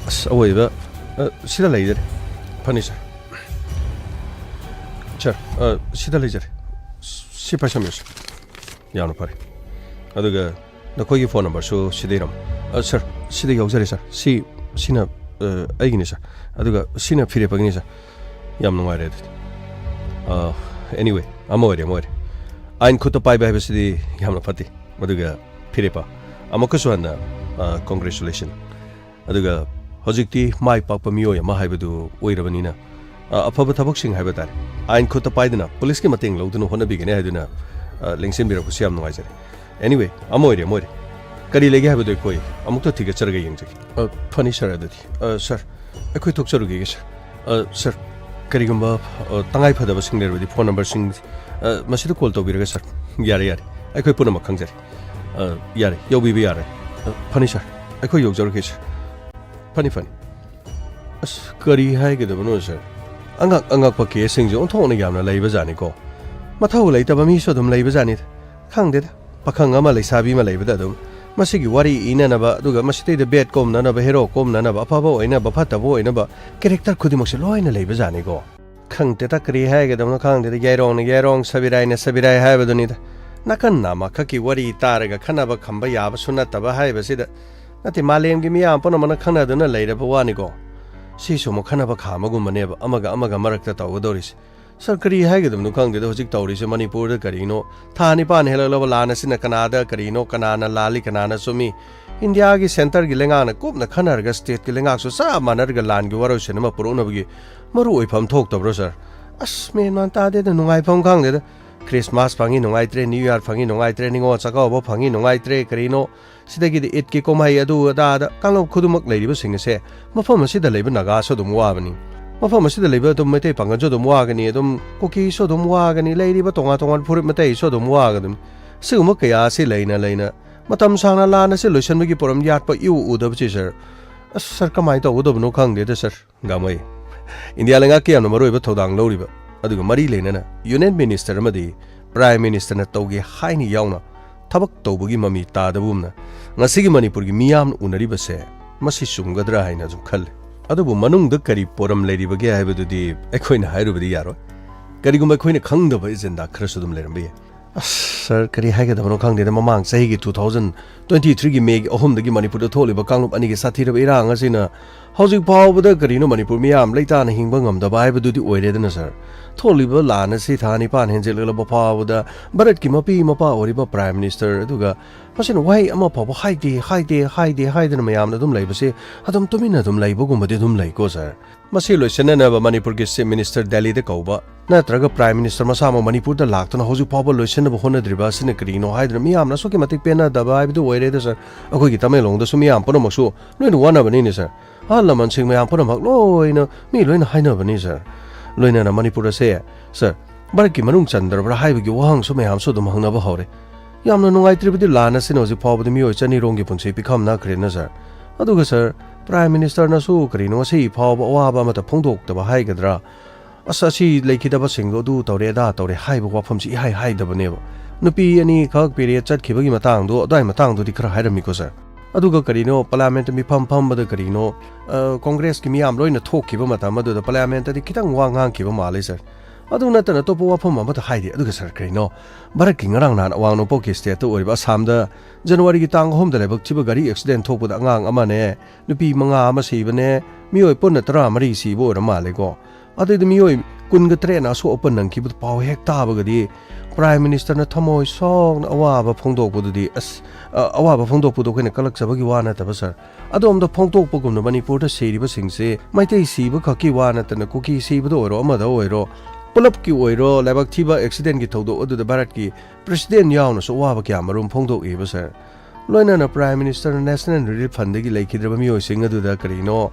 ꯑꯁ, ꯑꯋꯣꯏꯕ, ꯑ, ꯁꯤꯗ ꯂꯩꯖꯔꯦ꯫ ꯐꯅꯤ, ꯁꯥꯔ꯫ ꯁꯥꯔ, ꯑ, ꯁꯤꯗ ꯂꯩꯖꯔꯦ꯫ ꯁꯤ ꯄꯥꯏꯁꯟꯕꯤꯌꯨ, ꯁꯥꯔ꯫ ꯌꯥꯝꯅ ꯐꯔꯦ꯫ ꯑꯗꯨꯒ ꯅꯈꯣꯏꯒꯤ ꯐꯣꯟ ꯅꯝꯕꯔꯁꯨ ꯁꯤꯗ ꯏꯔꯝꯃꯨ꯫ ꯑ, ꯁꯥꯔ, ꯁꯤꯗ ꯌꯥꯎꯖꯔꯦ, ꯁꯥꯔ꯫ ꯁꯤ, ꯁꯤꯅ, ꯑ, ꯑꯩꯒꯤꯅꯤ, ꯁꯥꯔ꯫ ꯑꯗꯨꯒ ꯁꯤꯅ ꯐꯤꯔꯦꯞꯄꯒꯤꯅꯤ, ꯁꯥꯔ꯫ ꯌꯥꯝ ꯅꯨꯡꯉꯥꯏꯔꯦ ꯑꯗꯨꯗꯤ꯫ ꯑ, anyway, ꯑꯃ ꯑꯣꯏꯔꯦ, ꯑꯃ ꯑꯣꯏꯔꯦ꯫ ꯑꯥꯏꯟ ꯈꯨꯠꯇ ꯄꯥꯏꯕ ꯍꯥꯏꯕꯁꯤꯗꯤ ꯌꯥꯝꯅ ꯐꯠꯇꯦ꯫ ꯑꯗꯨꯒ ꯐꯤꯔꯦꯞꯄ, ꯑꯃꯨꯛꯀꯁꯨ ꯍꯟꯅ, ꯑ, congratulation꯫ ꯑꯗꯨꯒ ꯍꯧꯖꯤꯛꯇꯤ ꯃꯥꯏ ꯄꯥꯛꯄ ꯃꯤꯑꯣꯏ ꯑꯃ ꯍꯥꯏꯕꯗꯨ ꯑꯣꯏꯔꯕꯅꯤꯅ, ꯑ, ꯑꯐꯕ ꯊꯕꯛꯁꯤꯡ ꯍꯥꯏꯕ ꯇꯥꯔꯦ, ꯑꯥꯏꯟ ꯈꯨꯠꯇ ꯄꯥꯏꯗꯨꯅ ꯄꯨꯂꯤꯁꯀꯤ ꯃꯇꯦꯡ ꯂꯧꯗꯨꯅ ꯍꯣꯠꯅꯕꯤꯒꯅꯤ ꯍꯥꯏꯗꯨꯅ, ꯑ, ꯂꯦꯡꯁꯤꯟꯕꯤꯔꯛꯄꯁꯤ ꯌꯥꯝ ꯅꯨꯡꯉꯥꯏꯖꯔꯦ꯫ Anyway, ꯑꯃ ꯑꯣꯏꯔꯦ, ꯑꯃ ꯑꯣꯏꯔꯦ꯫ ꯀꯔꯤ ꯂꯩꯒꯦ ꯍꯥꯏꯕꯗꯨ ꯑꯩꯈꯣꯏ ꯑꯃꯨꯛꯇ ꯊꯤꯒꯠꯆꯔꯒ ꯌꯦꯡꯖꯒꯦ꯫ ꯑ, ꯐꯅꯤ, ꯁꯥꯔ, ꯑꯗꯨꯗꯤ꯫ ꯑ, ꯁꯥꯔ, ꯑꯩꯈꯣꯏ ꯊꯣꯛꯆꯔꯨꯈꯤꯒꯦ, ꯁꯥꯔ꯫ ꯑ, ꯁꯥꯔ, ꯀꯔꯤꯒꯨꯝꯕ, ꯑ, ꯇꯉꯥꯏ ꯐꯗꯕꯁꯤꯡ ꯂꯩꯔꯕꯗꯤ ꯐꯣꯟ ꯅꯝꯕꯔꯁꯤꯡ, ꯑ, ꯃꯁꯤꯗ ꯀꯣꯜ ꯇꯧꯕꯤꯔꯒ, ꯁꯥꯔ꯫ ꯌꯥꯔꯦ, ꯌꯥꯔꯦ꯫ ꯑꯩꯈꯣꯏ ꯄꯨꯝꯅꯃꯛ ꯈꯪꯖꯔꯦ꯫ ꯑ, ꯌꯥꯔꯦ, ꯌꯧꯕꯤꯕ ꯌꯥꯔꯦ꯫ ꯑ, ꯐꯅꯤ, ꯁꯥꯔ꯫ ꯑꯩꯈꯣꯏ ꯌꯧꯖꯔꯒꯦ, ꯁꯥꯔ꯫ ꯐꯅꯤ, ꯐꯅꯤ꯫ ꯑꯁ, ꯀꯔꯤ ꯍꯥꯏꯒꯗꯕꯅꯣ, ꯁꯥꯔ? ꯑꯉꯛ ꯑꯉꯛꯄ ꯀꯦꯁꯁꯤꯡꯁꯨ ꯑꯣꯟꯊꯣꯛꯅ ꯌꯥꯝꯅ ꯂꯩꯕꯖꯥꯠꯅꯤꯀꯣ꯫ ꯃꯊꯧ ꯂꯩꯇꯕ ꯃꯤꯁꯨ ꯑꯗꯨꯝ ꯂꯩꯕꯖꯥꯠꯅꯤꯗ꯫ ꯈꯪꯗꯦꯗ, ꯄꯥꯈꯪ ꯑꯃ ꯂꯩꯁꯥꯕꯤ ꯑꯃ ꯂꯩꯕꯗ ꯑꯗꯨꯝ ꯃꯁꯤꯒꯤ ꯋꯥꯔꯤ ꯏꯅꯅꯕ, ꯑꯗꯨꯒ ꯃꯁꯤꯗꯩꯗ ꯕꯦꯠ ꯀꯣꯝꯅꯅꯕ, ꯍꯦꯔꯣ ꯀꯣꯝꯅꯅꯕ, ꯑꯐꯕ ꯑꯣꯏꯅꯕ, ꯐꯠꯇꯕ ꯑꯣꯏꯅꯕ ꯀꯦꯔꯦꯛꯇꯔ ꯈꯨꯗꯤꯡꯃꯛꯁꯦ ꯂꯣꯏꯅ ꯂꯩꯕꯖꯥꯠꯅꯤꯀꯣ꯫ ꯈꯪꯗꯦꯗ, ꯀꯔꯤ ꯍꯥꯏꯒꯗꯕꯅꯣ ꯈꯪꯗꯦꯗ, ꯌꯥꯏꯔꯣꯡꯅ ꯌꯥꯏꯔꯣꯡ, ꯁꯕꯤꯔꯥꯏꯅ ꯁꯕꯤꯔꯥꯏ ꯍꯥꯏꯕꯗꯨꯅꯤꯗ꯫ ꯅꯥꯀꯟ ꯅꯥꯝꯃꯈꯛꯀꯤ ꯋꯥꯔꯤ ꯇꯥꯔꯒ ꯈꯟꯅꯕ ꯈꯝꯕ ꯌꯥꯕꯁꯨ ꯅꯠꯇꯕ ꯍꯥꯏꯕꯁꯤꯗ, ꯅꯠꯇꯦ, ꯃꯥꯂꯦꯝꯒꯤ ꯃꯤꯌꯥꯝ ꯄꯨꯝꯅꯃꯛꯅ ꯈꯟꯅꯗꯨꯅ ꯂꯩꯔꯕ ꯋꯥꯅꯤꯀꯣ꯫ ꯁꯤꯁꯨ ꯑꯃꯨꯛ ꯈꯟꯅꯕ ꯈꯥꯝꯕꯒꯨꯝꯕꯅꯦꯕ, ꯑꯃꯒ ꯑꯃꯒ ꯃꯔꯛꯇ ꯇꯧꯒꯗꯧꯔꯤꯁꯦ꯫ ꯁꯥꯔ, ꯀꯔꯤ ꯍꯥꯏꯒꯗꯕꯅꯣ ꯈꯪꯗꯦꯗ ꯍꯧꯖꯤꯛ ꯇꯧꯔꯤꯁꯦ ꯃꯅꯤꯄꯨꯔꯗ꯫ ꯀꯔꯤꯅꯣ, ꯊꯥ ꯅꯤꯄꯥꯟ ꯍꯦꯜꯂꯛꯂꯕ ꯂꯥꯟ ꯑꯁꯤꯅ ꯀꯅꯥꯗ ꯀꯔꯤꯅꯣ, ꯀꯅꯥꯅ ꯂꯥꯜꯂꯤ, ꯀꯅꯥꯅ ꯆꯨꯝꯃꯤ? ꯏꯟꯗꯤꯌꯥꯒꯤ ꯁꯦꯟꯇꯔꯒꯤ ꯂꯩꯉꯥꯛꯅ ꯀꯨꯞꯅ ꯈꯟꯅꯔꯒ ꯁ꯭ꯇꯦꯠꯀꯤ ꯂꯩꯉꯥꯛꯁꯨ ꯆꯞ ꯃꯥꯟꯅꯔꯒ ꯂꯥꯟꯒꯤ ꯋꯥꯔꯣꯏꯁꯤꯟ ꯑꯃ ꯄꯨꯔꯛꯅꯕꯒꯤ ꯃꯔꯨ ꯑꯣꯏꯐꯝ ꯊꯣꯛꯇꯕ꯭ꯔꯣ, ꯁꯥꯔ? ꯑꯁ, ꯃꯦꯟ ꯃꯥꯟ ꯇꯥꯗꯦꯗ, ꯅꯨꯡꯉꯥꯏꯐꯝ ꯈꯪꯗꯦꯗ꯫ ꯈ꯭ꯔꯤꯁꯃꯥꯁ ꯐꯪꯉꯤ, ꯅꯨꯡꯉꯥꯏꯇ꯭ꯔꯦ, ꯅ꯭ꯌꯨ ꯌꯥꯔ ꯐꯪꯉꯤ, ꯅꯨꯡꯉꯥꯏꯇ꯭ꯔꯦ, ꯅꯤꯉꯣꯜ ꯆꯥꯛꯀꯧꯕ ꯐꯪꯉꯤ, ꯅꯨꯡꯉꯥꯏꯇ꯭ꯔꯦ, ꯀꯔꯤꯅꯣ? ꯁꯤꯗꯒꯤꯗꯤ ꯏꯗꯀꯤ ꯀꯨꯝꯍꯩ, ꯑꯗꯨ ꯑꯗꯥꯗ ꯀꯥꯡꯂꯨꯞ ꯈꯨꯗꯤꯡꯃꯛ ꯂꯩꯔꯤꯕꯁꯤꯡ ꯑꯁꯦ ꯃꯐꯝ ꯑꯁꯤꯗ ꯂꯩꯕ ꯅꯥꯒꯥꯁꯨ ꯑꯗꯨꯝ ꯋꯥꯕꯅꯤ꯫ ꯃꯐꯝ ꯑꯁꯤꯗ ꯂꯩꯕ ꯑꯗꯨꯝ ꯃꯩꯇꯩ ꯄꯥꯡꯒꯜꯁꯨ ꯑꯗꯨꯝ ꯋꯥꯒꯅꯤ, ꯑꯗꯨꯝ ꯀꯨꯀꯤꯁꯨ ꯑꯗꯨꯝ ꯋꯥꯒꯅꯤ, ꯂꯩꯔꯤꯕ ꯇꯣꯉꯥꯟ ꯇꯣꯉꯥꯟꯕ ꯐꯨꯔꯨꯞ ꯃꯩꯇꯩꯁꯨ ꯑꯗꯨꯝ ꯋꯥꯒꯗꯕꯅꯤ꯫ ꯁꯤꯒꯨꯝꯕ ꯀꯌꯥ ꯑꯁꯤ ꯂꯩꯅ ꯂꯩꯅ ꯃꯇꯝ ꯁꯥꯡꯅ ꯂꯥꯟ ꯑꯁꯤ ꯂꯣꯏꯁꯤꯟꯕꯒꯤ ꯄꯣꯔꯝ ꯌꯥꯠꯄ ꯏꯎ ꯎꯗꯕꯁꯤ, ꯁꯥꯔ꯫ ꯑꯁ, ꯁꯥꯔ, ꯀꯃꯥꯏꯅ ꯇꯧꯒꯗꯕꯅꯣ ꯈꯪꯗꯦꯗ, ꯁꯥꯔ꯫ ꯒꯥꯃꯩ, ꯏꯟꯗꯤꯌꯥ ꯂꯩꯉꯥꯛꯀꯤ ꯌꯥꯝꯅ ꯃꯔꯨꯑꯣꯏꯕ ꯊꯧꯗꯥꯡ ꯂꯧꯔꯤꯕ, ꯑꯗꯨꯒ ꯃꯔꯤ ꯂꯩꯅꯅ ꯌꯨꯅꯤꯌꯟ ꯃꯤꯅꯤꯁꯇꯔ ꯑꯃꯗꯤ ꯄ꯭ꯔꯥꯏꯝ ꯃꯤꯅꯤꯁꯇꯔꯅ ꯇꯧꯒꯦ ꯍꯥꯏꯅ ꯌꯥꯎꯅ ꯊꯕꯛ ꯇꯧꯕꯒꯤ ꯃꯃꯤ ꯇꯥꯗꯕꯒꯨꯝꯅ ꯉꯁꯤꯒꯤ ꯃꯅꯤꯄꯨꯔꯒꯤ ꯃꯤꯌꯥꯝꯅ ꯎꯅꯔꯤꯕꯁꯦ, ꯃꯁꯤ ꯆꯨꯝꯒꯗ꯭ꯔꯥ ꯍꯥꯏꯅ ꯑꯁꯨꯝ ꯈꯜꯂꯤ꯫ ꯑꯗꯨꯕꯨ ꯃꯅꯨꯡꯗ ꯀꯔꯤ ꯄꯣꯔꯝ ꯂꯩꯔꯤꯕꯒꯦ ꯍꯥꯏꯕꯗꯨꯗꯤ ꯑꯩꯈꯣꯏꯅ ꯍꯥꯏꯔꯨꯕꯗꯤ ꯌꯥꯔꯣꯏ꯫ ꯀꯔꯤꯒꯨꯝꯕ ꯑꯩꯈꯣꯏꯅ ꯈꯪꯗꯕ ꯑꯦꯖꯦꯟꯗꯥ ꯈꯔꯁꯨ ꯑꯗꯨꯝ ꯂꯩꯔꯝꯕ ꯌꯥꯏ꯫ ꯑꯁ, ꯁꯥꯔ, ꯀꯔꯤ ꯍꯥꯏꯒꯗꯕꯅꯣ ꯈꯪꯗꯦꯗ, ꯃꯃꯥꯡ ꯆꯍꯤꯒꯤ two thousand twenty threeꯒꯤ ꯃꯦꯒꯤ ꯑꯍꯨꯝꯗꯒꯤ ꯃꯅꯤꯄꯨꯔꯗ ꯊꯣꯛꯂꯤꯕ ꯀꯥꯡꯂꯨꯞ ꯑꯅꯤꯒꯤ ꯁꯥꯊꯤꯔꯕ ꯏꯔꯥꯡ ꯑꯁꯤꯅ ꯍꯧꯖꯤꯛ ꯐꯥꯎꯕꯗ ꯀꯔꯤꯅꯣ ꯃꯅꯤꯄꯨꯔ ꯃꯤꯌꯥꯝ ꯂꯩꯇꯥꯅ ꯍꯤꯡꯕ ꯉꯝꯗꯕ ꯍꯥꯏꯕꯗꯨꯗꯤ ꯑꯣꯏꯔꯦꯗꯅ, ꯁꯥꯔ꯫ ꯊꯣꯛꯂꯤꯕ ꯂꯥꯟ ꯑꯁꯤ ꯊꯥ ꯅꯤꯄꯥꯟ ꯍꯦꯟꯖꯤꯜꯂꯛꯂꯕ ꯐꯥꯎꯕꯗ ꯚꯥꯔꯠꯀꯤ ꯃꯄꯤ ꯃꯄꯥ ꯑꯣꯏꯔꯤꯕ ꯄ꯭ꯔꯥꯏꯝ ꯃꯤꯅꯤꯁꯇꯔ ꯑꯗꯨꯒ ꯃꯁꯤꯅ ꯋꯥꯍꯩ ꯑꯃ ꯐꯥꯎꯕ ꯍꯥꯏꯗꯦ, ꯍꯥꯏꯗꯦ, ꯍꯥꯏꯗꯦ ꯍꯥꯏꯗꯅ ꯃꯌꯥꯝꯅ ꯑꯗꯨꯝ ꯂꯩꯕꯁꯦ, ꯑꯗꯨꯝ ꯇꯨꯃꯤꯟꯅ ꯑꯗꯨꯝ ꯂꯩꯕꯒꯨꯝꯕꯗꯤ ꯑꯗꯨꯝ ꯂꯩꯀꯣ, ꯁꯥꯔ꯫ ꯃꯁꯤ ꯂꯣꯏꯁꯤꯟꯅꯅꯕ ꯃꯅꯤꯄꯨꯔꯒꯤ ꯆꯤꯐ ꯃꯤꯅꯤꯁꯇꯔ ꯗꯦꯜꯂꯤꯗ ꯀꯧꯕ ꯅꯠꯇ꯭ꯔꯒ ꯄ꯭ꯔꯥꯏꯝ ꯃꯤꯅꯤꯁꯇꯔ ꯃꯁꯥꯃꯛ ꯃꯅꯤꯄꯨꯔꯗ ꯂꯥꯛꯇꯨꯅ ꯍꯧꯖꯤꯛ ꯐꯥꯎꯕ ꯂꯣꯏꯁꯤꯟꯅꯕ ꯍꯣꯠꯅꯗ꯭ꯔꯤꯕ ꯑꯁꯤꯅ ꯀꯔꯤꯒꯤꯅꯣ ꯍꯥꯏꯗꯨꯅ ꯃꯤꯌꯥꯝꯅ ꯑꯁꯨꯛꯀꯤ ꯃꯇꯤꯛ ꯄꯦꯟꯅꯗꯕ ꯍꯥꯏꯕꯗꯨ ꯑꯣꯏꯔꯦꯗ, ꯁꯥꯔ꯫ ꯑꯩꯈꯣꯏꯒꯤ ꯇꯃꯦꯡꯂꯣꯡꯗꯁꯨ ꯃꯤꯌꯥꯝ ꯄꯨꯝꯅꯃꯛꯁꯨ ꯂꯣꯏꯅ ꯋꯥꯅꯕꯅꯤꯅꯦ, ꯁꯥꯔ꯫ ꯑꯍꯜ ꯂꯃꯟꯁꯤꯡ ꯃꯌꯥꯝ ꯄꯨꯝꯅꯃꯛ ꯂꯣꯏꯅ, ꯃꯤ ꯂꯣꯏꯅ ꯍꯥꯏꯅꯕꯅꯤ, ꯁꯥꯔ꯫ ꯂꯣꯏꯅꯅ ꯃꯅꯤꯄꯨꯔ ꯑꯁꯦ, ꯁꯥꯔ, ꯚꯥꯔꯠꯀꯤ ꯃꯅꯨꯡ ꯆꯟꯗ꯭ꯔꯕ꯭ꯔꯥ ꯍꯥꯏꯕꯒꯤ ꯋꯥꯍꯪꯁꯨ ꯃꯌꯥꯝꯁꯨ ꯑꯗꯨꯝ ꯍꯪꯅꯕ ꯍꯧꯔꯦ꯫ ꯌꯥꯝꯅ ꯅꯨꯡꯉꯥꯏꯇ꯭ꯔꯤꯕꯗꯤ ꯂꯥꯟ ꯑꯁꯤꯅ ꯍꯧꯖꯤꯛ ꯐꯥꯎꯕꯗ ꯃꯤꯑꯣꯏ ꯆꯅꯤꯔꯣꯝꯒꯤ ꯄꯨꯟꯁꯤ ꯄꯤꯈꯝꯅꯈ꯭ꯔꯦꯅ, ꯁꯥꯔ꯫ ꯑꯗꯨꯒ ꯁꯥꯔ, ꯄ꯭ꯔꯥꯏꯝ ꯃꯤꯅꯤꯁꯇꯔꯅꯁꯨ ꯀꯔꯤꯅꯣ ꯉꯁꯤ ꯐꯥꯎꯕ ꯑꯋꯥꯕ ꯑꯃꯠꯇ ꯐꯣꯡꯗꯣꯛꯇꯕ ꯍꯥꯏꯒꯗ꯭ꯔꯥ, ꯑꯁ, ꯑꯁꯤ ꯂꯩꯈꯤꯗꯕꯁꯤꯡꯗꯣ ꯑꯗꯨ ꯇꯧꯔꯦ, ꯑꯗꯥ ꯇꯧꯔꯦ ꯍꯥꯏꯕ ꯋꯥꯐꯝꯁꯤ ꯏꯍꯥꯏ ꯍꯥꯏꯗꯕꯅꯦꯕ꯫ ꯅꯨꯄꯤ ꯑꯅꯤꯈꯛ ꯄꯦꯔꯦꯠ ꯆꯠꯈꯤꯕꯒꯤ ꯃꯇꯥꯡꯗꯣ, ꯑꯗꯨꯋꯥꯏ ꯃꯇꯥꯡꯗꯨꯗꯤ ꯈꯔ ꯍꯥꯏꯔꯝꯃꯤꯀꯣ ꯁꯥꯔ꯫ ꯑꯗꯨꯒ ꯀꯔꯤꯅꯣ, ꯄꯥꯔꯂꯤꯌꯥꯃꯦꯟꯠꯇ ꯃꯤꯐꯝ ꯐꯝꯕꯗ ꯀꯔꯤꯅꯣ, ꯑ, ꯀꯣꯡꯒ꯭ꯔꯦꯁꯀꯤ ꯃꯤꯌꯥꯝ ꯂꯣꯏꯅ ꯊꯣꯛꯈꯤꯕ ꯃꯇꯝ ꯑꯗꯨꯗ ꯄꯥꯔꯂꯤꯌꯥꯃꯦꯟꯠꯇꯗꯤ ꯈꯤꯇꯪ ꯋꯥ ꯉꯥꯡꯈꯤꯕ ꯃꯥꯜꯂꯦ ꯁꯥꯔ꯫ ꯑꯗꯨ ꯅꯠꯇꯅ ꯑꯇꯣꯞꯄ ꯋꯥꯐꯝ ꯑꯃꯠꯇ ꯍꯥꯏꯗꯦ꯫ ꯑꯗꯨꯒ ꯁꯥꯔ, ꯀꯔꯤꯅꯣ, ꯚꯥꯔꯠꯀꯤ ꯉꯔꯥꯡ ꯅꯍꯥꯟ ꯑꯋꯥꯡ ꯅꯣꯡꯄꯣꯛꯀꯤ ꯁ꯭ꯇꯦꯠꯇ ꯑꯣꯏꯔꯤꯕ ꯑꯁꯥꯝꯗ ꯖꯅꯋꯥꯔꯤꯒꯤ ꯇꯥꯡ ꯑꯍꯨꯝꯗ ꯂꯥꯏꯕꯛ ꯊꯤꯕ ꯒꯥꯔꯤ ꯑꯦꯛꯁꯤꯗꯦꯟꯠ ꯊꯣꯛꯄꯗ ꯑꯉꯥꯡ ꯑꯃꯅꯦ, ꯅꯨꯄꯤ ꯃꯉꯥ ꯑꯃ ꯁꯤꯕꯅꯦ, ꯃꯤꯑꯣꯏ ꯄꯨꯟꯅ ꯇꯔꯥꯃꯔꯤ ꯁꯤꯕ ꯑꯣꯏꯔ ꯃꯥꯜꯂꯦꯀꯣ꯫ ꯑꯗꯩꯗ ꯃꯤꯑꯣꯏ ꯀꯨꯟꯒ ꯇꯔꯦꯠꯅ ꯑꯁꯣꯛ ꯑꯄꯟ ꯅꯪꯈꯤꯕꯗꯨ ꯄꯥꯎ ꯍꯦꯛ ꯇꯥꯕꯒꯗꯤ ꯄ꯭ꯔꯥꯏꯝ ꯃꯤꯅꯤꯁꯇꯔꯅ ꯊꯃꯣꯏ ꯁꯣꯛꯅ ꯑꯋꯥꯕ ꯐꯣꯡꯗꯣꯛꯄꯗꯨꯗꯤ, ꯑꯁ, ꯑ, ꯑꯋꯥꯕ ꯐꯣꯡꯗꯣꯛꯄꯗꯨ ꯑꯩꯈꯣꯏꯅ ꯀꯜꯂꯛꯆꯕꯒꯤ ꯋꯥ ꯅꯠꯇꯕ ꯁꯥꯔ꯫ ꯑꯗꯣꯝꯗ ꯐꯣꯡꯗꯣꯛꯄꯒꯨꯝꯅ ꯃꯅꯤꯄꯨꯔꯗ ꯁꯤꯔꯤꯕꯁꯤꯡꯁꯦ ꯃꯩꯇꯩ ꯁꯤꯕ ꯈꯛꯀꯤ ꯋꯥ ꯅꯠꯇꯅ ꯀꯨꯀꯤ ꯁꯤꯕꯗ ꯑꯣꯏꯔꯣ, ꯑꯃꯗ ꯑꯣꯏꯔꯣ, ꯄꯨꯂꯞꯀꯤ ꯑꯣꯏꯔꯣ, ꯂꯥꯏꯕꯛ ꯊꯤꯕ ꯑꯦꯛꯁꯤꯗꯦꯟꯒꯤ ꯊꯧꯗꯣꯛ ꯑꯗꯨꯗ ꯚꯥꯔꯠꯀꯤ ꯄ꯭ꯔꯦꯁꯤꯗꯦꯟ ꯌꯥꯎꯅꯁꯨ ꯑꯋꯥꯕ ꯀꯌꯥ ꯃꯔꯨꯝ ꯐꯣꯡꯗꯣꯛꯏꯕ ꯁꯥꯔ꯫ ꯂꯣꯏꯅꯅ ꯄ꯭ꯔꯥꯏꯝ ꯃꯤꯅꯤꯁꯇꯔꯅ ꯅꯦꯁꯅꯦꯜ ꯔꯤꯂꯤꯐ ꯐꯟꯗꯒꯤ ꯂꯩꯈꯤꯗ꯭ꯔꯕ ꯃꯤꯑꯣꯏꯁꯤꯡ ꯑꯗꯨꯗ ꯀꯔꯤꯅꯣ,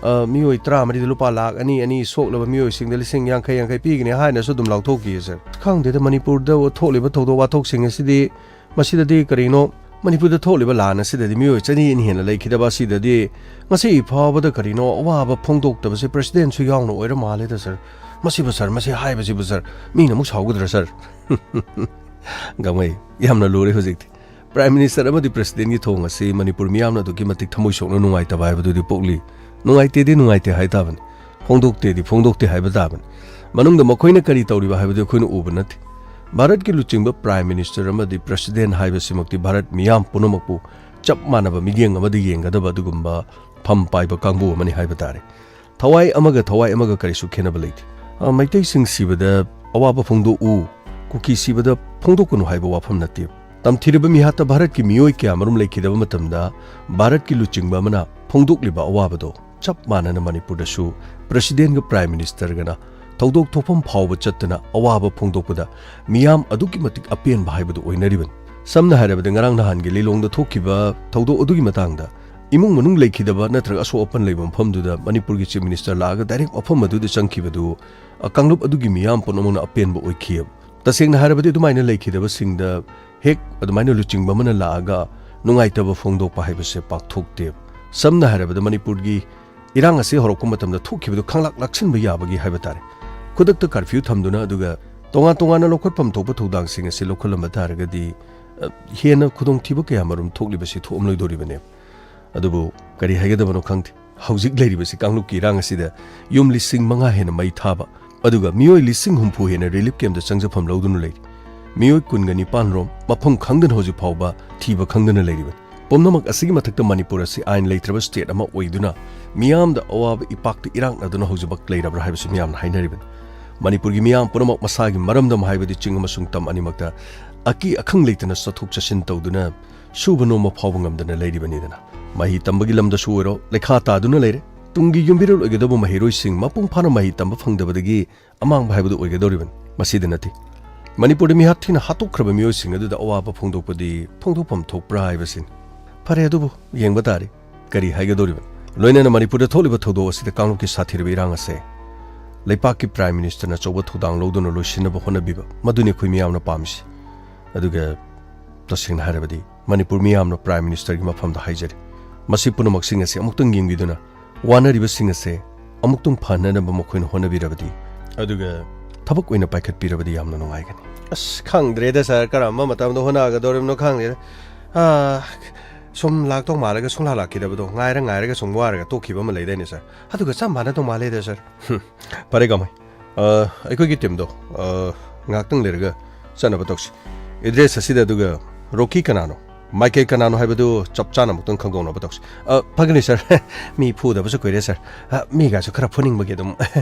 ꯑ, ꯃꯤꯑꯣꯏ ꯇꯔꯥꯃꯔꯤꯗ ꯂꯨꯄꯥ ꯂꯥꯈ ꯑꯅꯤ ꯑꯅꯤ, ꯁꯣꯛꯂꯕ ꯃꯤꯑꯣꯏꯁꯤꯡꯗ ꯂꯤꯁꯤꯡ ꯌꯥꯡꯈꯩ ꯌꯥꯡꯈꯩ ꯄꯤꯒꯅꯤ ꯍꯥꯏꯅꯁꯨ ꯑꯗꯨꯝ ꯂꯥꯎꯊꯣꯛꯈꯤ ꯁꯥꯔ꯫ ꯈꯪꯗꯦꯗ, ꯃꯅꯤꯄꯨꯔꯗ ꯊꯣꯛꯂꯤꯕ ꯊꯧꯗꯣꯛ ꯋꯥꯊꯣꯛꯁꯤꯡ ꯑꯁꯤꯗꯤ, ꯃꯁꯤꯗꯗꯤ ꯀꯔꯤꯅꯣ, ꯃꯅꯤꯄꯨꯔꯗ ꯊꯣꯛꯂꯤꯕ ꯂꯥꯟ ꯑꯁꯤꯗꯗꯤ ꯃꯤꯑꯣꯏ ꯆꯅꯤ ꯑꯅꯤ ꯍꯦꯟꯅ ꯂꯩꯈꯤꯗꯕ ꯑꯁꯤꯗꯗꯤ ꯉꯁꯤ ꯐꯥꯎꯕꯗ ꯀꯔꯤꯅꯣ ꯑꯋꯥꯕ ꯐꯣꯡꯗꯣꯛꯇꯕꯁꯦ ꯄ꯭ꯔꯦꯁꯤꯗꯦꯟꯁꯨ ꯌꯥꯎꯅ ꯑꯣꯏꯔ ꯃꯥꯜꯂꯦꯗ ꯁꯥꯔ꯫ ꯃꯁꯤꯕꯨ ꯁꯥꯔ, ꯃꯁꯤ ꯍꯥꯏꯕꯁꯤꯕꯨ ꯁꯥꯔ, ꯃꯤꯅ ꯑꯃꯨꯛ ꯁꯥꯎꯒꯗ꯭ꯔꯥ ꯁꯥꯔ? ꯒꯥꯡꯃꯩ, ꯌꯥꯝꯅ ꯂꯨꯔꯦ ꯍꯧꯖꯤꯛꯇꯤ꯫ ꯄ꯭ꯔꯥꯏꯝ ꯃꯤꯅꯤꯁꯇꯔ ꯑꯃꯗꯤ ꯄ꯭ꯔꯦꯁꯤꯗꯦꯟꯒꯤ ꯊꯣꯡ ꯑꯁꯤ ꯃꯅꯤꯄꯨꯔ ꯃꯤꯌꯥꯝꯅ ꯑꯗꯨꯛꯀꯤ ꯃꯇꯤꯛ ꯊꯃꯣꯏ ꯁꯣꯛꯅ ꯅꯨꯡꯉꯥꯏꯇꯕ ꯍꯥꯏꯕꯗꯨꯗꯤ ꯄꯣꯛꯂꯤ꯫ ꯅꯨꯡꯉꯥꯏꯇꯦꯗꯤ ꯅꯨꯡꯉꯥꯏꯇꯦ ꯍꯥꯏ ꯇꯥꯕꯅꯤ, ꯐꯣꯡꯗꯣꯛꯇꯦꯗꯤ ꯐꯣꯡꯗꯣꯛꯇꯦ ꯍꯥꯏꯕ ꯇꯥꯕꯅꯤ꯫ ꯃꯅꯨꯡꯗ ꯃꯈꯣꯏꯅ ꯀꯔꯤ ꯇꯧꯔꯤꯕ ꯍꯥꯏꯕꯗꯨ ꯑꯩꯈꯣꯏꯅ ꯎꯕ ꯅꯠꯇꯦ꯫ ꯚꯥꯔꯠꯀꯤ ꯂꯨꯆꯤꯡꯕ ꯄ꯭ꯔꯥꯏꯝ ꯃꯤꯅꯤꯁꯇꯔ ꯑꯃꯗꯤ ꯄ꯭ꯔꯦꯁꯤꯗꯦꯟ ꯍꯥꯏꯕꯁꯤꯃꯛꯇꯤ ꯚꯥꯔꯠ ꯃꯤꯌꯥꯝ ꯄꯨꯝꯅꯃꯛꯄꯨ ꯆꯞ ꯃꯥꯟꯅꯕ ꯃꯤꯠꯌꯦꯡ ꯑꯃꯗ ꯌꯦꯡꯒꯗꯕ ꯑꯗꯨꯒꯨꯝꯕ ꯐꯝ ꯄꯥꯏꯕ ꯀꯥꯡꯕꯨ ꯑꯃꯅꯤ ꯍꯥꯏꯕ ꯇꯥꯔꯦ꯫ ꯊꯋꯥꯏ ꯑꯃꯒ ꯊꯋꯥꯏ ꯑꯃꯒ ꯀꯔꯤꯁꯨ ꯈꯦꯠꯅꯕ ꯂꯩꯇꯦ꯫ ꯑ, ꯃꯩꯇꯩꯁꯤꯡ ꯁꯤꯕꯗ ꯑꯋꯥꯕ ꯐꯣꯡꯗꯣꯛꯎ, ꯀꯨꯀꯤ ꯁꯤꯕꯗ ꯐꯣꯡꯗꯣꯛꯀꯅꯨ ꯍꯥꯏꯕ ꯋꯥꯐꯝ ꯅꯠꯇꯦ꯫ ꯇꯝꯊꯤꯔꯕ ꯃꯤꯍꯥꯠꯇ ꯚꯥꯔꯠꯀꯤ ꯃꯤꯑꯣꯏ ꯀꯌꯥ ꯃꯔꯨꯝ ꯂꯩꯈꯤꯗꯕ ꯃꯇꯝꯗ ꯚꯥꯔꯠꯀꯤ ꯂꯨꯆꯤꯡꯕ ꯑꯃꯅ ꯐꯣꯡꯗꯣꯛꯂꯤꯕ ꯑꯋꯥꯕꯗꯣ ꯆꯞ ꯃꯥꯟꯅꯅ ꯃꯅꯤꯄꯨꯔꯗꯁꯨ ꯄ꯭ꯔꯦꯁꯤꯗꯦꯟꯒ ꯄ꯭ꯔꯥꯏꯝ ꯃꯤꯅꯤꯁꯇꯔꯒꯅ ꯊꯧꯗꯣꯛ ꯊꯣꯛꯐꯝ ꯐꯥꯎꯕ ꯆꯠꯇꯅ ꯑꯋꯥꯕ ꯐꯣꯡꯗꯣꯛꯄꯗ ꯃꯤꯌꯥꯝ ꯑꯗꯨꯛꯀꯤ ꯃꯇꯤꯛ ꯑꯄꯦꯟꯕ ꯍꯥꯏꯕꯗꯨ ꯑꯣꯏꯅꯔꯤꯕꯅꯤ꯫ ꯁꯝꯅ ꯍꯥꯏꯔꯕꯗ, ꯉꯔꯥꯡ ꯅꯍꯥꯟꯒꯤ ꯂꯤꯂꯣꯡꯗ ꯊꯣꯛꯈꯤꯕ ꯊꯧꯗꯣꯛ ꯑꯗꯨꯒꯤ ꯃꯇꯥꯡꯗ ꯏꯃꯨꯡ ꯃꯅꯨꯡ ꯂꯩꯈꯤꯗꯕ ꯅꯠꯇ꯭ꯔꯒ ꯑꯁꯣꯛ ꯑꯄꯟ ꯂꯩꯕ ꯃꯐꯝꯗꯨꯗ ꯃꯅꯤꯄꯨꯔꯒꯤ ꯆꯤꯐ ꯃꯤꯅꯤꯁꯇꯔ ꯂꯥꯛꯑꯒ ꯗꯥꯏꯔꯦꯛ ꯃꯐꯝ ꯑꯗꯨꯗ ꯆꯪꯈꯤꯕꯗꯨ, ꯑ, ꯀꯥꯡꯂꯨꯞ ꯑꯗꯨꯒꯤ ꯃꯤꯌꯥꯝ ꯄꯨꯝꯅꯃꯛꯅ ꯑꯄꯦꯟꯕ ꯑꯣꯏꯈꯤ꯫ ꯇꯁꯦꯡꯅ ꯍꯥꯏꯔꯕꯗꯤ, ꯑꯗꯨꯃꯥꯏꯅ ꯂꯩꯈꯤꯗꯕꯁꯤꯡꯗ ꯍꯦꯛ ꯑꯗꯨꯃꯥꯏꯅ ꯂꯨꯆꯤꯡꯕ ꯑꯃꯅ ꯂꯥꯛꯑꯒ ꯅꯨꯡꯉꯥꯏꯇꯕ ꯐꯣꯡꯗꯣꯛꯄ ꯍꯥꯏꯕꯁꯦ ꯄꯥꯛꯊꯣꯛꯇꯦ꯫ ꯁꯝꯅ ꯍꯥꯏꯔꯕꯗ, ꯃꯅꯤꯄꯨꯔꯒꯤ ꯏꯔꯥꯡ ꯑꯁꯤ ꯍꯧꯔꯛꯄ ꯃꯇꯝꯗ ꯊꯣꯛꯈꯤꯕꯗꯨ ꯈꯪꯂꯥꯛ ꯂꯥꯛꯁꯤꯟꯕ ꯌꯥꯕꯒꯤ ꯍꯥꯏꯕ ꯇꯥꯔꯦ꯫ ꯈꯨꯗꯛꯇ ꯀꯔꯐ꯭ꯌꯨ ꯊꯝꯗꯨꯅ, ꯑꯗꯨꯒ ꯇꯣꯉꯥꯟ ꯇꯣꯉꯥꯟꯅ ꯂꯧꯈꯠꯐꯝ ꯊꯣꯛꯄ ꯊꯧꯗꯥꯡꯁꯤꯡ ꯑꯁꯤ ꯂꯧꯈꯠꯂꯝꯕ ꯇꯥꯔꯒꯗꯤ, ꯑ, ꯍꯦꯟꯅ ꯈꯨꯗꯣꯡꯊꯤꯕ ꯀꯌꯥ ꯃꯔꯨꯝ ꯊꯣꯛꯂꯤꯕꯁꯤ ꯊꯣꯛꯑꯝꯂꯣꯏꯗꯧꯔꯤꯕꯅꯦꯕ꯫ ꯑꯗꯨꯕꯨ ꯀꯔꯤ ꯍꯥꯏꯒꯗꯕꯅꯣ ꯈꯪꯗꯦ꯫ ꯍꯧꯖꯤꯛ ꯂꯩꯔꯤꯕꯁꯤ ꯀꯥꯡꯂꯨꯞꯀꯤ ꯏꯔꯥꯡ ꯑꯁꯤꯗ ꯌꯨꯝ ꯂꯤꯁꯤꯡ ꯃꯉꯥ ꯍꯦꯟꯅ ꯃꯩ ꯊꯥꯕ, ꯑꯗꯨꯒ ꯃꯤꯑꯣꯏ ꯂꯤꯁꯤꯡ ꯍꯨꯝꯐꯨ ꯍꯦꯟꯅ ꯔꯤꯂꯤꯐ ꯀꯦꯝꯞꯇ ꯆꯪꯖꯐꯝ ꯂꯧꯗꯨꯅ ꯂꯩꯔꯤ꯫ ꯃꯤꯑꯣꯏ ꯀꯨꯟꯒ ꯅꯤꯄꯥꯟ ꯔꯣꯝ ꯃꯐꯝ ꯈꯪꯗꯅ ꯍꯧꯖꯤꯛ ꯐꯥꯎꯕ ꯊꯤꯕ ꯈꯪꯗꯅ ꯂꯩꯔꯤꯕꯅꯤ꯫ ꯄꯨꯝꯅꯃꯛ ꯑꯁꯤꯒꯤ ꯃꯊꯛꯇ ꯃꯅꯤꯄꯨꯔ ꯑꯁꯤ ꯑꯥꯏꯟ ꯂꯩꯇ꯭ꯔꯕ ꯁ꯭ꯇꯦꯠ ꯑꯃ ꯑꯣꯏꯗꯨꯅ ꯃꯤꯌꯥꯝꯗ ꯑꯋꯥꯕ ꯏꯄꯥꯛꯇ ꯏꯔꯥꯛꯅꯗꯨꯅ ꯍꯧꯖꯤꯛꯃꯛ ꯂꯩꯔꯕ꯭ꯔꯥ ꯍꯥꯏꯕꯁꯤ ꯃꯤꯌꯥꯝꯅ ꯍꯥꯏꯅꯔꯤꯕꯅꯤ꯫ ꯃꯅꯤꯄꯨꯔꯒꯤ ꯃꯤꯌꯥꯝ ꯄꯨꯝꯅꯃꯛ ꯃꯁꯥꯒꯤ ꯃꯔꯝꯗꯝ, ꯍꯥꯏꯕꯗꯤ ꯆꯤꯡ ꯑꯃꯁꯨꯡ ꯇꯝ ꯑꯅꯤꯃꯛꯇ ꯑꯀꯤ ꯑꯈꯪ ꯂꯩꯇꯅ ꯆꯠꯊꯣꯛ ꯆꯠꯁꯤꯟ ꯇꯧꯗꯨꯅ ꯁꯨꯕ ꯅꯣꯝꯕ ꯐꯥꯎꯕ ꯉꯝꯗꯅ ꯂꯩꯔꯤꯕꯅꯤꯗꯅ꯫ ꯃꯍꯩ ꯇꯝꯕꯒꯤ ꯂꯝꯗꯁꯨ ꯑꯣꯏꯔꯣ, ꯂꯩꯈꯥ ꯇꯥꯗꯨꯅ ꯂꯩꯔꯦ꯫ ꯇꯨꯡꯒꯤ ꯌꯨꯝꯕꯤꯔꯣꯜ ꯑꯣꯏꯒꯗꯧꯕ ꯃꯍꯩꯔꯣꯏꯁꯤꯡ ꯃꯄꯨꯡ ꯐꯥꯅ ꯃꯍꯩ ꯇꯝꯕ ꯐꯪꯗꯕꯗꯒꯤ ꯑꯃꯥꯡꯕ ꯍꯥꯏꯕꯗꯨ ꯑꯣꯏꯒꯗꯧꯔꯤꯕꯅꯤ꯫ ꯃꯁꯤꯗ ꯅꯠꯇꯦ꯫ ꯃꯅꯤꯄꯨꯔꯗ ꯃꯤꯍꯥꯠ ꯊꯤꯅ ꯍꯥꯠꯇꯣꯛꯈ꯭ꯔꯕ ꯃꯤꯑꯣꯏꯁꯤꯡ ꯑꯗꯨꯗ ꯑꯋꯥꯕ ꯐꯣꯡꯗꯣꯛꯄꯗꯤ ꯐꯣꯡꯗꯣꯛꯐꯝ ꯊꯣꯛꯄ꯭ꯔꯥ ꯍꯥꯏꯕꯁꯤꯅꯤ꯫ ꯐꯔꯦ, ꯑꯗꯨꯕꯨ ꯌꯦꯡꯕ ꯇꯥꯔꯤ ꯀꯔꯤ ꯍꯥꯏꯒꯗꯧꯔꯤꯕꯅꯤ꯫ ꯂꯣꯏꯅꯅ ꯃꯅꯤꯄꯨꯔꯗ ꯊꯣꯛꯂꯤꯕ ꯊꯧꯗꯣꯛ ꯑꯁꯤꯗ ꯀꯥꯡꯂꯨꯞꯀꯤ ꯁꯥꯊꯤꯔꯕ ꯏꯔꯥꯡ ꯑꯁꯦ ꯂꯩꯄꯥꯛꯀꯤ Prime Minister ꯅ ꯑꯆꯧꯕ ꯊꯧꯗꯥꯡ ꯂꯧꯗꯨꯅ ꯂꯣꯏꯁꯤꯟꯅꯕ ꯍꯣꯠꯅꯕꯤꯕ, ꯃꯗꯨꯅꯤ ꯑꯩꯈꯣꯏ ꯃꯤꯌꯥꯝꯅ ꯄꯥꯝꯃꯤꯁꯤ꯫ ꯑꯗꯨꯒ ꯇꯁꯦꯡꯅ ꯍꯥꯏꯔꯕꯗꯤ ꯃꯅꯤꯄꯨꯔ ꯃꯤꯌꯥꯝꯅ Prime Minister ꯒꯤ ꯃꯐꯝꯗ ꯍꯥꯏꯖꯔꯤ, ꯃꯁꯤ ꯄꯨꯝꯅꯃꯛꯁꯤꯡ ꯑꯁꯤ ꯑꯃꯨꯛꯇꯪ ꯌꯦꯡꯕꯤꯗꯨꯅ ꯋꯥꯅꯔꯤꯕꯁꯤꯡ ꯑꯁꯦ ꯑꯃꯨꯛꯇꯪ ꯐꯅꯅꯕ ꯃꯈꯣꯏꯅ ꯍꯣꯠꯅꯕꯤꯔꯕꯗꯤ, ꯑꯗꯨꯒ ꯊꯕꯛ ꯑꯣꯏꯅ ꯄꯥꯏꯈꯠꯄꯤꯔꯕꯗꯤ ꯌꯥꯝꯅ ꯅꯨꯡꯉꯥꯏꯒꯅꯤ꯫ ꯑꯁ, ꯈꯪꯗ꯭ꯔꯦꯗ ꯁꯥꯔ, ꯀꯔꯝꯕ ꯃꯇꯝꯗ ꯍꯣꯠꯅꯒꯗꯧꯔꯤꯕꯅꯣ ꯈꯪꯗꯦꯗ꯫ ꯑꯥ, ꯁꯨꯝ ꯂꯥꯛꯇꯧ ꯃꯥꯜꯂꯒ ꯁꯨꯡꯂꯥꯛ ꯂꯥꯛꯈꯤꯗꯕꯗꯣ ꯉꯥꯏꯔ ꯉꯥꯏꯔꯒ ꯁꯨꯝ ꯋꯥꯔꯒ ꯇꯣꯛꯈꯤꯕ ꯑꯃ ꯂꯩꯗꯥꯏꯅꯦ ꯁꯥꯔ? ꯑꯗꯨꯒ ꯆꯞ ꯃꯥꯟꯅꯗꯧ ꯃꯥꯜꯂꯦꯗ ꯁꯥꯔ꯫ ꯍꯨꯝ, ꯐꯔꯦ ꯀꯥꯃꯩ꯫ ꯑ, ꯑꯩꯈꯣꯏꯒꯤ ꯇꯤꯝꯗꯣ, ꯑ, ꯉꯥꯏꯍꯥꯛꯇꯪ ꯂꯩꯔꯒ ꯆꯠꯅꯕ ꯇꯧꯁꯤ꯫ ꯏꯗ꯭ꯔꯦꯁ ꯑꯁꯤꯗ, ꯑꯗꯨꯒ ꯔꯣꯀꯤ ꯀꯅꯥꯅꯣ, ꯃꯥꯏꯀꯦꯜ ꯀꯅꯥꯅꯣ ꯍꯥꯏꯕꯗꯨ ꯆꯞ ꯆꯥꯅ ꯑꯃꯨꯛꯇꯪ ꯈꯪꯗꯣꯛꯅꯕ ꯇꯧꯁꯤ꯫ ꯑ, ꯐꯒꯅꯤ ꯁꯥꯔ꯫ ꯃꯤ ꯐꯨꯗꯕꯁꯨ ꯀꯨꯏꯔꯦ ꯁꯥꯔ꯫ ꯑ, ꯃꯤꯒꯁꯨ ꯈꯔ ꯐꯨꯅꯤꯡꯕꯒꯤ ꯑꯗꯨꯝ꯫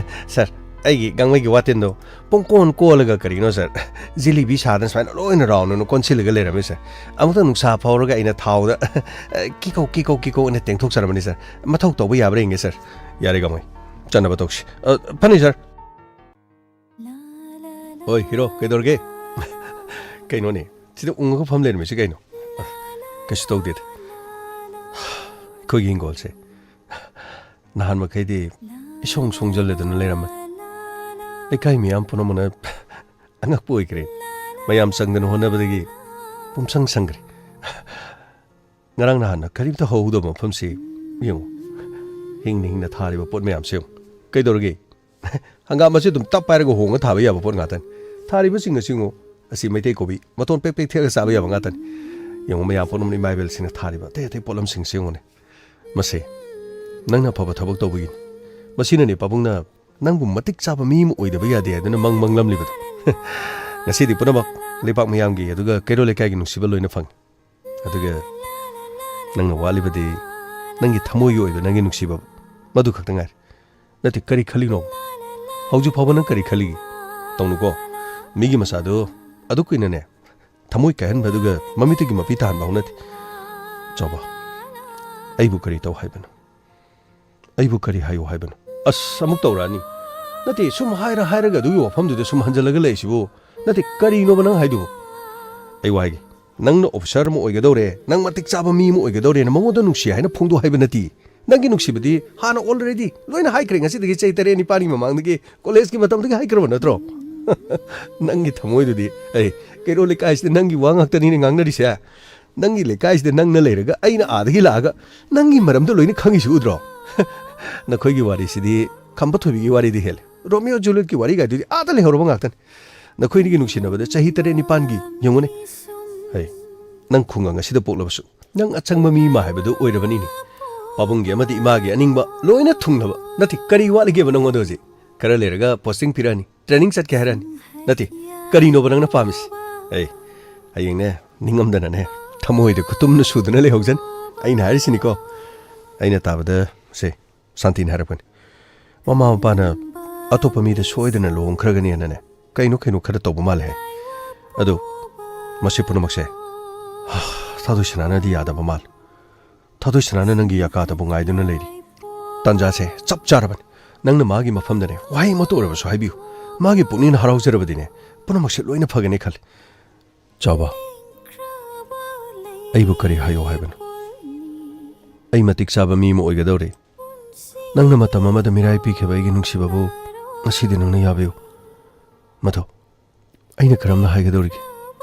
ꯁꯥꯔ, ꯑꯩꯒꯤ ꯒꯥꯡꯃꯩꯒꯤ ꯋꯥꯇꯤꯟꯗꯣ ꯄꯨꯡꯀꯣꯟ ꯀꯣꯜꯂꯒ ꯀꯔꯤꯅꯣ ꯁꯥꯔ, ꯖꯤꯂꯤꯕꯤ ꯁꯥꯗꯅ ꯁꯨꯃꯥꯏꯅ ꯂꯣꯏꯅ ꯔꯥꯎꯟ ꯑꯣꯏꯅ ꯀꯣꯟꯁꯤꯜꯂꯒ ꯂꯩꯔꯝꯃꯤ ꯁꯥꯔ꯫ ꯑꯃꯨꯛꯇꯪ ꯅꯨꯡꯁꯥ ꯐꯧꯔꯒ ꯑꯩꯅ ꯊꯥꯎꯗ, ꯑ, ꯀꯤꯀꯧ ꯀꯤꯀꯧ ꯀꯤꯀꯧ ꯑꯩꯅ ꯇꯦꯡꯊꯣꯛꯆꯔꯝꯕꯅꯤ ꯁꯥꯔ꯫ ꯃꯊꯧ ꯇꯧꯕ ꯌꯥꯕ꯭ꯔꯥ ꯌꯦꯡꯒꯦ ꯁꯥꯔ꯫ ꯌꯥꯔꯦ ꯒꯥꯡꯃꯩ, ꯆꯠꯅꯕ ꯇꯧꯁꯤ꯫ ꯑ, ꯐꯅꯤ ꯁꯥꯔ꯫ ꯍꯣꯏ ꯍꯤꯔꯣ, ꯀꯩꯗꯧꯔꯒꯦ? ꯀꯩꯅꯣꯅꯦ, ꯁꯤꯗ ꯎꯪꯉꯒ ꯐꯝ ꯂꯩꯔꯝꯃꯤꯁꯤ ꯀꯩꯅꯣ? ꯑ, ꯀꯩꯁꯨ ꯇꯧꯗꯦꯗ꯫ ꯑꯩꯈꯣꯏꯒꯤ ꯍꯤꯡꯒꯣꯜꯁꯦ ꯅꯍꯥꯟ ꯃꯈꯩꯗꯤ ꯏꯁꯣꯡ ꯁꯣꯡꯖꯜꯂꯗꯅ ꯂꯩꯔꯝꯕꯅꯤ꯫ ꯂꯩꯀꯥꯏ ꯃꯤꯌꯥꯝ ꯄꯨꯝꯅꯃꯛꯅ ꯑꯉꯛꯄ ꯑꯣꯏꯈ꯭ꯔꯦ꯫ ꯃꯌꯥꯝ ꯆꯪꯗꯅ ꯍꯣꯠꯅꯕꯗꯒꯤ ꯄꯨꯝꯁꯪ ꯁꯪꯈ꯭ꯔꯦ꯫ ꯉꯔꯥꯡ ꯅꯍꯥꯟꯅ ꯀꯔꯤꯝꯇ ꯍꯧꯍꯧꯗꯕ ꯃꯐꯝꯁꯤ ꯌꯦꯡꯉꯨ, ꯍꯤꯡꯅ ꯍꯤꯡꯅ ꯊꯥꯔꯤꯕ ꯄꯣꯠ ꯃꯌꯥꯝꯁꯦ ꯌꯦꯡꯉꯨ꯫ ꯀꯩꯗꯧꯔꯒꯦ? ꯍꯪꯒꯥꯝ ꯑꯁꯤ ꯑꯗꯨꯝ ꯇꯞ ꯄꯥꯏꯔꯒ ꯍꯣꯡꯉ ꯊꯥꯕ ꯌꯥꯕ ꯄꯣꯠ ꯉꯥꯛꯇꯅꯤ꯫ ꯊꯥꯔꯤꯕꯁꯤꯡ ꯑꯁꯤ ꯌꯦꯡꯉꯨ, ꯑꯁꯤ ꯃꯩꯇꯩ ꯀꯣꯕꯤ, ꯃꯇꯣꯟ ꯄꯦꯛ ꯄꯦꯛ ꯊꯦꯛꯑꯒ ꯆꯥꯕ ꯌꯥꯕ ꯉꯥꯛꯇꯅꯤ꯫ ꯌꯦꯡꯉꯨ, ꯃꯌꯥꯝ ꯄꯣꯠꯂꯝ ꯏꯃꯥ ꯏꯕꯦꯜꯁꯤꯡꯅ ꯊꯥꯔꯤꯕ ꯑꯇꯩ ꯑꯇꯩ ꯄꯣꯠꯂꯝꯁꯤꯡꯁꯦ ꯌꯦꯡꯉꯨꯅꯦ꯫ ꯃꯁꯦ ꯅꯪꯅ ꯑꯐꯕ ꯊꯕꯛ ꯇꯧꯕꯒꯤꯅꯤ꯫ ꯃꯁꯤꯅꯅꯦ ꯄꯥꯕꯨꯡꯅ ꯅꯪꯕꯨ ꯃꯇꯤꯛ ꯆꯥꯕ ꯃꯤ ꯑꯃ ꯑꯣꯏꯗꯕ ꯌꯥꯗꯦ ꯍꯥꯏꯗꯨꯅ ꯃꯪ ꯃꯪꯂꯝꯂꯤꯕꯗꯣ꯫ ꯉꯁꯤꯗꯤ ꯄꯨꯝꯅꯃꯛ ꯂꯩꯄꯥꯛ ꯃꯤꯌꯥꯝꯒꯤ ꯑꯗꯨꯒ ꯀꯩꯔꯣꯜ ꯂꯩꯀꯥꯏꯒꯤ ꯅꯨꯡꯁꯤꯕ ꯂꯣꯏꯅ ꯐꯪꯉꯤ꯫ ꯑꯗꯨꯒ ꯅꯪꯅ ꯋꯥꯠꯂꯤꯕꯗꯤ ꯅꯪꯒꯤ ꯊꯃꯣꯏꯒꯤ ꯑꯣꯏꯕ ꯅꯪꯒꯤ ꯅꯨꯡꯁꯤꯕ, ꯃꯗꯨ ꯈꯛꯇ ꯉꯥꯏꯔꯦ꯫ ꯅꯠꯇꯦ, ꯀꯔꯤ ꯈꯜꯂꯤꯅꯣ? ꯍꯧꯖꯤꯛ ꯐꯥꯎꯕ ꯅꯪ ꯀꯔꯤ ꯈꯜꯂꯤꯒꯦ? ꯇꯧꯅꯨꯀꯣ꯫ ꯃꯤꯒꯤ ꯃꯆꯥꯗꯣ ꯑꯗꯨ ꯀꯨꯏꯅꯅꯦ ꯊꯃꯣꯏ ꯀꯥꯏꯍꯟꯕꯗꯨꯒ ꯃꯃꯤꯠꯇꯒꯤ ꯃꯄꯤ ꯇꯥꯍꯟꯕ ꯍꯧꯅꯗꯦ꯫ ꯆꯥꯎꯕ, ꯑꯩꯕꯨ ꯀꯔꯤ ꯇꯧ ꯍꯥꯏꯕꯅꯣ? ꯑꯩꯕꯨ ꯀꯔꯤ ꯍꯥꯏꯌꯨ ꯍꯥꯏꯕꯅꯣ? ꯑꯁ, ꯑꯃꯨꯛ ꯇꯧꯔꯛꯑꯅꯤ꯫ ꯅꯠꯇꯦ, ꯁꯨꯝ ꯍꯥꯏꯔ ꯍꯥꯏꯔꯒ ꯑꯗꯨꯒꯤ ꯋꯥꯐꯝꯗꯨꯗ ꯁꯨꯝ ꯍꯟꯖꯜꯂꯒ ꯂꯩꯔꯤꯁꯤꯕꯨ꯫ ꯅꯠꯇꯦ, ꯀꯔꯤꯅꯣꯕ ꯅꯪ ꯍꯥꯏꯗꯨꯕꯨ? ꯑꯩ ꯋꯥ ꯍꯥꯏꯒꯦ꯫ ꯅꯪꯅ ꯑꯣꯐꯤꯁꯥꯔ ꯑꯃ ꯑꯣꯏꯒꯗꯧꯔꯦ, ꯅꯪ ꯃꯇꯤꯛ ꯆꯥꯕ ꯃꯤ ꯑꯃ ꯑꯣꯏꯒꯗꯧꯔꯦꯅ ꯃꯉꯣꯟꯗ ꯅꯨꯡꯁꯤ ꯍꯥꯏꯅ ꯐꯣꯡꯗꯣꯛ ꯍꯥꯏꯕ ꯅꯠꯇꯦ꯫ ꯅꯪꯒꯤ ꯅꯨꯡꯁꯤꯕꯗꯤ ꯍꯥꯟꯅ already ꯂꯣꯏꯅ ꯍꯥꯏꯈ꯭ꯔꯦ꯫ ꯉꯁꯤꯗꯒꯤ ꯆꯍꯤ ꯇꯔꯦꯠ ꯅꯤꯄꯥꯜꯒꯤ ꯃꯃꯥꯡꯗꯒꯤ, ꯀꯣꯂꯦꯖꯀꯤ ꯃꯇꯝꯗꯒꯤ ꯍꯥꯏꯈ꯭ꯔꯕ ꯅꯠꯇ꯭ꯔꯣ? ꯅꯪꯒꯤ ꯊꯃꯣꯏꯗꯨꯗꯤ, ꯑꯩ, ꯀꯩꯔꯣꯜ ꯂꯩꯀꯥꯏꯁꯤꯗ ꯅꯪꯒꯤ ꯋꯥ ꯉꯥꯛꯇꯅꯤꯅꯦ ꯉꯥꯡꯅꯔꯤꯁꯦ꯫ ꯅꯪꯒꯤ ꯂꯩꯀꯥꯏꯁꯤꯗ ꯅꯪꯅ ꯂꯩꯔꯒ ꯑꯩꯅ ꯑꯥꯗꯒꯤ ꯂꯥꯛꯑꯒ ꯅꯪꯒꯤ ꯃꯔꯝꯗ ꯂꯣꯏꯅ ꯈꯪꯉꯤꯁꯤ ꯎꯗ꯭ꯔꯣ? ꯅꯈꯣꯏꯒꯤ ꯋꯥꯔꯤꯁꯤꯗꯤ ꯈꯝꯕ ꯊꯣꯏꯕꯤꯒꯤ ꯋꯥꯔꯤꯗꯤ ꯍꯦꯜꯂꯦ꯫ ꯔꯣꯃꯤꯑꯣ ꯖꯨꯂꯤꯌꯠꯀꯤ ꯋꯥꯔꯤꯒꯥꯏꯗꯨꯗꯤ ꯑꯥꯗ ꯂꯩꯍꯧꯔꯕ ꯉꯥꯛꯇꯅꯤ꯫ ꯅꯈꯣꯏꯅꯤꯒꯤ ꯅꯨꯡꯁꯤꯅꯕꯗ ꯆꯍꯤ ꯇꯔꯦꯠ ꯅꯤꯄꯥꯟꯒꯤ ꯌꯦꯡꯉꯨꯅꯦ꯫ ꯍꯩ, ꯅꯪ ꯈꯨꯡꯒꯪ ꯑꯁꯤꯗ ꯄꯣꯛꯂꯕꯁꯨ ꯅꯪ ꯑꯆꯪꯕ ꯃꯤ ꯑꯃ ꯍꯥꯏꯕꯗꯨ ꯑꯣꯏꯔꯕꯅꯤꯅꯦ꯫ ꯄꯥꯕꯨꯡꯒꯤ ꯑꯃꯗꯤ ꯏꯃꯥꯒꯤ ꯑꯅꯤꯡꯕ ꯂꯣꯏꯅ ꯊꯨꯡꯂꯕ꯫ ꯅꯠꯇꯦ, ꯀꯔꯤ ꯋꯥꯠꯂꯤꯒꯦꯕ ꯅꯪꯉꯣꯟꯗ ꯍꯧꯖꯤꯛ? ꯈꯔ ꯂꯩꯔꯒ ꯄꯣꯁꯇꯤꯡ ꯄꯤꯔꯛꯑꯅꯤ, ꯇ꯭ꯔꯦꯅꯤꯡ ꯆꯠꯀꯦ ꯍꯥꯏꯔꯛꯑꯅꯤ꯫ ꯅꯠꯇꯦ, ꯀꯔꯤꯅꯣꯕ ꯅꯪꯅ ꯄꯥꯝꯃꯤꯁꯤ? ꯑꯩ ꯍꯌꯦꯡꯅꯦ, ꯅꯤꯡꯉꯝꯗꯅꯅꯦ, ꯊꯃꯣꯏꯗ ꯈꯨꯇꯨꯝꯅ ꯁꯨꯗꯨꯅ ꯂꯩꯍꯧꯖꯅꯤ꯫ ꯑꯩꯅ ꯍꯥꯏꯔꯤꯁꯤꯅꯤꯀꯣ꯫ ꯑꯩꯅ ꯇꯥꯕꯗ, ꯁꯦ, ꯁꯥꯟꯇꯤꯅ ꯍꯥꯏꯔꯛꯄꯅꯤ, ꯃꯃꯥ ꯃꯄꯥꯅ ꯑꯇꯣꯞꯄ ꯃꯤꯗ ꯁꯣꯏꯗꯅ ꯂꯨꯍꯣꯡꯈ꯭ꯔꯒꯅꯤꯅꯅꯦ, ꯀꯩꯅꯣ ꯀꯩꯅꯣ ꯈꯔ ꯇꯧꯕ ꯃꯥꯜꯂꯦ ꯍꯥꯏ꯫ ꯑꯗꯨ ꯃꯁꯤ ꯄꯨꯝꯅꯃꯛꯁꯦ ꯊꯥꯗꯣꯏ ꯁꯅꯥꯅꯗꯤ ꯌꯥꯗꯕ ꯃꯥꯜꯂꯦ꯫ ꯊꯥꯗꯣꯏ ꯁꯅꯥꯅ ꯅꯪꯒꯤ ꯌꯥꯀꯥꯗꯕꯨ ꯉꯥꯏꯗꯨꯅ ꯂꯩꯔꯤ꯫ ꯇꯥꯟꯖꯥꯁꯦ ꯆꯞ ꯆꯥꯔꯕꯅꯤ꯫ ꯅꯪꯅ ꯃꯥꯒꯤ ꯃꯐꯝꯗꯅꯦ ꯋꯥꯍꯩ ꯑꯃꯠꯇ ꯑꯣꯏꯔꯕꯁꯨ ꯍꯥꯏꯕꯤꯌꯨ꯫ ꯃꯥꯒꯤ ꯄꯨꯛꯅꯤꯡꯅ ꯍꯔꯥꯎꯖꯔꯕꯗꯤꯅꯦ, ꯄꯨꯝꯅꯃꯛꯁꯦ ꯂꯣꯏꯅ ꯐꯒꯅꯤ ꯈꯜꯂꯤ꯫ ꯆꯥꯎꯕ, ꯑꯩꯕꯨ ꯀꯔꯤ ꯍꯥꯏꯌꯣ ꯍꯥꯏꯕꯅꯣ? ꯑꯩ ꯃꯇꯤꯛ ꯆꯥꯕ ꯃꯤ ꯑꯃ ꯑꯣꯏꯒꯗꯧꯔꯦ꯫ ꯅꯪꯅ ꯃꯇꯝ ꯑꯃꯗ ꯃꯤꯔꯥꯏ ꯄꯤꯈꯤꯕ ꯑꯩꯒꯤ ꯅꯨꯡꯁꯤꯕꯕꯨ ꯉꯁꯤꯗꯤ ꯅꯪꯅ ꯌꯥꯕꯤꯌꯨ꯫ ꯃꯗꯨ ꯑꯩꯅ ꯀꯔꯝꯅ ꯍꯥꯏꯒꯗꯧꯔꯤꯒꯦ?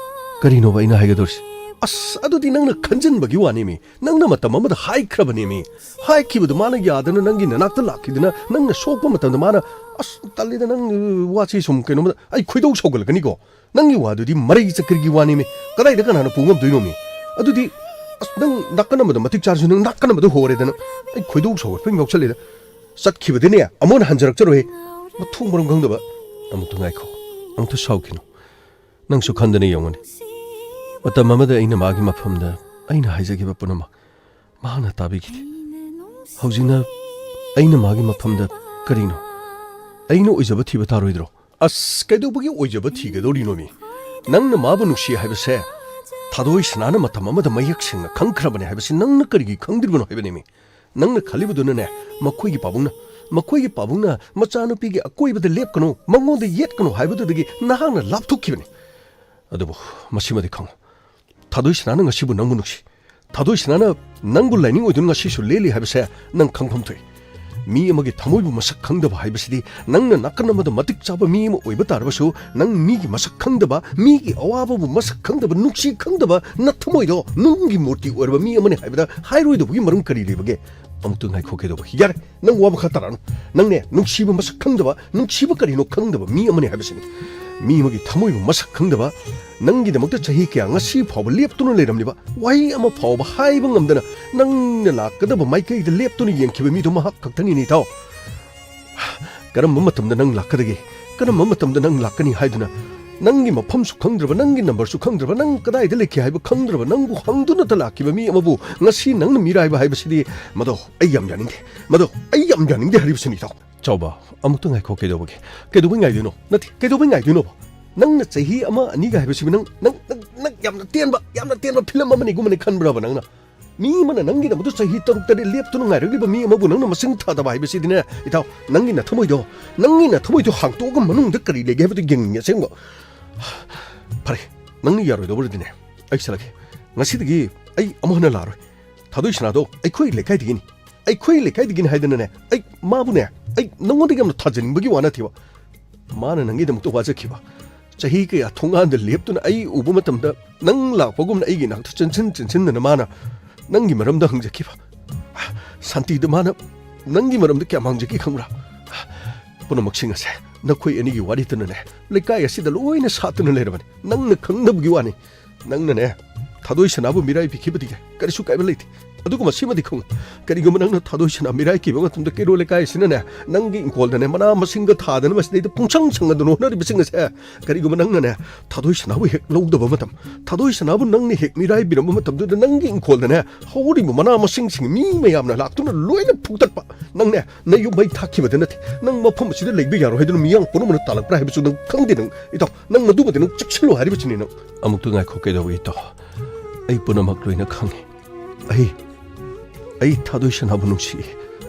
ꯀꯔꯤꯅꯣꯕ ꯑꯩꯅ ꯍꯥꯏꯒꯗꯧꯔꯤꯁꯦ? ꯑꯁ, ꯑꯗꯨꯗꯤ ꯅꯪꯅ ꯈꯟꯖꯤꯟꯕꯒꯤ ꯋꯥꯅꯦꯃꯤ꯫ ꯅꯪꯅ ꯃꯇꯝ ꯑꯃꯗ ꯍꯥꯏꯈ꯭ꯔꯕꯅꯦꯃꯤ꯫ ꯍꯥꯏꯈꯤꯕꯗꯨ ꯃꯥꯅ ꯌꯥꯗꯅ ꯅꯪꯒꯤ ꯅꯅꯥꯛꯇ ꯂꯥꯛꯈꯤꯗꯅ ꯅꯪꯅ ꯁꯣꯛꯄ ꯃꯇꯝꯗ ꯃꯥꯅ, "ꯑꯁ, ꯇꯜꯂꯤꯗ, ꯅꯪ ꯋꯥꯁꯤ ꯁꯨꯝ ꯀꯩꯅꯣꯝꯃꯗ ꯑꯩ ꯈꯣꯏꯗꯧ ꯁꯥꯎꯒꯠꯂꯛꯀꯅꯤꯀꯣ꯫ ꯅꯪꯒꯤ ꯋꯥꯗꯨꯗꯤ ꯃꯔꯩ ꯆꯠꯀ꯭ꯔꯤꯒꯤ ꯋꯥꯅꯦꯃꯤ꯫ ꯀꯗꯥꯏꯗ ꯀꯅꯥꯅ ꯄꯨ ꯉꯝꯗꯣꯏꯅꯣꯃꯤ? ꯑꯗꯨꯗꯤ, ꯑꯁ, ꯅꯪ ꯅꯥꯀꯟ ꯑꯃꯗ ꯃꯇꯤꯛ ꯆꯥꯔꯁꯨ ꯅꯪ ꯅꯥꯀꯟ ꯑꯃꯗ ꯍꯣꯔꯦꯗꯅ ꯑꯩ ꯈꯣꯏꯗꯧ ꯁꯥꯎꯒꯠꯄ ꯑꯃ ꯌꯥꯎꯁꯜꯂꯦꯗ꯫ ꯆꯠꯈꯤꯕꯗꯤꯅꯦ ꯑꯃꯨꯛ ꯍꯟꯅ ꯍꯟꯖꯔꯛꯆꯔꯣꯏ꯫ ꯃꯊꯣꯡ ꯃꯔꯝ ꯈꯪꯗꯕ꯫ ꯑꯃꯨꯛꯇ ꯉꯥꯏꯈꯣ꯫ ꯑꯃꯨꯛꯇ ꯁꯥꯎꯈꯤꯅꯨ꯫ ꯅꯪꯁꯨ ꯈꯟꯗꯅ ꯌꯦꯡꯉꯨꯅꯦ꯫ ꯃꯇꯝ ꯑꯃꯗ ꯑꯩꯅ ꯃꯥꯒꯤ ꯃꯐꯝꯗ ꯑꯩꯅ ꯍꯥꯏꯖꯈꯤꯕ ꯄꯨꯝꯅꯃꯛ ꯃꯍꯥꯛꯅ ꯇꯥꯕꯤꯈꯤꯗꯦ꯫ ꯍꯧꯖꯤꯛꯅ ꯑꯩꯅ ꯃꯥꯒꯤ ꯃꯐꯝꯗ ꯀꯔꯤꯅꯣ? ꯑꯩꯅ ꯑꯣꯏꯖꯕ ꯊꯤꯕ ꯇꯥꯔꯣꯏꯗ꯭ꯔꯣ? ꯑꯁ, ꯀꯩꯗꯧꯕꯒꯤ ꯑꯣꯏꯖꯕ ꯊꯤꯒꯗꯧꯔꯤꯅꯣꯃꯤ? ꯅꯪꯅ ꯃꯥꯕꯨ ꯅꯨꯡꯁꯤ ꯍꯥꯏꯕꯁꯦ ꯊꯥꯗꯣꯏ ꯁꯅꯥꯅ ꯃꯇꯝ ꯑꯃꯗ ꯃꯌꯦꯛ ꯁꯦꯡꯅ ꯈꯪꯈ꯭ꯔꯕꯅꯦ ꯍꯥꯏꯕꯁꯤ ꯅꯪꯅ ꯀꯔꯤꯒꯤ ꯈꯪꯗ꯭ꯔꯤꯕꯅꯣ ꯍꯥꯏꯕꯅꯦꯃꯤ꯫ ꯅꯪꯅ ꯈꯜꯂꯤꯕꯗꯨꯅꯅꯦ, ꯃꯈꯣꯏꯒꯤ ꯄꯥꯕꯨꯡꯅ, ꯃꯈꯣꯏꯒꯤ ꯄꯥꯕꯨꯡꯅ ꯃꯆꯥꯅꯨꯄꯤꯒꯤ ꯑꯀꯣꯏꯕꯗ ꯂꯦꯞꯀꯅꯨ, ꯃꯉꯣꯟꯗ ꯌꯦꯠꯀꯅꯨ ꯍꯥꯏꯕꯗꯨꯗꯒꯤ ꯅꯍꯥꯛꯅ ꯂꯥꯞꯊꯣꯛꯈꯤꯕꯅꯤ꯫ ꯑꯗꯨꯕꯨ ꯃꯁꯤꯃꯗꯤ ꯈꯪꯉꯨ, ꯊꯥꯗꯣꯏ ꯁꯅꯥꯅ ꯉꯁꯤꯕꯨ ꯅꯪꯕꯨ ꯅꯨꯡꯁꯤ꯫ ꯊꯥꯗꯣꯏ ꯁꯅꯥꯅ ꯅꯪꯕꯨ ꯂꯥꯏꯅꯤꯡ ꯑꯣꯏꯗꯨꯅ ꯉꯁꯤꯁꯨ ꯂꯦꯜꯂꯤ ꯍꯥꯏꯕꯁꯦ ꯅꯪ ꯈꯪꯐꯝ ꯊꯣꯛꯏ꯫ ꯃꯤ ꯑꯃꯒꯤ ꯊꯃꯣꯏꯕꯨ ꯃꯁꯛ ꯈꯪꯗꯕ ꯍꯥꯏꯕꯁꯤꯗꯤ ꯅꯪꯅ ꯅꯥꯀꯟ ꯑꯃꯗ ꯃꯇꯤꯛ ꯆꯥꯕ ꯃꯤ ꯑꯃ ꯑꯣꯏꯕ ꯇꯥꯔꯕꯁꯨ, ꯅꯪ ꯃꯤꯒꯤ ꯃꯁꯛ ꯈꯪꯗꯕ, ꯃꯤꯒꯤ ꯑꯋꯥꯕꯕꯨ ꯃꯁꯛ ꯈꯪꯗꯕ, ꯅꯨꯡꯁꯤ ꯈꯪꯗꯕ, ꯅꯊꯃꯣꯏꯗꯣ ꯅꯨꯡꯒꯤ ꯃꯨꯔꯇꯤ ꯑꯣꯏꯔꯕ ꯃꯤ ꯑꯃꯅꯤ ꯍꯥꯏꯕꯗ ꯍꯥꯏꯔꯣꯏꯗꯕꯒꯤ ꯃꯔꯝ ꯀꯔꯤ ꯂꯩꯕꯒꯦ? ꯑꯃꯨꯛꯇ ꯉꯥꯏꯈꯣ, ꯀꯩꯗꯧꯕ? ꯌꯥꯔꯦ, ꯅꯪ ꯋꯥ ꯃꯈꯥ ꯇꯥꯔꯛꯑꯅꯨ꯫ ꯅꯪꯅꯦ, ꯅꯨꯡꯁꯤꯕ ꯃꯁꯛ ꯈꯪꯗꯕ, ꯅꯨꯡꯁꯤꯕ ꯀꯔꯤꯅꯣ ꯈꯪꯗꯕ ꯃꯤ ꯑꯃꯅꯤ ꯍꯥꯏꯕꯁꯤꯅꯤ꯫ ꯃꯤ ꯑꯃꯒꯤ ꯊꯃꯣꯏꯕꯨ ꯃꯁꯛ ꯈꯪꯗꯕ, ꯅꯪꯒꯤꯗꯃꯛꯇ ꯆꯍꯤ ꯀꯌꯥ ꯉꯁꯤ ꯐꯥꯎꯕ ꯂꯦꯞꯇꯨꯅ ꯂꯩꯔꯝꯂꯤꯕ, ꯋꯥꯍꯩ ꯑꯃ ꯐꯥꯎꯕ ꯍꯥꯏꯕ ꯉꯝꯗꯅ ꯅꯪꯅ ꯂꯥꯛꯀꯗꯕ ꯃꯥꯏꯀꯩꯗ ꯂꯦꯞꯇꯨꯅ ꯌꯦꯡꯈꯤꯕ ꯃꯤꯗꯨ ꯃꯍꯥꯛ ꯈꯛꯇꯅꯤꯅꯦ, ꯏꯇꯥꯎ꯫ ꯀꯔꯝꯕ ꯃꯇꯝꯗ ꯅꯪ ꯂꯥꯛꯀꯗꯒꯦ? ꯀꯔꯝꯕ ꯃꯇꯝꯗ ꯅꯪ ꯂꯥꯛꯀꯅꯤ ꯍꯥꯏꯗꯨꯅ ꯅꯪꯒꯤ ꯃꯐꯝꯁꯨ ꯈꯪꯗ꯭ꯔꯕ, ꯅꯪꯒꯤ ꯅꯝꯕꯔꯁꯨ ꯈꯪꯗ꯭ꯔꯕ, ꯅꯪ ꯀꯗꯥꯏꯗ ꯂꯩꯒꯦ ꯍꯥꯏꯕ ꯈꯪꯗ꯭ꯔꯕ, ꯅꯪꯕꯨ ꯍꯪꯗꯨꯅꯇ ꯂꯥꯛꯈꯤꯕ ꯃꯤ ꯑꯃꯕꯨ ꯉꯁꯤ ꯅꯪꯅ ꯃꯤꯔꯥꯏꯕ ꯍꯥꯏꯕꯁꯤꯗꯤ, ꯃꯗꯣ ꯑꯩ ꯌꯥꯝ ꯌꯥꯅꯤꯡꯗꯦ꯫ ꯃꯗꯣ ꯑꯩ ꯌꯥꯝ ꯌꯥꯅꯤꯡꯗꯦ ꯍꯥꯏꯔꯤꯕꯁꯤꯅꯤ, ꯏꯇꯥꯎ꯫ ꯆꯥꯎꯕ, ꯑꯃꯨꯛꯇ ꯉꯥꯏꯈꯣ, ꯀꯩꯗꯧꯕꯒꯦ? ꯀꯩꯗꯧꯕꯩ ꯉꯥꯏꯗꯣꯏꯅꯣ? ꯅꯠꯇꯦ, ꯀꯩꯗꯧꯕꯩ ꯉꯥꯏꯗꯣꯏꯅꯣꯕ? ꯅꯪꯅ ꯆꯍꯤ ꯑꯃ ꯑꯅꯤꯒ ꯍꯥꯏꯕꯁꯤꯕꯨ ꯅꯪ, ꯅꯪ, ꯅꯪ, ꯅꯪ ꯌꯥꯝꯅ ꯇꯦꯟꯕ, ꯌꯥꯝꯅ ꯇꯦꯟꯕ ꯐꯤꯂꯝ ꯑꯃꯅꯤꯒꯨꯝꯕꯅꯤ ꯈꯟꯕ꯭ꯔꯕ ꯅꯪꯅ? ꯃꯤ ꯑꯃꯅ ꯅꯪꯒꯤꯗꯃꯛꯇ ꯆꯍꯤ ꯇꯔꯨꯛ ꯇꯔꯦꯠ ꯂꯦꯞꯇꯨꯅ ꯉꯥꯏꯔꯛꯂꯤꯕ ꯃꯤ ꯑꯃꯕꯨ ꯅꯪꯅ ꯃꯁꯤꯡ ꯊꯥꯗꯕ ꯍꯥꯏꯕꯁꯤꯗꯤꯅꯦ, ꯏꯇꯥꯎ, ꯅꯪꯒꯤ ꯅꯊꯃꯣꯏꯗꯣ, ꯅꯪꯒꯤ ꯅꯊꯃꯣꯏꯗꯣ ꯍꯥꯡꯇꯣꯛꯑꯒ ꯃꯅꯨꯡꯗ ꯀꯔꯤ ꯂꯩꯒꯦ ꯍꯥꯏꯕꯗꯨ ꯌꯦꯡꯅꯤꯡꯉꯦ ꯑꯁꯦꯡꯕ꯫ ꯐꯔꯦ, ꯅꯪꯅ ꯌꯥꯔꯣꯏꯗꯧꯕꯗꯤꯅꯦ, ꯑꯩ ꯆꯠꯂꯒꯦ꯫ ꯉꯁꯤꯗꯒꯤ ꯑꯩ ꯑꯃꯨꯛ ꯍꯟꯅ ꯂꯥꯛꯑꯔꯣꯏ꯫ ꯊꯥꯗꯣꯏ ꯁꯅꯥꯗꯣ ꯑꯩꯈꯣꯏ ꯂꯩꯀꯥꯏꯗꯒꯤꯅꯤ꯫ ꯑꯩꯈꯣꯏ ꯂꯩꯀꯥꯏꯗꯒꯤꯅꯤ ꯍꯥꯏꯗꯅꯅꯦ, ꯑꯩ ꯃꯥꯕꯨꯅꯦ, ꯑꯩ ꯅꯪꯉꯣꯟꯗꯒꯤ ꯌꯥꯝꯅ ꯊꯥꯖꯅꯤꯡꯕꯒꯤ ꯋꯥ ꯅꯠꯇꯦꯕ꯫ ꯃꯥꯅ ꯅꯪꯒꯤꯗꯃꯛꯇ ꯋꯥꯖꯈꯤꯕ, ꯆꯍꯤ ꯀꯌꯥ ꯊꯣꯡꯒꯥꯟꯗ ꯂꯦꯞꯇꯨꯅ ꯑꯩ ꯎꯕ ꯃꯇꯝꯗ ꯅꯪ ꯂꯥꯛꯄꯒꯨꯝꯅ ꯑꯩꯒꯤ ꯏꯅꯥꯛꯇ ꯆꯦꯟꯁꯤꯟ ꯆꯦꯟꯁꯤꯟꯗꯅ ꯃꯥꯅ ꯅꯪꯒꯤ ꯃꯔꯝꯗ ꯍꯪꯖꯈꯤꯕ꯫ ꯁꯥꯟꯇꯤꯗ ꯃꯥꯅ ꯅꯪꯒꯤ ꯃꯔꯝꯗ ꯀꯌꯥꯝ ꯍꯪꯖꯈꯤ ꯈꯪꯕ꯭ꯔꯥ? ꯄꯨꯝꯅꯃꯛꯁꯤꯡ ꯑꯁꯦ ꯅꯈꯣꯏ ꯑꯅꯤꯒꯤ ꯋꯥꯔꯤꯇꯅꯅꯦ ꯂꯩꯀꯥꯏ ꯑꯁꯤꯗ ꯂꯣꯏꯅ ꯁꯥꯠꯇꯨꯅ ꯂꯩꯔꯕꯅꯤ꯫ ꯅꯪꯅ ꯈꯪꯗꯕꯒꯤ ꯋꯥꯅꯤ꯫ ꯅꯪꯅꯅꯦ ꯊꯥꯗꯣꯏ ꯁꯅꯥꯕꯨ ꯃꯤꯔꯥꯏꯕꯤꯈꯤꯕꯗꯤ ꯀꯔꯤꯁꯨ ꯀꯥꯏꯕ ꯂꯩꯇꯦ꯫ ꯑꯗꯨꯒ ꯃꯁꯤꯃꯗꯤ ꯈꯪꯉꯨ, ꯀꯔꯤꯒꯨꯝꯕ ꯅꯪꯅ ꯊꯥꯗꯣꯏ ꯁꯅꯥ ꯃꯤꯔꯥꯏꯈꯤꯕ ꯃꯇꯝꯗ ꯀꯩꯔꯣꯜ ꯂꯩꯀꯥꯏ ꯑꯁꯤꯅꯅꯦ ꯅꯪꯒꯤ ꯏꯪꯈꯣꯜꯗꯅꯦ ꯃꯅꯥ ꯃꯁꯤꯡꯒ ꯊꯥꯗꯅ ꯃꯁꯤꯗꯩꯗ ꯄꯨꯡꯁꯪ ꯁꯪꯒꯗꯅ ꯍꯣꯠꯅꯔꯤꯕꯁꯤꯡ ꯑꯁꯦ, ꯀꯔꯤꯒꯨꯝꯕ ꯅꯪꯅꯅꯦ ꯊꯥꯗꯣꯏ ꯁꯅꯥꯕꯨ ꯍꯦꯛ ꯂꯧꯗꯕ ꯃꯇꯝ, ꯊꯥꯗꯣꯏ ꯁꯅꯥꯕꯨ ꯅꯪꯅ ꯍꯦꯛ ꯃꯤꯔꯥꯏꯕꯤꯔꯝꯕ ꯃꯇꯝꯗꯨꯗ ꯅꯪꯒꯤ ꯏꯪꯈꯣꯜꯗꯅꯦ ꯍꯧꯔꯤꯕ ꯃꯅꯥ ꯃꯁꯤꯡꯁꯤꯡ ꯃꯤ ꯃꯌꯥꯝꯅ ꯂꯥꯛꯇꯨꯅ ꯂꯣꯏꯅ ꯐꯨꯛꯇꯠꯄ, ꯅꯪꯅꯦ ꯅꯌꯨꯝ ꯃꯩ ꯊꯥꯈꯤꯕꯗ ꯅꯠꯇꯦ, ꯅꯪ ꯃꯐꯝ ꯑꯁꯤꯗ ꯂꯩꯕ ꯌꯥꯔꯣꯏ ꯍꯥꯏꯗꯨꯅ ꯃꯤꯌꯥꯝ ꯄꯨꯝꯅꯃꯛꯅ ꯇꯥꯜꯂꯛꯄ꯭ꯔꯥ ꯍꯥꯏꯕꯁꯨ ꯅꯪ ꯈꯪꯗꯦ꯫ ꯅꯪ ꯏꯇꯥꯎ, ꯅꯪ ꯃꯗꯨꯃꯗꯤ ꯅꯪ ꯆꯦꯛꯁꯤꯜꯂꯨ ꯍꯥꯏꯔꯤꯕꯁꯤꯅꯤ꯫ ꯅꯪ ꯑꯃꯨꯛꯇ ꯉꯥꯏꯈꯣ꯫ ꯀꯩꯗꯧꯏ ꯏꯇꯥꯎ? ꯑꯩ ꯄꯨꯝꯅꯃꯛ ꯂꯣꯏꯅ ꯈꯪꯉꯤ꯫ ꯑꯩ ꯑꯩ ꯊꯥꯗꯣꯏ ꯁꯅꯥꯕꯨ ꯅꯨꯡꯁꯤꯏ꯫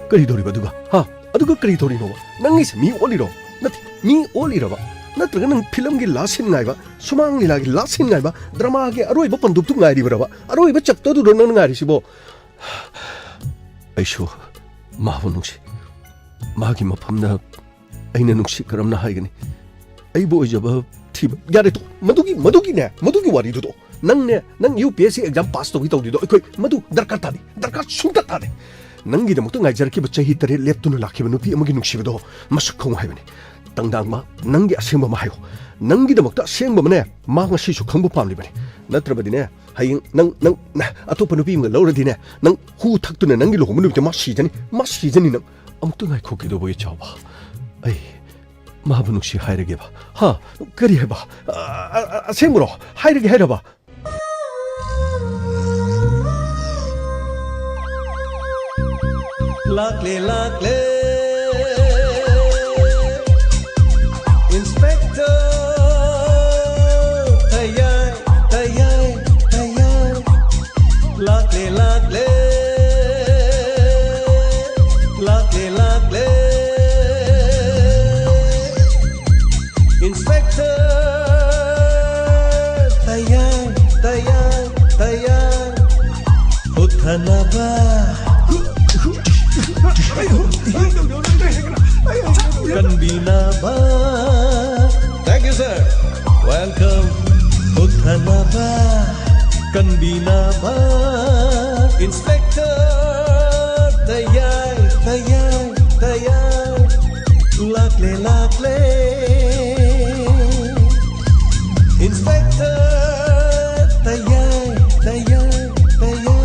ꯀꯔꯤ ꯇꯧꯔꯤꯕ ꯑꯗꯨꯒ? ꯍꯥ? ꯑꯗꯨꯒ ꯀꯔꯤ ꯇꯧꯔꯤꯅꯣꯕ? ꯅꯪꯒꯤꯁꯦ ꯃꯤ ꯑꯣꯜꯂꯤꯔꯣ? ꯅꯠꯇꯦ, ꯃꯤ ꯑꯣꯜꯂꯤꯔꯕ? ꯅꯠꯇ꯭ꯔꯒ ꯅꯪ ꯐꯤꯂꯝꯒꯤ ꯂꯥꯁ ꯁꯤꯟ ꯉꯥꯏꯕ, ꯁꯨꯃꯥꯡ ꯂꯤꯂꯥꯒꯤ ꯂꯥꯁ ꯁꯤꯟ ꯉꯥꯏꯕ, ꯗ꯭ꯔꯃꯥꯒꯤ ꯑꯔꯣꯏꯕ ꯄꯟꯗꯨꯞꯇꯨ ꯉꯥꯏꯔꯤꯕꯔꯕ? ꯑꯔꯣꯏꯕ ꯆꯦꯞꯇꯔꯗꯨꯔꯣ ꯅꯪꯅ ꯉꯥꯏꯔꯤꯁꯤꯕꯣ? ꯑꯩꯁꯨ ꯃꯥꯕꯨ ꯅꯨꯡꯁꯤ꯫ ꯃꯥꯒꯤ ꯃꯐꯝꯗ ꯑꯩꯅ ꯅꯨꯡꯁꯤ ꯀꯔꯝꯅ ꯍꯥꯏꯒꯅꯤ? ꯑꯩꯕꯨ ꯑꯣꯏꯖꯕ ꯊꯤꯕ꯫ ꯌꯥꯔꯦ, ꯇꯣꯛ꯫ ꯃꯗꯨꯒꯤ, ꯃꯗꯨꯒꯤꯅꯦ, ꯃꯗꯨꯒꯤ ꯋꯥꯔꯤꯗꯨ ꯇꯣꯛ꯫ ꯅꯪꯅꯦ, ꯅꯪ U P S C exam pass ꯇꯧꯒꯦ ꯇꯧꯗꯣꯏꯗꯣ ꯑꯩꯈꯣꯏ ꯃꯗꯨ ꯗꯔꯀꯥꯔ ꯇꯥꯗꯦ, ꯗꯔꯀꯥꯔ ꯁꯨꯡꯇꯥ ꯇꯥꯗꯦ꯫ ꯅꯪꯒꯤꯗꯃꯛꯇ ꯉꯥꯏꯖꯔꯛꯈꯤꯕ ꯆꯍꯤ ꯇꯔꯦꯠ ꯂꯦꯞꯇꯨꯅ ꯂꯥꯛꯈꯤꯕ ꯅꯨꯄꯤ ꯑꯃꯒꯤ ꯅꯨꯡꯁꯤꯕꯗꯣ ꯃꯁꯛ ꯈꯪꯉꯨ ꯍꯥꯏꯕꯅꯤ꯫ ꯇꯪꯗꯥꯡꯕ, ꯅꯪꯒꯤ ꯑꯁꯦꯡꯕ ꯑꯃ ꯍꯥꯏꯌꯨ꯫ ꯅꯪꯒꯤꯗꯃꯛꯇ ꯑꯁꯦꯡꯕ ꯑꯃꯅꯦ, ꯃꯥ ꯉꯁꯤꯁꯨ ꯈꯪꯕ ꯄꯥꯝꯂꯤꯕꯅꯤ꯫ ꯅꯠꯇ꯭ꯔꯕꯗꯤꯅꯦ, ꯍꯌꯦꯡ ꯅꯪ, ꯅꯪ, ꯅ-, ꯑꯇꯣꯞꯄ ꯅꯨꯄꯤ ꯑꯃꯒ ꯂꯧꯔꯗꯤꯅꯦ, ꯅꯪ ꯍꯨ ꯊꯛꯇꯨꯅ ꯅꯪꯒꯤ ꯂꯨꯍꯣꯡꯕ ꯅꯨꯃꯤꯠꯇ ꯃꯥ ꯁꯤꯖꯅꯤ, ꯃꯥ ꯁꯤꯖꯅꯤ ꯅꯪ꯫ ꯑꯃꯨꯛꯇ ꯉꯥꯏꯈꯣ, ꯀꯩꯗꯧꯕꯒꯤ ꯆꯥꯎꯕ? ꯑꯩ ꯃꯥꯕꯨ ꯅꯨꯡꯁꯤ ꯍꯥꯏꯔꯒꯦꯕ꯫ ꯍꯥ? ꯀꯔꯤ ꯍꯥꯏꯕ? ꯑ, ꯑ, ꯑ, ꯑꯁꯦꯡꯕꯔꯣ? ꯍꯥꯏꯔꯒꯦ ꯍꯥꯏꯔꯕ? ꯂꯥꯛꯂꯦ, ꯂꯥꯛꯂꯦ, Inspector ꯇꯌꯥꯏ, ꯇꯌꯥꯏ, ꯇꯌꯥꯏ꯫ ꯂꯥꯛꯂꯦ, ꯂꯥꯛꯂꯦ, ꯂꯥꯛꯂꯦ, ꯂꯥꯛꯂꯦ꯫ Inspector ꯇꯌꯥꯏ, ꯇꯌꯥꯏ, ꯇꯌꯥꯏ꯫ ꯍꯨꯠꯊꯅꯕ, ꯀꯟꯕꯤꯅꯕ꯫ Thank you, sir. ꯈꯟꯕꯤꯅꯕ Inspector ꯇꯌꯥꯏ, ꯇꯌꯥꯏ, ꯇꯌꯥꯏ꯫ ꯂꯥꯛꯂꯦ, ꯂꯥꯛꯂꯦ Inspector ꯇꯌꯥꯏ, ꯇꯌꯥꯏ, ꯇꯌꯥꯏ꯫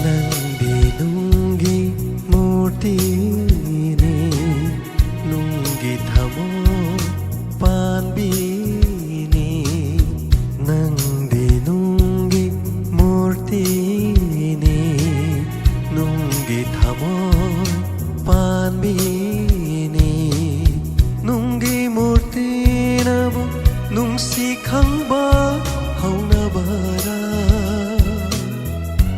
ꯅꯪꯗꯤ ꯅꯨꯡꯒꯤ ꯃꯨꯔꯇꯤꯅꯤ, ꯅꯨꯡꯒꯤ ꯊꯃꯣꯏ ꯄꯥꯟꯕꯤꯅꯤ꯫ ꯅꯪꯗꯤ ꯅꯨꯡꯒꯤ ꯃꯨꯔꯇꯤꯅꯤ, ꯅꯨꯡꯒꯤ ꯊꯃꯣꯏ ꯄꯥꯟꯕꯤꯅꯤ꯫ ꯅꯨꯡꯒꯤ ꯃꯨꯔꯇꯤꯅꯕꯨ ꯅꯨꯡꯁꯤ ꯈꯪꯕ ꯍꯧꯅꯕꯔꯥ?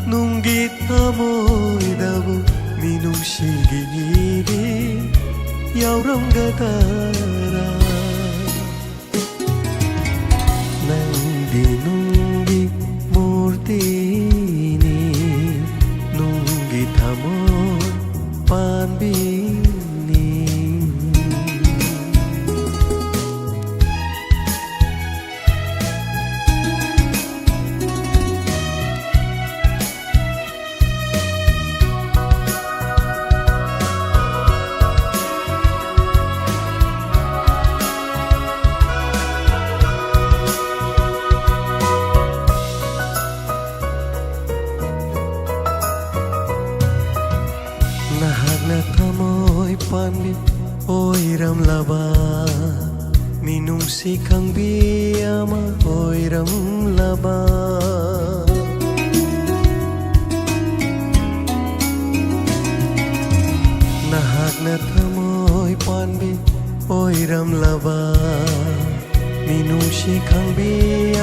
ꯅꯨꯡꯒꯤ ꯊꯃꯣꯏꯗꯕꯨ ꯃꯤꯅꯨꯡꯁꯤꯒꯤ ꯏꯔꯤ ꯌꯥꯎꯔꯝꯒꯗꯔꯥ? ꯅꯪꯗꯤ ꯅꯨꯡꯒꯤ ꯃꯨꯔꯇꯤꯅꯤ, ꯅꯨꯡꯒꯤ ꯊꯃꯣꯏ ꯄꯥꯟꯕꯤꯅꯤ꯫ ꯅꯍꯥꯛꯅ ꯊꯃꯣꯏ ꯄꯥꯟꯕꯤ ꯑꯣꯏꯔꯝꯂꯕ, ꯃꯤꯅꯨꯡꯁꯤ ꯈꯪꯕꯤ ꯑꯃ ꯑꯣꯏꯔꯝꯂꯕ꯫ ꯅꯍꯥꯛꯅ ꯊꯃꯣꯏ ꯄꯥꯟꯕꯤ ꯑꯣꯏꯔꯝꯂꯕ, ꯃꯤꯅꯨꯡꯁꯤ ꯈꯪꯕꯤ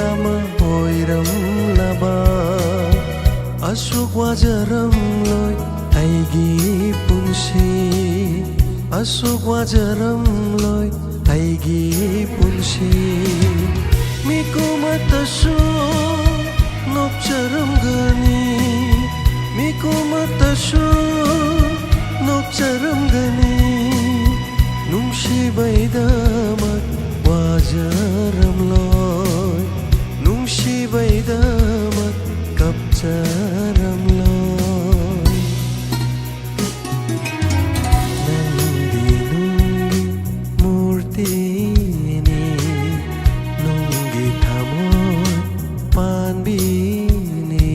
ꯑꯃ ꯑꯣꯏꯔꯝꯂꯕ, ꯑꯁꯨꯛ ꯋꯥꯖꯔꯝꯂꯣꯏ ꯑꯩꯒꯤ ꯄꯨꯟꯁꯤ, ꯑꯁꯨꯛ ꯋꯥꯖꯔꯝꯂꯣꯏ ꯑꯩꯒꯤ ꯄꯨꯟꯁꯤ꯫ ꯃꯤꯀꯨꯝ ꯑꯃꯠꯇꯁꯨ ꯅꯣꯛꯆꯔꯝꯒꯅꯤ, ꯃꯤꯀꯨꯝ ꯑꯃꯠꯇꯁꯨ ꯅꯣꯛꯆꯔꯝꯒꯅꯤ꯫ ꯅꯨꯡꯁꯤꯕꯩꯗꯃꯛ ꯋꯥꯖꯔꯝꯂꯣꯏ, ꯅꯨꯡꯁꯤꯕꯩꯗꯃꯛ ꯀꯞꯆꯔꯝꯂꯣꯏ꯫ ꯅꯪꯗꯤ ꯅꯨꯡꯒꯤ ꯃꯨꯔꯇꯤꯅꯤ, ꯅꯨꯡꯒꯤ ꯊꯃꯣꯏ ꯄꯥꯟꯕꯤꯅꯤ꯫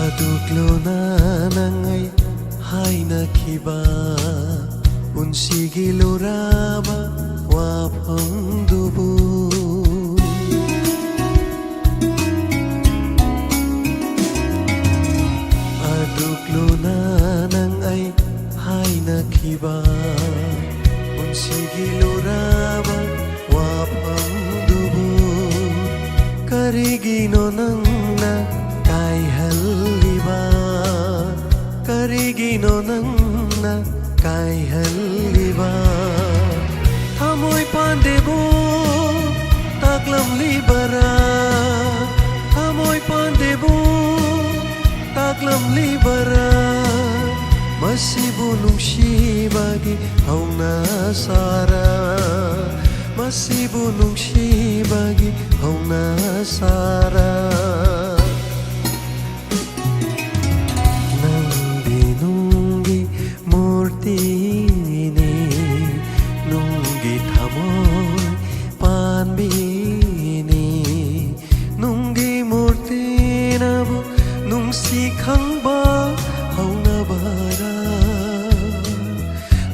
ꯑꯗꯨꯛ ꯂꯨꯅ ꯅꯪ ꯑꯩ ꯍꯥꯏꯅꯈꯤꯕ, ꯄꯨꯟꯁꯤꯒꯤ ꯂꯨꯔꯕ ꯋꯥꯐꯝꯗꯨꯕꯨ꯫ ꯑꯗꯨꯛ ꯂꯨꯅ ꯅꯪ ꯑꯩ ꯍꯥꯏꯅꯈꯤꯕ, ꯄꯨꯟꯁꯤꯒꯤ ꯂꯨꯔꯕ ꯋꯥꯐꯝꯗꯨꯕꯨ ꯀꯔꯤꯒꯤꯅꯣ ꯅꯪꯅ ꯀꯥꯏꯍꯜꯂꯤꯕ? ꯀꯔꯤꯒꯤꯅꯣ ꯅꯪꯅ ꯀꯥꯏꯍꯜꯂꯤꯕ? ꯊꯃꯣꯏ ꯄꯥꯟꯗꯦꯕꯨ ꯇꯥꯛꯂꯝꯂꯤꯕꯔꯥ? ꯊꯃꯣꯏ ꯄꯥꯟꯗꯦꯕꯨ ꯇꯥꯛꯂꯝꯂꯤꯕꯔꯥ? ꯃꯁꯤꯕꯨ ꯅꯨꯡꯁꯤꯕꯒꯤ ꯍꯧꯅꯁꯥꯔꯥ? ꯃꯁꯤꯕꯨ ꯅꯨꯡꯁꯤꯕꯒꯤ ꯍꯧꯅꯁꯥꯔꯥ? ꯅꯪꯗꯤ ꯅꯨꯡꯒꯤ ꯃꯨꯔꯇꯤꯅꯤ, ꯅꯨꯡꯒꯤ ꯊꯃꯣꯏ ꯄꯥꯟꯕꯤ꯫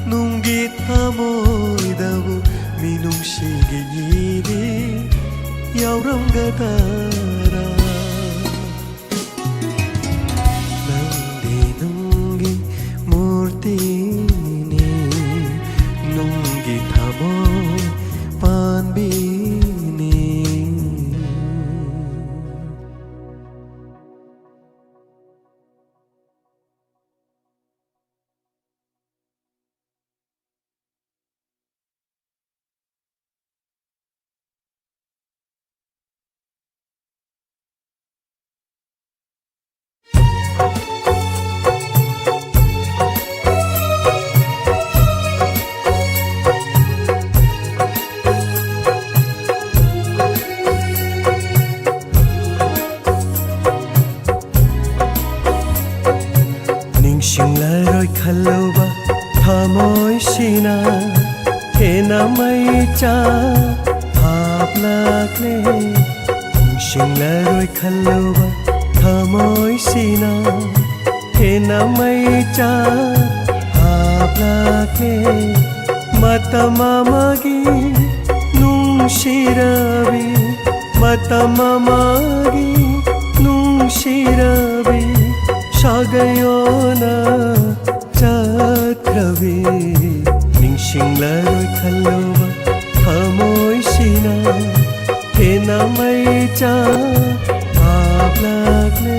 ꯅꯨꯡꯒꯤ ꯊꯃꯣꯏꯗꯕꯨ ꯃꯤꯅꯨꯡꯁꯤꯒꯤ ꯏꯗꯤ ꯌꯥꯎꯔꯝꯒꯗꯔꯥ? ꯅꯪꯗꯤ ꯅꯨꯡꯒꯤ ꯃꯨꯔꯇꯤꯅꯤ, ꯅꯨꯡꯒꯤ ꯊꯃꯣꯏ ꯄꯥꯟꯕꯤꯅꯤ꯫ ꯅꯤꯡꯁꯤꯡꯂꯔꯣꯏ ꯈꯜꯂꯨꯕ ꯊꯃꯣꯏꯁꯤꯅ ꯍꯦꯟꯅ ꯃꯩꯆꯥꯛ ꯍꯥꯞꯂꯛꯂꯦ꯫ ꯅꯤꯡꯁꯤꯡꯂꯔꯣꯏ ꯈꯜꯂꯨꯕ ꯊꯃꯣꯏꯁꯤꯅ ꯍꯦꯟꯅ ꯃꯩꯆꯥꯛ ꯍꯥꯞꯂꯛꯂꯦ꯫ ꯃꯇꯝ ꯑꯃꯒꯤ ꯅꯨꯡꯁꯤꯔꯕꯤ, ꯃꯇꯝ ꯑꯃꯒꯤ ꯅꯨꯡꯁꯤꯔꯕꯤ ꯁꯥꯒꯩ ꯑꯣꯟꯅ ꯆꯠꯈ꯭ꯔꯕꯤ꯫ ꯅꯤꯡꯁꯤꯡꯂꯔꯣꯏ ꯈꯜꯂꯨꯕ ꯊꯃꯣꯏꯁꯤꯅ ꯍꯦꯟꯅ ꯃꯩꯆꯥꯛ ꯍꯥꯞꯂꯛꯂꯦ꯫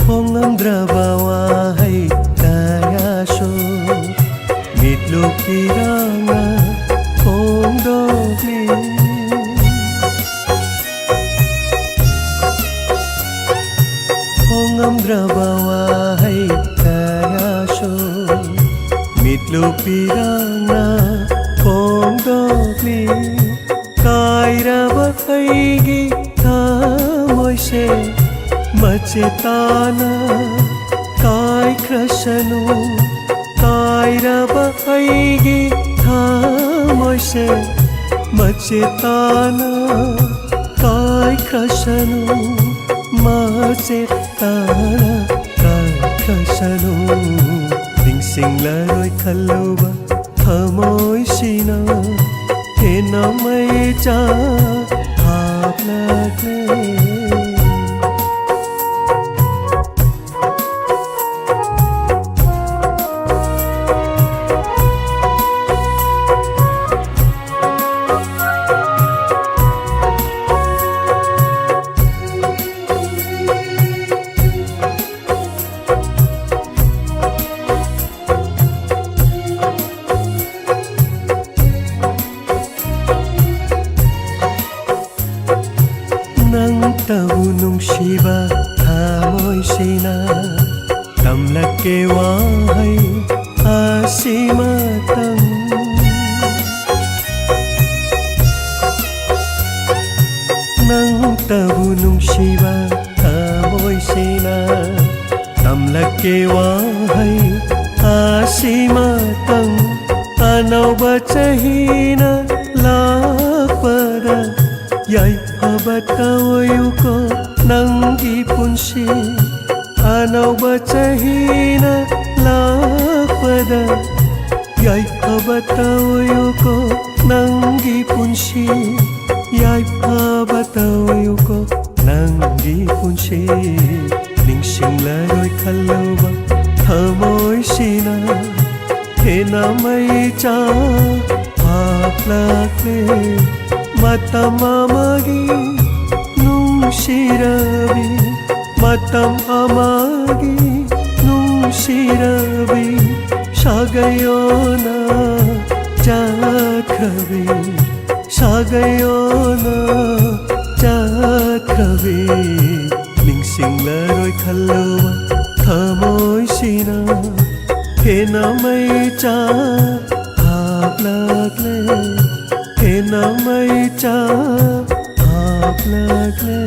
ꯐꯣꯡꯂꯝꯗ꯭ꯔꯕ ꯋꯥꯍꯩ ꯀꯌꯥꯁꯨ ꯃꯤꯠꯂꯨꯞꯀꯤ ꯏꯔꯥꯡꯅ ꯐꯣꯡꯗꯣꯛꯂꯤ꯫ ꯐꯣꯡꯂꯝꯗ꯭ꯔꯕ ꯋꯥꯍꯩ ꯂꯨꯞꯄꯤꯔꯥꯡꯅ ꯐꯣꯡꯗꯣꯛꯂꯤ꯫ ꯀꯥꯏꯔꯕ ꯑꯩꯒꯤ ꯊꯃꯣꯏꯁꯦ ꯃꯆꯦꯠ ꯇꯥꯅ ꯀꯥꯏꯈ꯭ꯔꯁꯅꯨ꯫ ꯀꯥꯏꯔꯕ ꯑꯩꯒꯤ ꯊꯃꯣꯏꯁꯦ ꯃꯆꯦꯠ ꯇꯥꯅ ꯀꯥꯏꯈ꯭ꯔꯁꯅꯨ꯫ ꯃꯆꯦꯠ ꯇꯥꯅ ꯀꯥꯏꯈ꯭ꯔꯁꯅꯨ꯫ ꯅꯤꯡꯁꯤꯡꯂꯔꯣꯏ ꯈꯜꯂꯨꯕ ꯊꯃꯣꯏꯁꯤꯅ ꯍꯦꯟꯅ ꯃꯩꯆꯥꯛ ꯍꯥꯞꯂꯛꯂꯦ꯫ ꯅꯪꯇꯕꯨ ꯅꯨꯡꯁꯤꯕ ꯊꯃꯣꯏꯁꯤꯅ ꯇꯝꯂꯛꯀꯦ ꯋꯥꯍꯩ ꯑꯁꯤꯃꯇꯪ꯫ ꯅꯪꯇꯕꯨ ꯅꯨꯡꯁꯤꯕ ꯊꯃꯣꯏꯁꯤꯅ ꯇꯝꯂꯛꯀꯦ ꯋꯥꯍꯩ ꯑꯁꯤꯃꯇꯪ꯫ ꯑꯅꯧꯕ ꯆꯍꯤꯅ ꯂꯥꯛꯄꯗ ꯌꯥꯏꯐꯕ ꯇꯧꯌꯨꯀꯣ ꯅꯪꯒꯤ ꯄꯨꯟꯁꯤ꯫ ꯑꯅꯧꯕ ꯆꯍꯤꯅ ꯂꯥꯛꯄꯗ ꯌꯥꯏꯐꯕ ꯇꯧꯌꯨꯀꯣ ꯅꯪꯒꯤ ꯄꯨꯟꯁꯤ꯫ ꯌꯥꯏꯐꯕ ꯇꯧꯌꯨꯀꯣ ꯅꯪꯒꯤ ꯄꯨꯟꯁꯤ꯫ ꯅꯤꯡꯁꯤꯡꯂꯔꯣꯏ ꯈꯜꯂꯨꯕ ꯊꯃꯣꯏꯁꯤꯅ ꯍꯦꯟꯅ ꯃꯩꯆꯥꯛ ꯍꯥꯞꯂꯛꯂꯦ꯫ ꯃꯇꯝ ꯑꯃꯒꯤ ꯅꯨꯡꯁꯤꯔꯕꯤ, ꯃꯇꯝ ꯑꯃꯒꯤ ꯅꯨꯡꯁꯤꯔꯕꯤ, ꯁꯥꯒꯩ ꯑꯣꯟꯅ ꯆꯠꯈ꯭ꯔꯕꯤ, ꯁꯥꯒꯩ ꯑꯣꯟꯅ ꯆꯠꯈ꯭ꯔꯕꯤ꯫ ꯅꯤꯡꯁꯤꯡꯂꯔꯣꯏ ꯈꯜꯂꯨꯕ ꯊꯃꯣꯏꯁꯤꯅ ꯍꯦꯟꯅ ꯃꯩꯆꯥꯛ ꯍꯥꯞꯂꯛꯂꯦ, ꯍꯦꯟꯅ ꯃꯩꯆꯥꯛ ꯍꯥꯞꯂꯛꯂꯦ꯫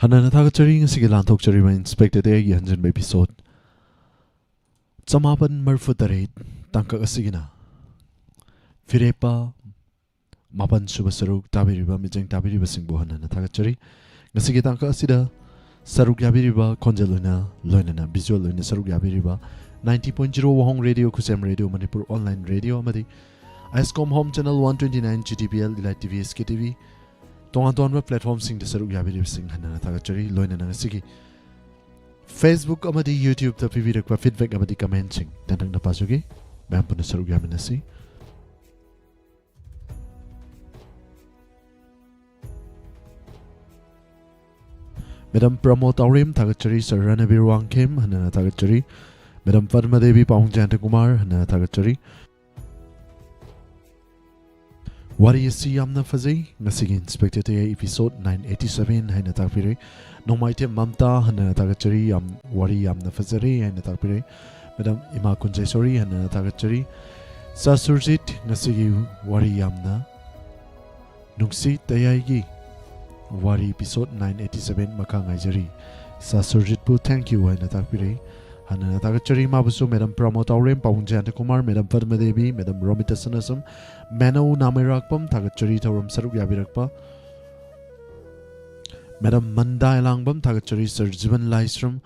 ꯍꯟꯅꯅ ꯊꯥꯒꯠꯆꯔꯤ꯫ ꯉꯁꯤꯒꯤ ꯂꯥꯟꯊꯣꯛꯆꯔꯤꯕ ꯏꯟꯁꯄꯦꯛꯇꯔ ꯇꯌꯥꯏꯒꯤ ꯍꯟꯖꯤꯟꯕ ꯏꯄꯤꯁꯣꯠ ꯆꯃꯥꯄꯟ ꯃꯔꯤꯐꯨ ꯇꯔꯦꯠ ꯇꯥꯡꯀꯛ ꯑꯁꯤꯒꯤꯅ ꯐꯤꯔꯦꯞꯄ ꯃꯥꯄꯟ ꯁꯨꯕ ꯁꯔꯨꯛ ꯇꯥꯕꯤꯔꯤꯕ ꯃꯤꯆꯪ ꯇꯥꯕꯤꯔꯤꯕꯁꯤꯡꯕꯨ ꯍꯟꯅꯅ ꯊꯥꯒꯠꯆꯔꯤ꯫ ꯉꯁꯤꯒꯤ ꯇꯥꯡꯀꯛ ꯑꯁꯤꯗ ꯁꯔꯨꯛ ꯌꯥꯕꯤꯔꯤꯕ ꯈꯣꯟꯖꯦꯜ ꯑꯣꯏꯅ ꯂꯣꯏꯅꯅ visual ꯑꯣꯏꯅ ꯁꯔꯨꯛ ꯌꯥꯕꯤꯔꯤꯕ ninety point zero ꯋꯥꯍꯣꯡ ꯔꯦꯗꯤꯑꯣ, ꯈꯨꯁꯦꯝ ꯔꯦꯗꯤꯑꯣ, ꯃꯅꯤꯄꯨꯔ ꯑꯣꯟꯂꯥꯏꯟ ꯔꯦꯗꯤꯑꯣ ꯑꯃꯗꯤ ꯑꯥꯏꯁꯀꯣꯝ home channel one twenty nine, G T P L, Elite T V, S K T V, ꯇꯣꯉꯥꯟ ꯇꯣꯉꯥꯟꯕ ꯄ꯭ꯂꯦꯠꯐꯣꯝꯁꯤꯡꯗ ꯁꯔꯨꯛ ꯌꯥꯕꯤꯔꯤꯕꯁꯤꯡ ꯍꯟꯅꯅ ꯊꯥꯒꯠꯆꯔꯤ꯫ ꯂꯣꯏꯅꯅ ꯉꯁꯤꯒꯤ Facebook ꯑꯃꯗꯤ YouTubeꯇ ꯄꯤꯕꯤꯔꯛꯄ ꯐꯤꯗꯕꯦꯛ ꯑꯃꯗꯤ ꯀꯃꯦꯟꯁꯤꯡ ꯇꯦꯟꯇꯛꯅ ꯄꯥꯖꯒꯦ꯫ ꯃꯌꯥꯝ ꯄꯨꯟꯅ ꯁꯔꯨꯛ ꯌꯥꯃꯤꯟꯅꯁꯤ꯫ ꯃꯦꯗꯥꯝ ꯄ꯭ꯔꯃꯣ ꯇꯥꯎꯔꯦꯝ ꯊꯥꯒꯠꯆꯔꯤ꯫ ꯁꯔ ꯔꯅꯕꯤꯔ ꯋꯥꯡꯈꯦꯝ ꯍꯟꯅꯅ ꯊꯥꯒꯠꯆꯔꯤ꯫ ꯃꯦꯗꯥꯝ ꯄꯗꯃꯗꯦꯕꯤ ꯄꯥꯎꯡ ꯖꯌꯟꯇ ꯀꯨꯃꯥꯔ ꯍꯟꯅꯅ ꯊꯥꯒꯠꯆꯔꯤ꯫ ꯋꯥꯔꯤ ꯑꯁꯤ ꯌꯥꯝꯅ ꯐꯖꯩ꯫ ꯉꯁꯤꯒꯤ ꯏꯟꯁꯄꯦꯛꯇꯔ ꯇꯌꯥꯏ ꯏꯄꯤꯁꯣꯠ nine eighty seven ꯍꯥꯏꯅ ꯇꯥꯛꯄꯤꯔꯦ꯫ ꯅꯣꯡꯃꯥꯏꯊꯦꯝ ꯃꯝꯇꯥ ꯍꯟꯅꯅ ꯊꯥꯒꯠꯆꯔꯤ꯫ ꯌꯥꯝ, ꯋꯥꯔꯤ ꯌꯥꯝꯅ ꯐꯖꯔꯦ ꯍꯥꯏꯅ ꯇꯥꯛꯄꯤꯔꯦ꯫ ꯃꯦꯗꯥꯝ ꯏꯃꯥ ꯀꯨꯟꯖꯦꯁꯣꯔꯤ ꯍꯟꯅꯅ ꯊꯥꯒꯠꯆꯔꯤ꯫ ꯁꯥꯔ ꯁꯨꯔꯖꯤꯠ, ꯉꯁꯤꯒꯤ ꯋꯥꯔꯤ ꯌꯥꯝꯅ ꯅꯨꯡꯁꯤ꯫ ꯇꯌꯥꯏꯒꯤ ꯋꯥꯔꯤ ꯏꯄꯤꯁꯣꯠ nine eighty seven ꯃꯈꯥ ꯉꯥꯏꯖꯔꯤ꯫ ꯁꯥꯔ ꯁꯨꯔꯖꯤꯠꯄꯨ thank you ꯍꯥꯏꯅ ꯇꯥꯛꯄꯤꯔꯦ꯫ ꯍꯟꯅꯅ ꯊꯥꯒꯠꯆꯔꯤ ꯃꯥꯕꯨꯁꯨ꯫ ꯃꯦꯗꯥꯝ ꯄ꯭ꯔꯃꯣ ꯇꯥꯎꯔꯦꯝ, ꯄꯥꯕꯨꯡ ꯖꯌꯟꯇ ꯀꯨꯃꯥꯔ, ꯃꯦꯗꯥꯝ ꯄꯗꯃꯗꯦꯕꯤ, ꯃꯦꯗꯥꯝ ꯔꯣꯃꯤꯇꯥ ꯁꯅꯥꯁꯝ, ꯃꯦꯅꯧ ꯅꯥꯃꯩꯔꯥꯛꯄꯝ ꯊꯥꯒꯠꯆꯔꯤ ꯊꯧꯔꯝ ꯁꯔꯨꯛ ꯌꯥꯕꯤꯔꯛꯄ꯫ ꯃꯦꯗꯥꯝ ꯃꯟꯗꯥ ꯑꯦꯂꯥꯡꯕꯝ ꯊꯥꯒꯠꯆꯔꯤ꯫ ꯁꯔ ꯖꯤꯕꯟ ꯂꯥꯏꯁ꯭ꯔꯝ,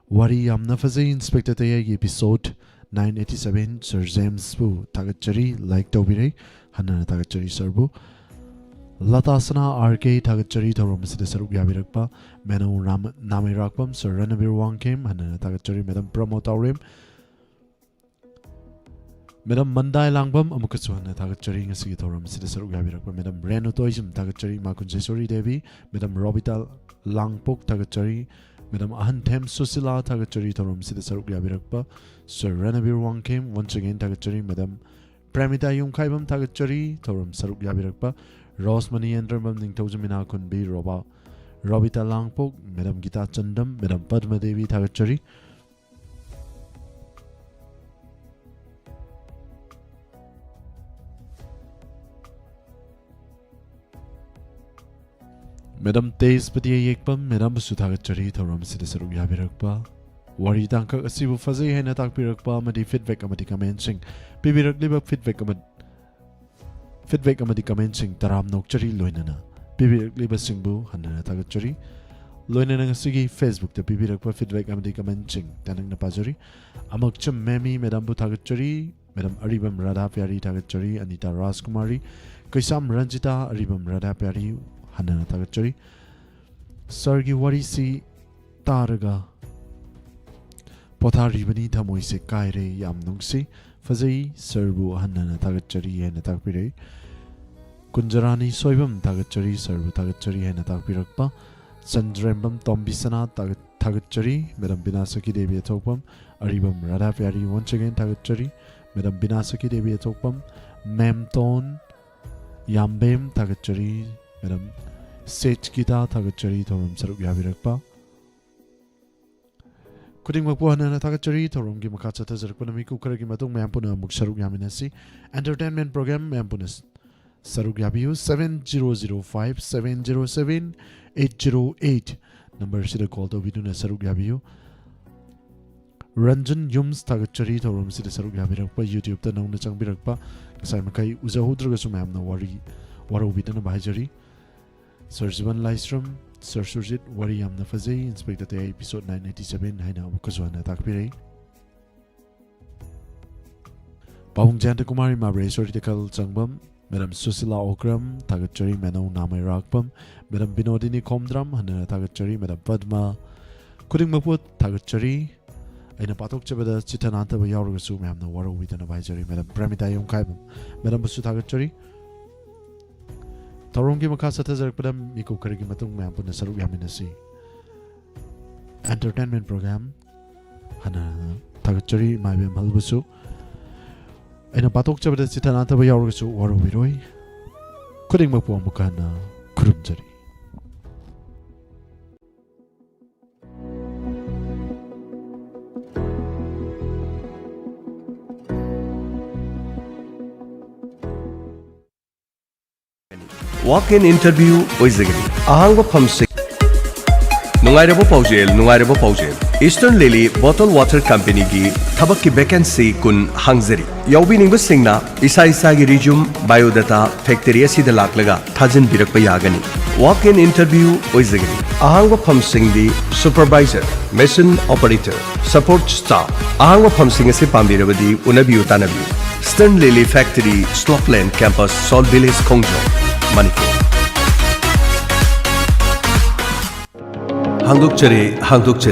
ꯋꯥꯔꯤ ꯌꯥꯝꯅ ꯐꯖꯩ꯫ ꯏꯟꯁꯄꯦꯛꯇꯔ ꯇꯌꯥꯏꯒꯤ episode nine eighty seven꯫ Sir ꯖꯦꯝꯁꯄꯨ ꯊꯥꯒꯠꯆꯔꯤ, ꯂꯥꯏꯛ ꯇꯧꯕꯤꯔꯦ꯫ ꯍꯟꯅꯅ ꯊꯥꯒꯠꯆꯔꯤ ꯁꯔꯕꯨ꯫ ꯂꯇꯥ ꯁꯅꯥ ꯑꯥꯔ ꯀꯦ ꯊꯥꯒꯠꯆꯔꯤ ꯊꯧꯔꯝ ꯑꯁꯤꯗ ꯁꯔꯨꯛ ꯌꯥꯕꯤꯔꯛꯄ꯫ ꯃꯦꯅꯧ ꯔꯥꯃ-, ꯅꯥꯃꯩꯔꯥꯛꯄꯝ ꯁꯔ ꯔꯅꯕꯤꯔ ꯋꯥꯡꯈꯦꯝ ꯍꯟꯅꯅ ꯊꯥꯒꯠꯆꯔꯤ꯫ ꯃꯦꯗꯥꯝ ꯄ꯭ꯔꯃꯣ ꯇꯥꯎꯔꯦꯝ, ꯃꯦꯗꯥꯝ ꯃꯟꯗꯥꯏ ꯂꯥꯡꯕꯝ ꯑꯃꯨꯛꯀꯁꯨ ꯍꯟꯅ ꯊꯥꯒꯠꯆꯔꯤ꯫ ꯉꯁꯤꯒꯤ ꯊꯧꯔꯝ ꯑꯁꯤꯗ ꯁꯔꯨꯛ ꯌꯥꯕꯤꯔꯛꯄ ꯃꯦꯗꯥꯝ ꯔꯦꯅꯨ ꯇꯣꯏꯖꯝ ꯊꯥꯒꯠꯆꯔꯤ, ꯏꯃꯥ ꯀꯨꯟꯖꯦꯁꯣꯔꯤ ꯗꯦꯕꯤ, ꯃꯦꯗꯥꯝ ꯔꯣꯕꯤꯇꯥ ꯂꯥꯡꯄꯣꯛ ꯊꯥꯒꯠꯆꯔꯤ, ꯃꯦꯗꯥꯝ ꯑꯍꯟꯊꯦꯝ ꯁꯨꯁꯤꯂꯥ ꯊꯥꯒꯠꯆꯔꯤ꯫ ꯊꯧꯔꯝ ꯑꯁꯤꯗ ꯁꯔꯨꯛ ꯌꯥꯕꯤꯔꯛꯄ sir Ranbir Wangkhem once again ꯊꯥꯒꯠꯆꯔꯤ꯫ ꯃꯦꯗꯥꯝ ꯄ꯭ꯔꯦꯃꯤꯇꯥ ꯌꯨꯝꯈꯥꯏꯕꯝ ꯊꯥꯒꯠꯆꯔꯤ꯫ ꯊꯧꯔꯝ ꯁꯔꯨꯛ ꯌꯥꯕꯤꯔꯛꯄ ꯔꯣꯁꯃꯅꯤ ꯌꯦꯟꯗ꯭ꯔꯝꯕꯝ, ꯅꯤꯡꯊꯧꯖꯝ ꯏꯅꯥꯈꯨꯟꯕꯤ, ꯔꯣꯕꯥ-, ꯔꯣꯕꯤꯇꯥ ꯂꯥꯡꯄꯣꯛ, ꯃꯦꯗꯥꯝ ꯒꯤꯇꯥ ꯆꯟꯗꯝ, ꯃꯦꯗꯥꯝ ꯄꯗꯃ ꯗꯦꯕꯤ ꯊꯥꯒꯠꯆꯔꯤ꯫ ꯃꯦꯗꯥꯝ ꯇꯦꯖꯄꯇꯤ ꯑꯌꯦꯛꯄꯝ, ꯃꯦꯗꯥꯝꯕꯨꯁꯨ ꯊꯥꯒꯠꯆꯔꯤ ꯊꯧꯔꯝ ꯑꯁꯤꯗ ꯁꯔꯨꯛ ꯌꯥꯕꯤꯔꯛꯄ꯫ ꯋꯥꯔꯤ ꯇꯥꯡꯀꯛ ꯑꯁꯤꯕꯨ ꯐꯖꯩ ꯍꯥꯏꯅ ꯇꯥꯛꯄꯤꯔꯛꯄ ꯑꯃꯗꯤ feedback ꯑꯃꯗꯤ commentꯁꯤꯡ ꯄꯤꯕꯤꯔꯛꯂꯤꯕ feedback ꯑꯃ, feedback ꯑꯃꯗꯤ commentꯁꯤꯡ ꯇꯔꯥꯝꯅ ꯑꯣꯛꯆꯔꯤ, ꯂꯣꯏꯅꯅ ꯄꯤꯕꯤꯔꯛꯂꯤꯕꯁꯤꯡꯕꯨ ꯍꯟꯅ ꯍꯟꯅ ꯊꯥꯒꯠꯆꯔꯤ꯫ ꯂꯣꯏꯅꯅ ꯉꯁꯤꯒꯤ Facebookꯇ ꯄꯤꯕꯤꯔꯛꯄ feedback ꯑꯃꯗꯤ commentꯁꯤꯡ ꯇꯦꯟꯇꯛꯅ ꯄꯥꯖꯔꯤ꯫ ꯑꯃꯛꯆꯝ ꯃꯦꯃꯤ, ꯃꯦꯗꯥꯝꯕꯨ ꯊꯥꯒꯠꯆꯔꯤ꯫ ꯃꯦꯗꯥꯝ ꯑꯔꯤꯕꯝ ꯔꯥꯙꯥ ꯄ꯭ꯌꯥꯔꯤ ꯊꯥꯒꯠꯆꯔꯤ꯫ ꯑꯅꯤꯇꯥ ꯔꯥꯖꯀꯨꯃꯥꯔꯤ, ꯀꯩꯁꯥꯝ ꯔꯟꯖꯤꯇꯥ, ꯑꯔꯤꯕꯝ ꯔꯥꯙꯥ ꯄ꯭ꯌꯥꯔꯤ ꯍꯟꯅ ꯍꯟꯅ ꯊꯥꯒꯠꯆꯔꯤ꯫ ꯁꯥꯔꯒꯤ ꯋꯥꯔꯤꯁꯤ ꯇꯥꯔꯒ ꯄꯣꯊꯥꯔꯤꯕꯅꯤ, ꯊꯃꯣꯏꯁꯦ ꯀꯥꯏꯔꯦ, ꯌꯥꯝ ꯅꯨꯡꯁꯤ, ꯐꯖꯩ, ꯁꯥꯔꯕꯨ ꯍꯟꯅ ꯍꯟꯅ ꯊꯥꯒꯠꯆꯔꯤ ꯍꯥꯏꯅ ꯇꯥꯛꯄꯤꯔꯛꯏ꯫ ꯀꯨꯟꯖꯔꯥꯅꯤ ꯁꯣꯏꯕꯝ ꯊꯥꯒꯠꯆꯔꯤ, ꯁꯥꯔꯕꯨ ꯊꯥꯒꯠꯆꯔꯤ ꯍꯥꯏꯅ ꯇꯥꯛꯄꯤꯔꯛꯄ꯫ ꯆꯟꯗ꯭ꯔꯦꯝꯕꯝ ꯇꯣꯝꯕꯤꯁꯅꯥ ꯊꯥꯒꯠ-, ꯊꯥꯒꯠꯆꯔꯤ꯫ ꯃꯦꯗꯥꯝ ꯕꯤꯅꯥ ꯁꯈꯤ ꯗꯦꯕꯤ ꯑꯊꯣꯛꯄꯝ, ꯑꯔꯤꯕꯝ ꯔꯥꯙꯥ ꯄ꯭ꯌꯥꯔꯤ once again ꯊꯥꯒꯠꯆꯔꯤ꯫ ꯃꯦꯗꯥꯝ ꯕꯤꯅꯥ ꯁꯈꯤ ꯗꯦꯕꯤ ꯑꯊꯣꯛꯄꯝ, ꯃꯦꯝꯇꯣꯟ ꯌꯥꯝꯕꯦꯝ ꯊꯥꯒꯠꯆꯔꯤ꯫ ꯃꯦꯗꯥꯝ ꯁꯦꯆ ꯒꯤꯇꯥ ꯊꯥꯒꯠꯆꯔꯤ ꯊꯧꯔꯝ ꯁꯔꯨꯛ ꯌꯥꯕꯤꯔꯛꯄ꯫ ꯈꯨꯗꯤꯡꯃꯛꯄꯨ ꯍꯟꯅ ꯍꯟꯅ ꯊꯥꯒꯠꯆꯔꯤ꯫ ꯊꯧꯔꯝꯒꯤ ꯃꯈꯥ ꯆꯠꯊꯖꯔꯛꯄꯅ ꯃꯤꯀꯨꯞ ꯈꯔꯒꯤ ꯃꯇꯨꯡ ꯃꯌꯥꯝ ꯄꯨꯟꯅ ꯑꯃꯨꯛ ꯁꯔꯨꯛ ꯌꯥꯃꯤꯟꯅꯁꯤ꯫ Entertainment program ꯃꯌꯥꯝ ꯄꯨꯟꯅ ꯁꯔꯨꯛ ꯌꯥꯕꯤꯌꯨ꯫ Seven zero zero five seven zero seven eight zero eight numberꯁꯤꯗ call ꯇꯧꯕꯤꯗꯨꯅ ꯁꯔꯨꯛ ꯌꯥꯕꯤꯌꯨ꯫ ꯔꯟꯖꯟ ꯌꯨꯝꯁ ꯊꯥꯒꯠꯆꯔꯤ ꯊꯧꯔꯝꯁꯤꯗ ꯁꯔꯨꯛ ꯌꯥꯕꯤꯔꯛꯄ, YouTubeꯇ ꯅꯧꯅ ꯆꯪꯕꯤꯔꯛꯄ꯫ ꯉꯁꯥꯏ ꯃꯈꯩ ꯎꯖꯍꯧꯗ꯭ꯔꯒꯁꯨ ꯃꯌꯥꯝꯅ ꯋꯥꯔꯤ ꯋꯥꯔꯧꯕꯤꯗꯅꯕ ꯍꯥꯏꯖꯔꯤ꯫ ꯁꯔ ꯖꯤꯕꯟ ꯂꯥꯏꯁ꯭ꯔꯝ, ꯁꯔ ꯁꯨꯔꯖꯤꯠ, ꯋꯥꯔꯤ ꯌꯥꯝꯅ ꯐꯖꯩ, inspector ꯇꯌꯥꯏ episode nine eighty seven ꯍꯥꯏꯅ ꯑꯃꯨꯛꯀꯁꯨ ꯍꯟꯅ ꯇꯥꯛꯄꯤꯔꯛꯏ꯫ ꯄꯥꯕꯨꯡ ꯖꯌꯟꯇ ꯀꯨꯃꯥꯔ, ꯏꯃꯥ ꯕ꯭ꯔꯦꯁꯣꯔꯤ ꯇꯦꯈꯜ ꯆꯪꯕꯝ, ꯃꯦꯗꯥꯝ ꯁꯨꯁꯤꯂꯥ ꯑꯣꯀ꯭ꯔꯝ ꯊꯥꯒꯠꯆꯔꯤ, ꯃꯦꯅꯧ ꯅꯥꯃꯩ ꯔꯥꯛꯄꯝ, ꯃꯦꯗꯥꯝ ꯕꯤꯅꯣꯗꯤꯅꯤ ꯈꯣꯝꯗ꯭ꯔꯝ ꯍꯟꯅ ꯊꯥꯒꯠꯆꯔꯤ, ꯃꯦꯗꯥꯝ ꯄꯗꯃ, ꯈꯨꯗꯤꯡꯃꯛꯄꯨ ꯊꯥꯒꯠꯆꯔꯤ꯫ ꯑꯩꯅ ꯄꯥꯊꯣꯛꯆꯕꯗ ꯆꯤꯠꯊ ꯅꯥꯟꯊꯕ ꯌꯥꯎꯔꯒꯁꯨ ꯃꯌꯥꯝꯅ ꯋꯥꯔꯧꯕꯤꯗꯅꯕ ꯍꯥꯏꯖꯔꯤ꯫ ꯃꯦꯗꯥꯝ ꯄ꯭ꯔꯦꯃꯤꯇꯥ ꯌꯨꯝꯈꯥꯏꯕꯝ, ꯃꯦꯗꯥꯝꯕꯨꯁꯨ ꯊꯥꯒꯠꯆꯔꯤ꯫ ꯊꯧꯔꯝꯒꯤ ꯃꯈꯥ ꯆꯠꯊꯖꯔꯛꯄꯗ ꯃꯤꯀꯨꯞ ꯈꯔꯒꯤ ꯃꯇꯨꯡ ꯃꯌꯥꯝ ꯄꯨꯟꯅ ꯁꯔꯨꯛ ꯌꯥꯃꯤꯟꯅꯁꯤ꯫ Entertainment program ꯍꯟꯅ ꯊꯥꯒꯠꯆꯔꯤ ꯏꯃꯥ ꯏꯕꯦꯝꯍꯜꯕꯨꯁꯨ꯫ ꯑꯩꯅ ꯄꯥꯊꯣꯛꯆꯕꯗ ꯆꯤꯠꯊ ꯅꯥꯟꯊꯕ ꯌꯥꯎꯔꯒꯁꯨ ꯋꯥꯔꯧꯕꯤꯔꯣꯏ꯫ ꯈꯨꯗꯤꯡꯃꯛꯄꯨ ꯑꯃꯨꯛꯀ ꯍꯟꯅ ꯈꯨꯔꯨꯝꯖꯔꯤ꯫ Walk-in interview ꯑꯣꯏꯖꯒꯅꯤ꯫ ꯑꯍꯥꯡꯕ ꯐꯝꯁꯤꯡ꯫ ꯅꯨꯡꯉꯥꯏꯔꯕ ꯄꯥꯎꯖꯦꯜ, ꯅꯨꯡꯉꯥꯏꯔꯕ ꯄꯥꯎꯖꯦꯜ꯫ Eastern Lily Bottle Water Company-ꯒꯤ ꯊꯕꯛꯀꯤ vacancy ꯀꯨꯟ ꯍꯥꯡꯖꯔꯤ꯫ ꯌꯥꯎꯕꯤꯅꯤꯡꯕꯁꯤꯡꯅ ꯏꯁꯥ ꯏꯁꯥꯒꯤ resume, biodata factory ꯑꯁꯤꯗ ꯂꯥꯛꯂꯒ ꯊꯥꯖꯤꯟꯕꯤꯔꯛꯄ ꯌꯥꯒꯅꯤ꯫ Walk-in interview ꯑꯣꯏꯖꯒꯅꯤ꯫ ꯑꯍꯥꯡꯕ ꯐꯝꯁꯤꯡꯗꯤ supervisor, machine operator, support staff꯫ ꯑꯍꯥꯡꯕ ꯐꯝꯁꯤꯡ ꯑꯁꯤ ꯄꯥꯝꯕꯤꯔꯕꯗꯤ ꯎꯅꯕꯤꯌꯨ, ꯇꯥꯟꯅꯕꯤꯌꯨ꯫ Eastern Lily Factory, Slopeland Campus, Salt Village, ꯈꯣꯡꯖꯣꯝ, ꯃꯅꯤꯄꯨꯔ꯫ ꯍꯥꯡꯗꯣꯛꯆꯔꯤ, ꯍꯥꯡꯗꯣꯛꯆꯔꯤ꯫